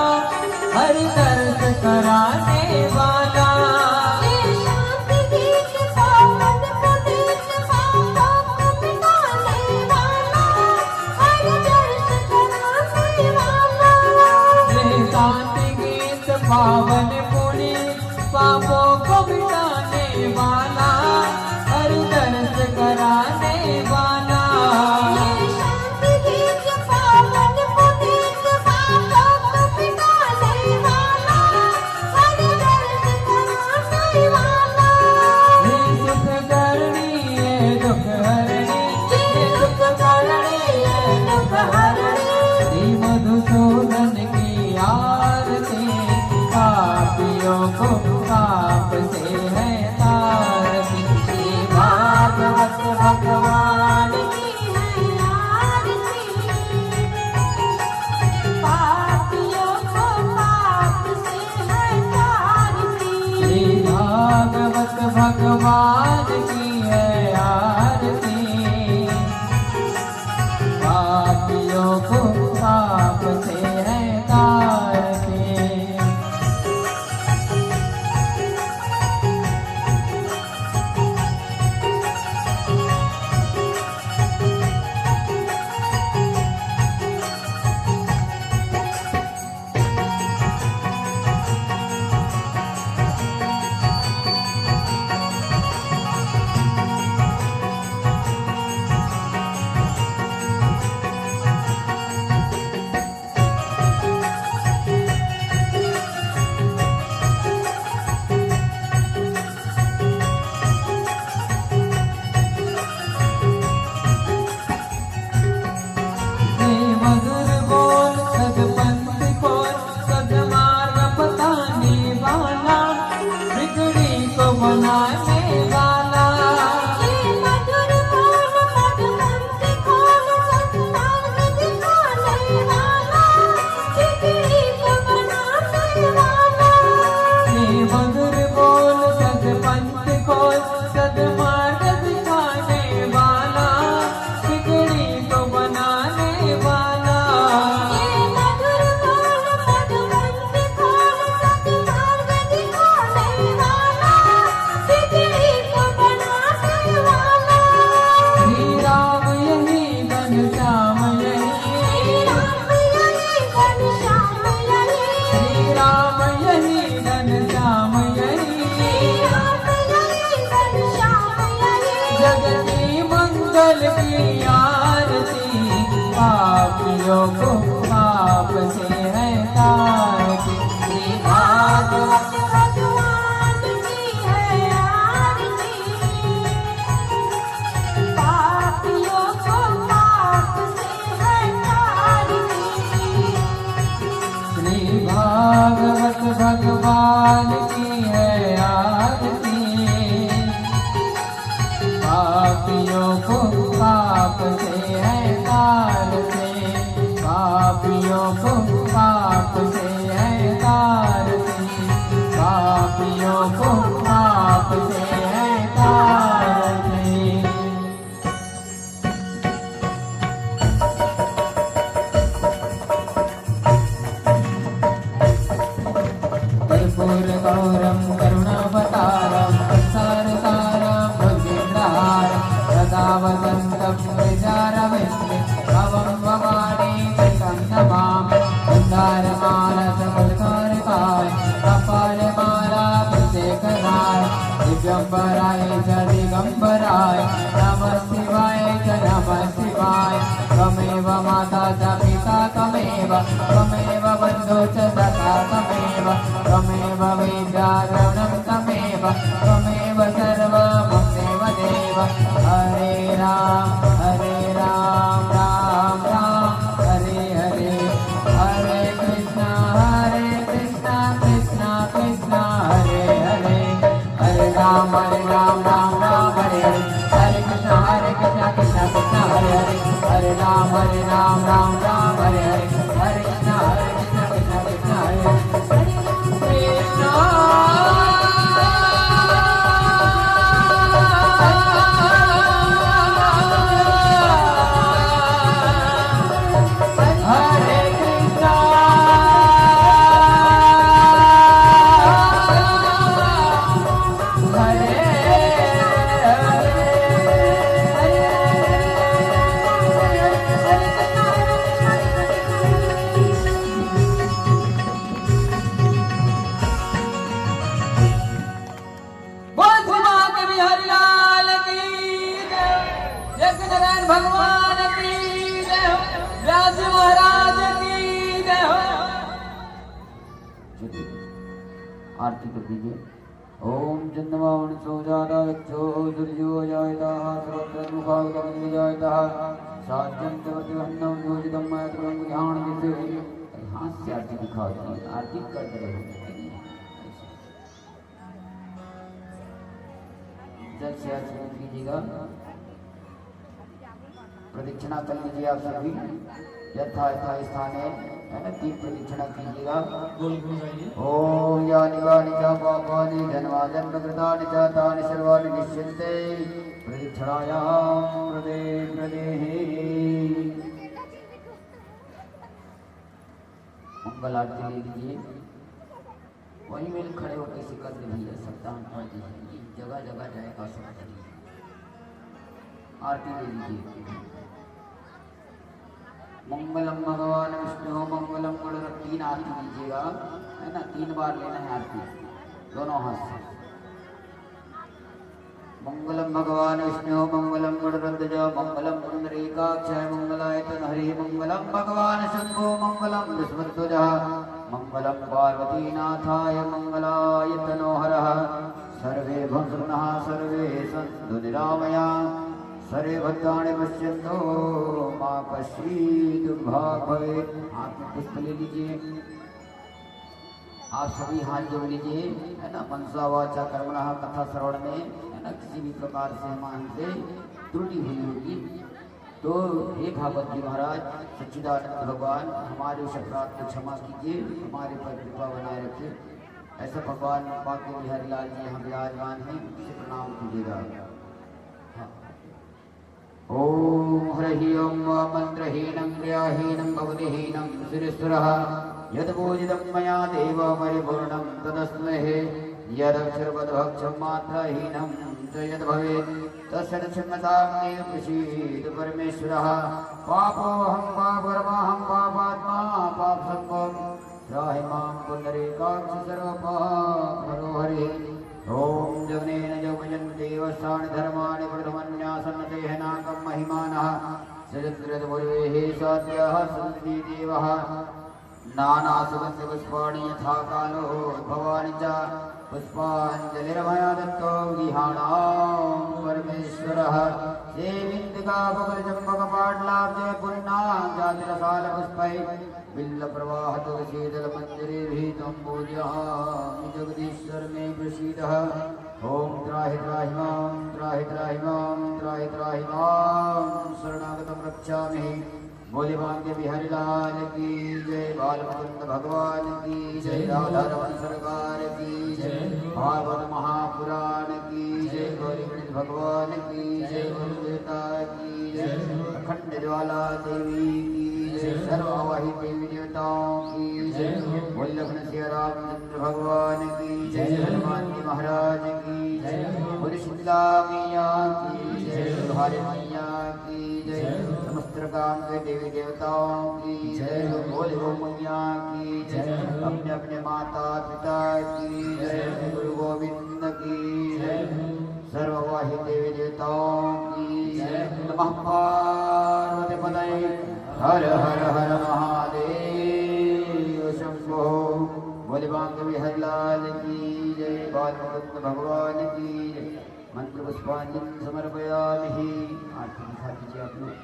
हर दर्द कराने वाला। ये शांति गीत पावन पुनीत, पापों को मिटाने वाला, हर दर्द कराने वाला। ये शांति गीत पावन पुनीत, पापों को मिटाने वाला, हर दर्द कराने वाला। ये शांति गीत पावन पुनीत, पापों को मिटाने वाला, हर दर्द कराने वाला। हे सुख करणी, हे दुख हरणी, हे सुख करणी, हे दुख हरणी। श्री मधुसूदन की आरती, पापियों को पाप से है तारती। श्री भागवत भगवान की है आरती, पापियों को पाप से है तारती। श्री भागवत भगवान की है आरती, पापियों को पाप से है तारती। हे मधुर बोल सदपंथ खोल, सदमार्ग बताने वाला, बिगड़ी को बनाने वाला। हे मधुर बोल सदपंथ खोल, सदमार्ग दिखाने वाला, बिगड़ी को बनाने वाला। हे मधुर बोल सदपंथ खोल, सदमार्ग दिखाने वाला, बिगड़ी को बनाने वाला। हे मधुर बोल सदपंथ खोल, सदमार्ग दिखाने वाला, बिगड़ी को बनाने वाला। श्री राम यही घनश्याम यही, श्री राम यही घनश्याम यही, श्री राम यही घनश्याम यही, श्री राम यही घनश्याम यही। जग की मंगल की आरती, पापियों को पाप से है तारती। श्री भागवत भगवान की है आरती, पापियों को पाप से है तारती। श्री भागवत भगवान की है आरती, पापियों को पाप से है तारती, पापियों को पाप से है तारती। कर्पूरगौरं करुणावतारं संसारसारं भुजगेन्द्रहारं सदा वसन्तं हृदयारविन्दे भवं भवानी तं नमामि। मन्दारमाला सफलकारकाय कपालमाला प्रत्येकराय दिव्यम्बराय च दिगम्बराय नमः शिवाय च नमः शिवाय। त्वमेव माता च पिता त्वमेव, त्वमेव बन्धु च सखा त्वमेव, त्वमेव विद्या द्रविणं त्वमेव, त्वमेव सर्वं मम देव देव। हरे राम हरे राम राम राम हरे हरे, हरे कृष्णा हरे कृष्णा कृष्णा कृष्णा हरे हरे। हरे राम हरे राम राम राम हरे हरे। हरे कृष्णा हरे कृष्णा कृष्णा कृष्णा हरे हरे। हरे राम हरे राम राम राम हरे हरे। हरे कृष्णा हरे कृष्णा कृष्णा कृष्णा हरे हरे। हरे राम कृष्णा। हरे कृष्णा। हरे हरे। बोल श्री महाकवि हरिलाल की जय। यज्ञ नारायण भगवान की जय। व्यास जी महाराज की जय हो। आरती कर दीजिए। ओम चंद्रमा वंशो जाता वृक्षो सूर्यो जायता सर्वत्र मुखावतम जायता। साध्यम च प्रतिबंधम योजितम मैत्रम ध्यान विषय। हाथ से आरती दिखाओ जी, आरती कर रहे हो। जल से अर्पित कीजिएगा। प्रदक्षिणा कर लीजिए आप सभी। यथा यथा स्थाने, है ना, तीन प्रदक्षिणा कीजिएगा। गोल घूम जाइए। ओम यानि कानि च पापानि जन्माजन्मकृतानि च तानि सर्वाणि नश्यन्ते प्रदक्षिणायां प्रदे प्रदेहि। मंगल आरती ले लीजिए। वहीं में खड़े होकर सिकंद भी है, सप्ताह पढ़ लीजिए, जगह जगह जाएगा सब। आरती ले लीजिए। मंगलम भगवान विष्णु मंगलम गुणरत्न, तीन आरती लीजिएगा, है ना, तीन बार लेना है आरती दोनों हाथ से। मंगलम भगवान विष्णु मंगलम गुणरत्न च मंगलम पुंडरीकाक्षाय मंगलाय तनहरि मंगलम भगवान शंभो मंगलम विष्णुध्वज मंगलम पार्वतीनाथाय मंगलाय तनोहर। सर्वे भवन्तु सुखिनः सर्वे सन्तु निरामया सर्वे भद्राणि पश्यन्तु मा कश्चित् दुर्भाग् भवेत्। हाथ में पुष्प ले लीजिए। आप सभी हाथ जोड़ लीजिए, है ना। मनसा वाचा कर्मणः कथा श्रवण में, है ना, किसी भी प्रकार से हमारे हमसे त्रुटि हुई होगी तो हे भागवत जी महाराज, सच्चिदानंद भगवान हमारे उस अपराध को क्षमा कीजिए, हमारे पर कृपा बनाए रखिए। ऐसा भगवान बांके बिहारी लाल जी यहाँ विराजमान हैं, उनसे प्रणाम कीजिएगा। हाँ। ओम हरहि ओम मंत्रहीनं क्रियाहीनं भक्तिहीनं सुरेश्वरः। यदपूजितं मया देव परिपूर्णं तदस्तु मे। यदक्षरपदभक्षं मात्राहीनं च यद्भवेत् तस्य क्षम्यतां देव प्रसीद परमेश्वरः। पापोऽहं पापकर्माऽहं पापात्मा पापसम्भवम्। त्राहि मां पुण्डरीकाक्ष सर्वपापहरो हरिः। ॐ जघनेन जघुमज्जन्ते वस्त्राणि धर्माणि प्रथमन्यासन्नतेः नाकं महिमानः। सृजन्ति रथपूर्वेः साध्याः सन्ति देवाः। नानासुगन्धिपुष्पाणि यथा कालोद्भवानि च। पुष्पाञ्जलिर्मया दत्तो गृहाणां परमेश्वरः। सेविन्तिकापकुलचम्पकपाटलाब्जैः पुण्णाञ्जातिरसालपुष्पैः। बिल्वप्रवाहतुलसीदलमञ्जरीभिः तं पूजयामि जगदीश्वर मे प्रसीद। ॐ त्राहि त्राहि मां, त्राहि त्राहि मां, त्राहि त्राहि मां शरणागतं रक्षामि। बोले बांके बिहारी लाल की जय, बाल मुकुंद भगवान की जय, राधा रमन सरकार की जय, भागवत महापुराण की जय, गौरी गणेश भगवान की जय, गुरु देवता की जय, अखंड ज्वाला देवी की जय, सर्व आवाहित देवी देवताओं की जय, बोले लखन सिया रामचंद्र भगवान की जय, हनुमान जी महाराज की जय, बोले शीतला मैया की जय, भारत मैया की जय, समस्त प्रकार के देवी देवताओं की जय, बोले गौ मैया की जय, अपने अपने माता पिता की जय, गुरु गोविंद की जय, सर्ववाही देवी देवताओं की जय, नमः पार्वती पतये, हर हर हर महादेव शंभो। बोले बांके बिहारी लाल की जय, बाल मुकुंद भगवान की जय। मंत्र पुष्पांजलि समर्पयामि। आरती दिखा दीजिए आप लोग।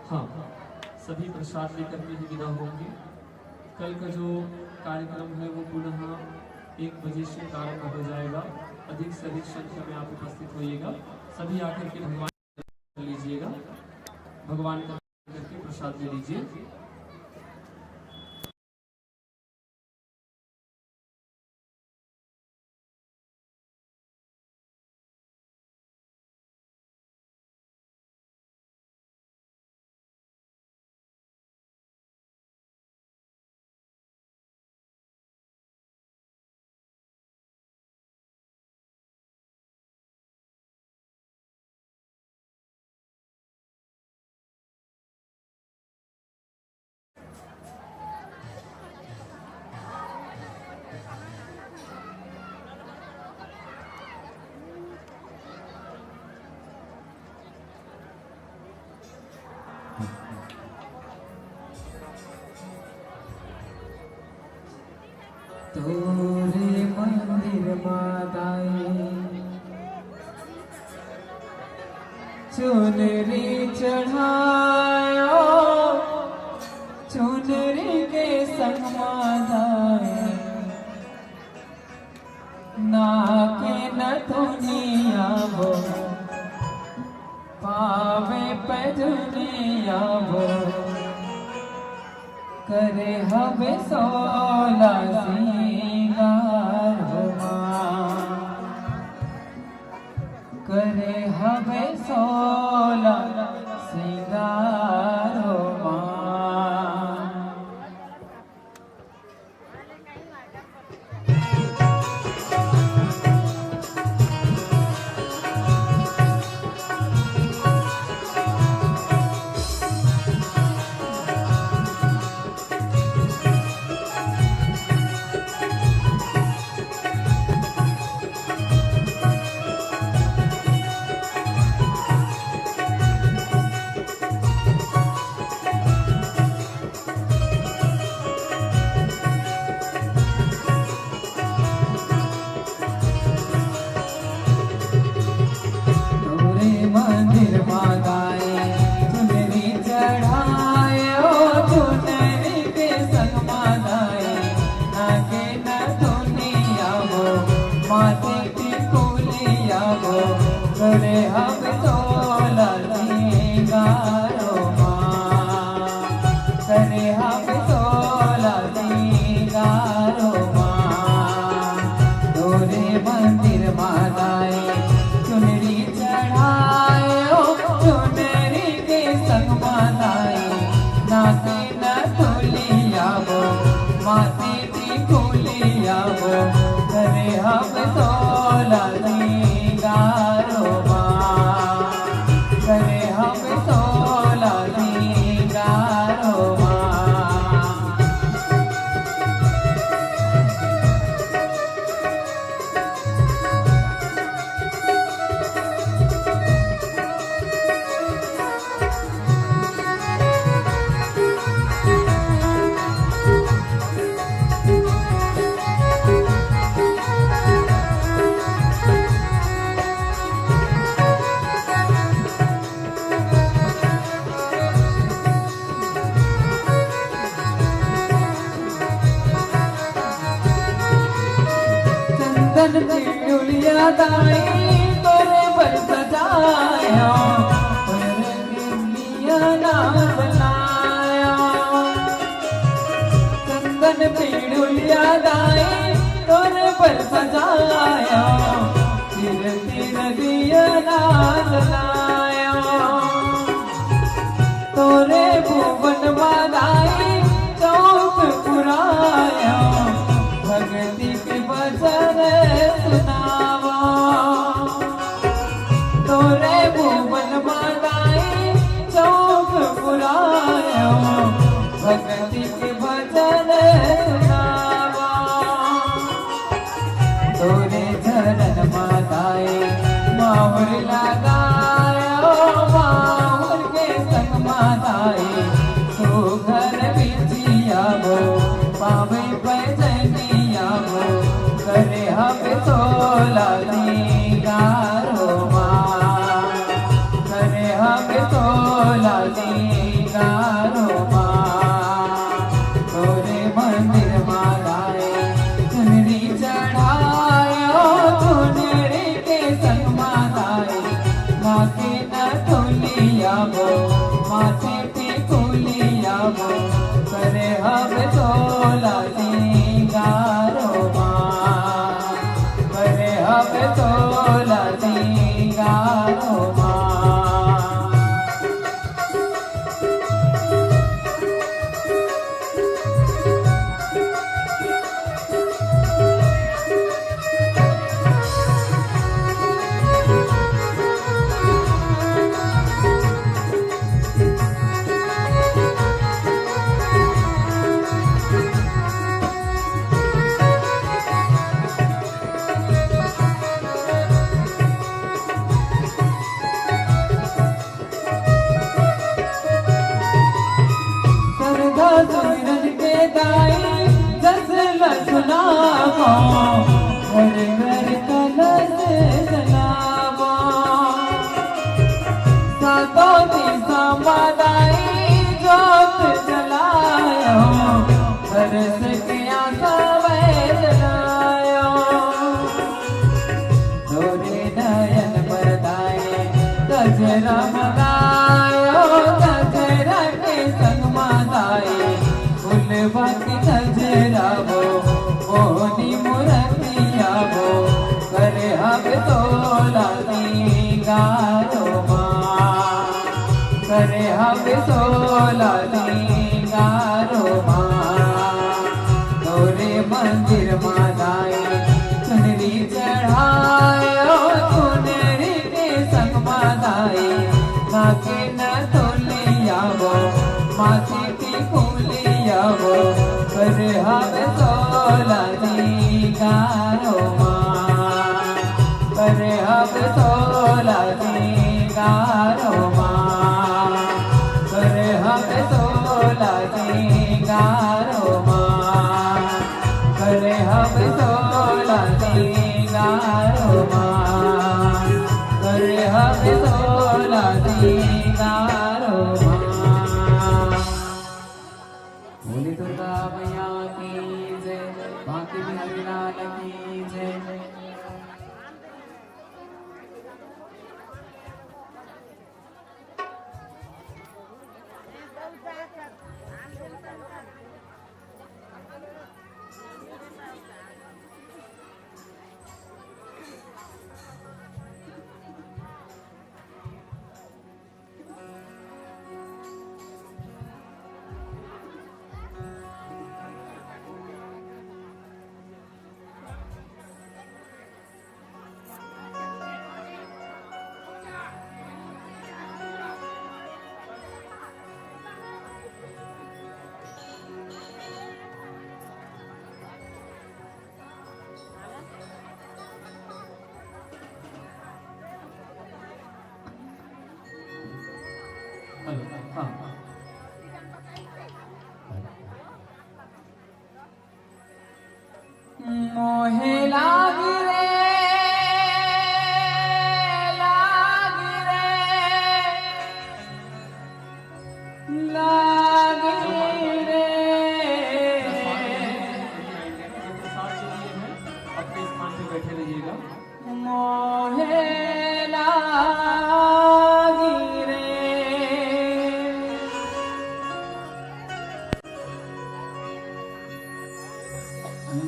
हाँ, सभी प्रसाद लेकर के ही विदा होंगे। कल का जो कार्यक्रम है, वो पुनः एक बजे से प्रारंभ हो जाएगा। अधिक से अधिक संख्या में आप उपस्थित होइएगा। सभी आकर के भगवान कर लीजिएगा, भगवान का करके प्रसाद ले लीजिए। तोरे मंदिर मा दाई चुनरी चढ़ायो, चुनरी के संग मा दाई नाके नथुनिया वो, पावे पजनिया वो, करे हवे सोला सिंगार हो माँ, करे हवे सोला सिंगार हो माँ। तोरे मंदिर मा गाए, चुनरी चढ़ाए, ओ चुनरी के संग मा गाए, नाके नथुनिया वो, माथे टिकुलिया वो, करे हम सोला सिंगारो माँ, करे हम सोला सिंगारो माँ। तोरे मंदिर मा गाए, चुनरी चढ़ाए, ओ चुनरी के संग मा गाए, नाके नथुनिया वो, माथे टिकुलिया वो, करे हम सोला सिंगारो माँ, करे हम सोला सिंगारो माँ। पिड़ुलिया दाई तोरे बर सजाया, तोरे पिड़ुलिया ना बनाया। चंदन पिड़ुलिया दाई तोरे बर सजाया, तीर तीर दिया ना जलाया। तोरे भुवन मा दाई चौक पुराया, भगती के भजन सुनावा। तोरे भुवन मा दाई चौक पुराया, भगती के भजन सुनावा। तोरे चरण मा दाई माहुर लगाया, माहुर के संग मा दाई सुघर बिछिया वो, पावे पैजनिया वो, करे हब सोला सिंगारो मा, करे हब सोला सिंगारो मा। तोरे मंदिर मा दाई चुनरी चढ़ायो, चुनरी के संग मा दाई माथे नथुलिया वो, माथे टिकुलिया वो, करे हब सोला सिंगारो मा, करे हब सोला सिंगारो मा। सरधा सुमिरन के दाई जस ल सुनावा, घर घर कलश जलावा। सातों दिशा मा दाई जोत जलायो, बरस के आंसू जलायो। तोरे नयन मा दाई गजरा मंगायो, गजरा के संग मा दाई फूलवा के गजरा वो, मोहनी मुरतिया वो, करे हब सोला सिंगारो मा, करे हब सोला सिंगारो मा। तोरे मंदिर मा दाई चुनरी चढ़ायो, चुनरी के संग मा दाई माथे नथुलिया वो, माथे टिकुलिया वो, करे हब सोला सिंगारो मा, करे हब सोला सिंगारो मा, करे हब सोला सिंगारो मा, करे हब सोला सिंगारो मा, करे हब सोला सिंगारो मा। बोली दुर्गा मैया की जय, बांके बिहारी लाल की जय। बैठे रहिएगा। मोहे लागी रे,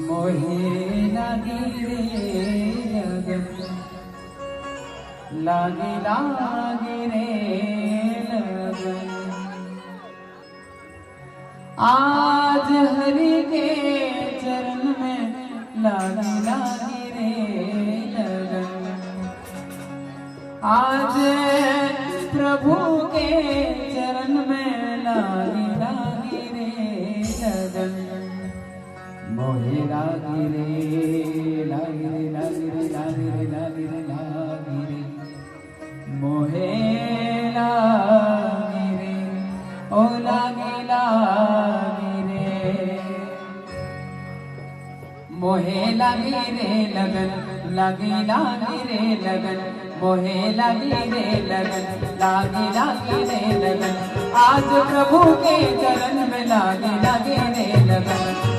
मोहे लागी रे लगन, लागी लागी रे लगन। आज हरि के चरण में लागी लागी रे लगन। आज प्रभु के चरण में लागी लागी रे लगन। मोहे लागी रे, लागी रे, लागी रे, लागी रे, लागी रे, लागी रे। मोहे लागी रे, ओ लागी लागी रे। मोहे लागी रे लगन, लागी लागी रे लगन। मोहे लागी रे लगन, लागी लागी रे लगन। आज प्रभु के चरण में लागी लागी रे लगन।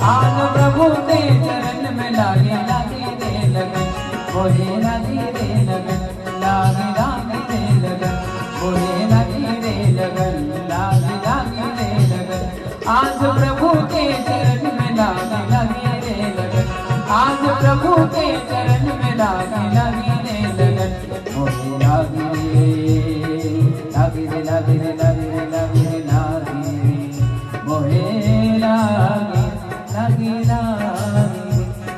आज प्रभु के चरण में लागी लागी रे लगन। मोहे लागी रे लगन, लागी लागी रे लगन। मोहे लागी रे लगन, लागी लागी रे लगन। आज प्रभु के चरण में लागी लागी रे लगन। आज प्रभु के चरण में लागी लागी रे लगन। मोहे लागी रे, लागी रे, लागी रे, लागी रे, लागी रे, लागी रे। मोहे लागी, लागी, लागी रे,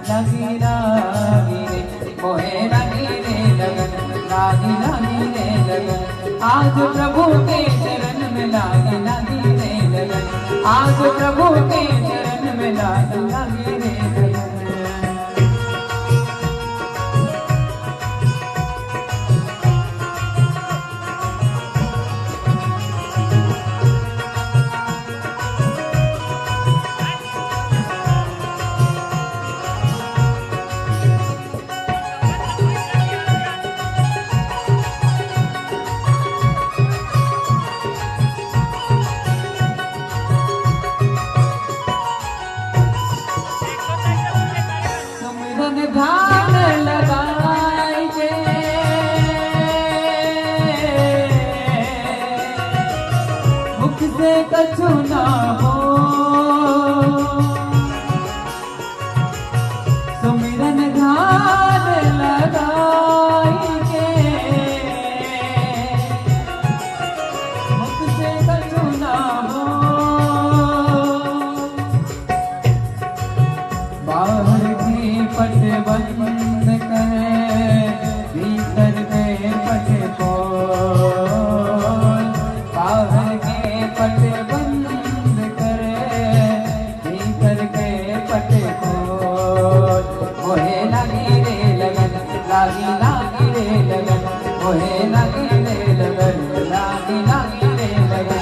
लागी, लागी रे। मोहे लागी रे लगन, लागी, लागी रे लगन। आज प्रभु के चरण में लागी, लागी रे लगन। आज प्रभु के चरण में लागी, लागी रे लगन। सुमिरन ध्यान लगाई के, मुख से कछु ना हो। सुमिरन ध्यान लगाई के, मुख से कछु ना हो। बाहर के पट बंद करे, भीतर के पट खोल। बाहर के पट बंद करे, भीतर के पट खोल। मोहे लागी रे लगन, लागी लागी रे लगन। मोहे लागी रे लगन, लागी लागी रे लगन।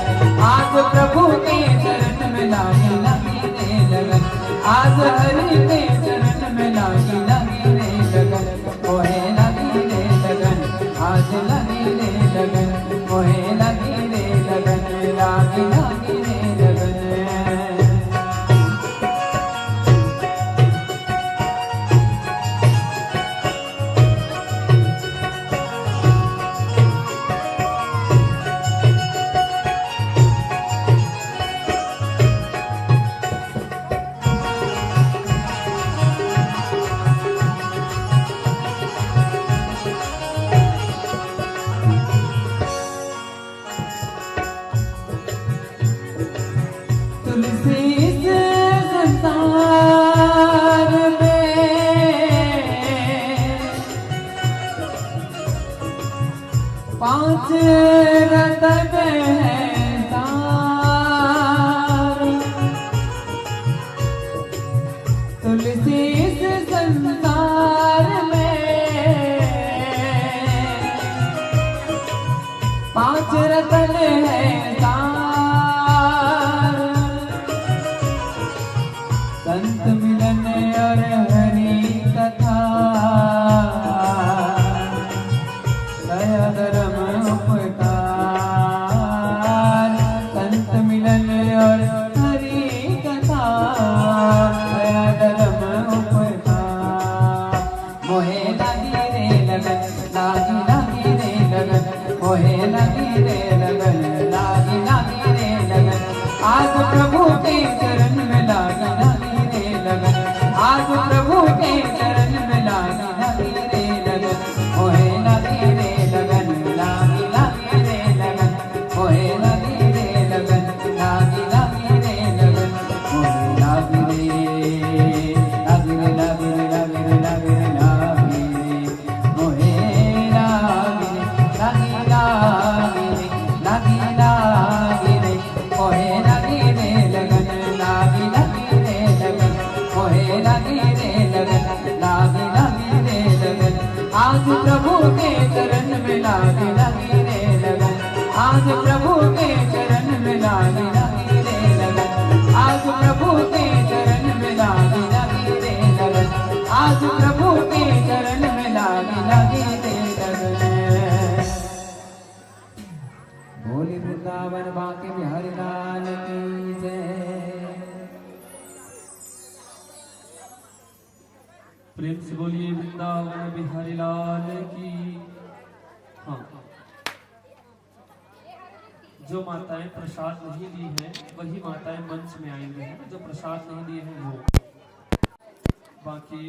आज प्रभु के चरण में लागी लागी रे लगन। आज हरि के चरण में लागी लागी रे लगन। मोहे लागी रे लगन, आज लागी रे लगन। मोहे लागी रे लगन, लागी लागी रे लगन। तुलसी इस संसार में पांच रतन है सार। तुलसी इस संसार में पांच रतन है सार। संत मिलन और हरि कथा, दया धर्म उपकार। मोहे लागी रे लगन, लागी लागी रे लगन, मोहे लागी रे लगन, लागी लागी रे लगन। आज प्रभु के चरण में लागी लागी रे लगन, आज प्रभु के चरण में लागी लागी रे लगन, मोहे लागी रे लगन, लागी लागी रे लगन। मोहे लागी रे लगन, लागी लागी रे लगन, मोहे लागी रे, लागी रे, लागी रे, लागी रे, लागी रे, लागी रे, मोहे लागी रे, लागी लागी रे, लागी लागी रे, मोहे लागी रे लगन, लागी लागी रे लगन, मोहे लागी रे लगन, लागी लागी रे लगन। आज प्रभु के चरण में लागी लागी रे लगन, आज प्रभु के चरण में लागी लागी रे लगन, आज प्रभु के चरण में लागी लागी रे लगन, आज प्रभु के चरण में लागी लागी रे लगन। बोली वृंदावन बांके बिहारी लाल की जय। प्रेम से बोलिए वृंदावन बिहारी लाल की। हाँ, जो माताएं प्रसाद नहीं ली हैं, वही माताएं मंच में आएंगी, है ना? जो प्रसाद नहीं लिए हैं वो। बाकी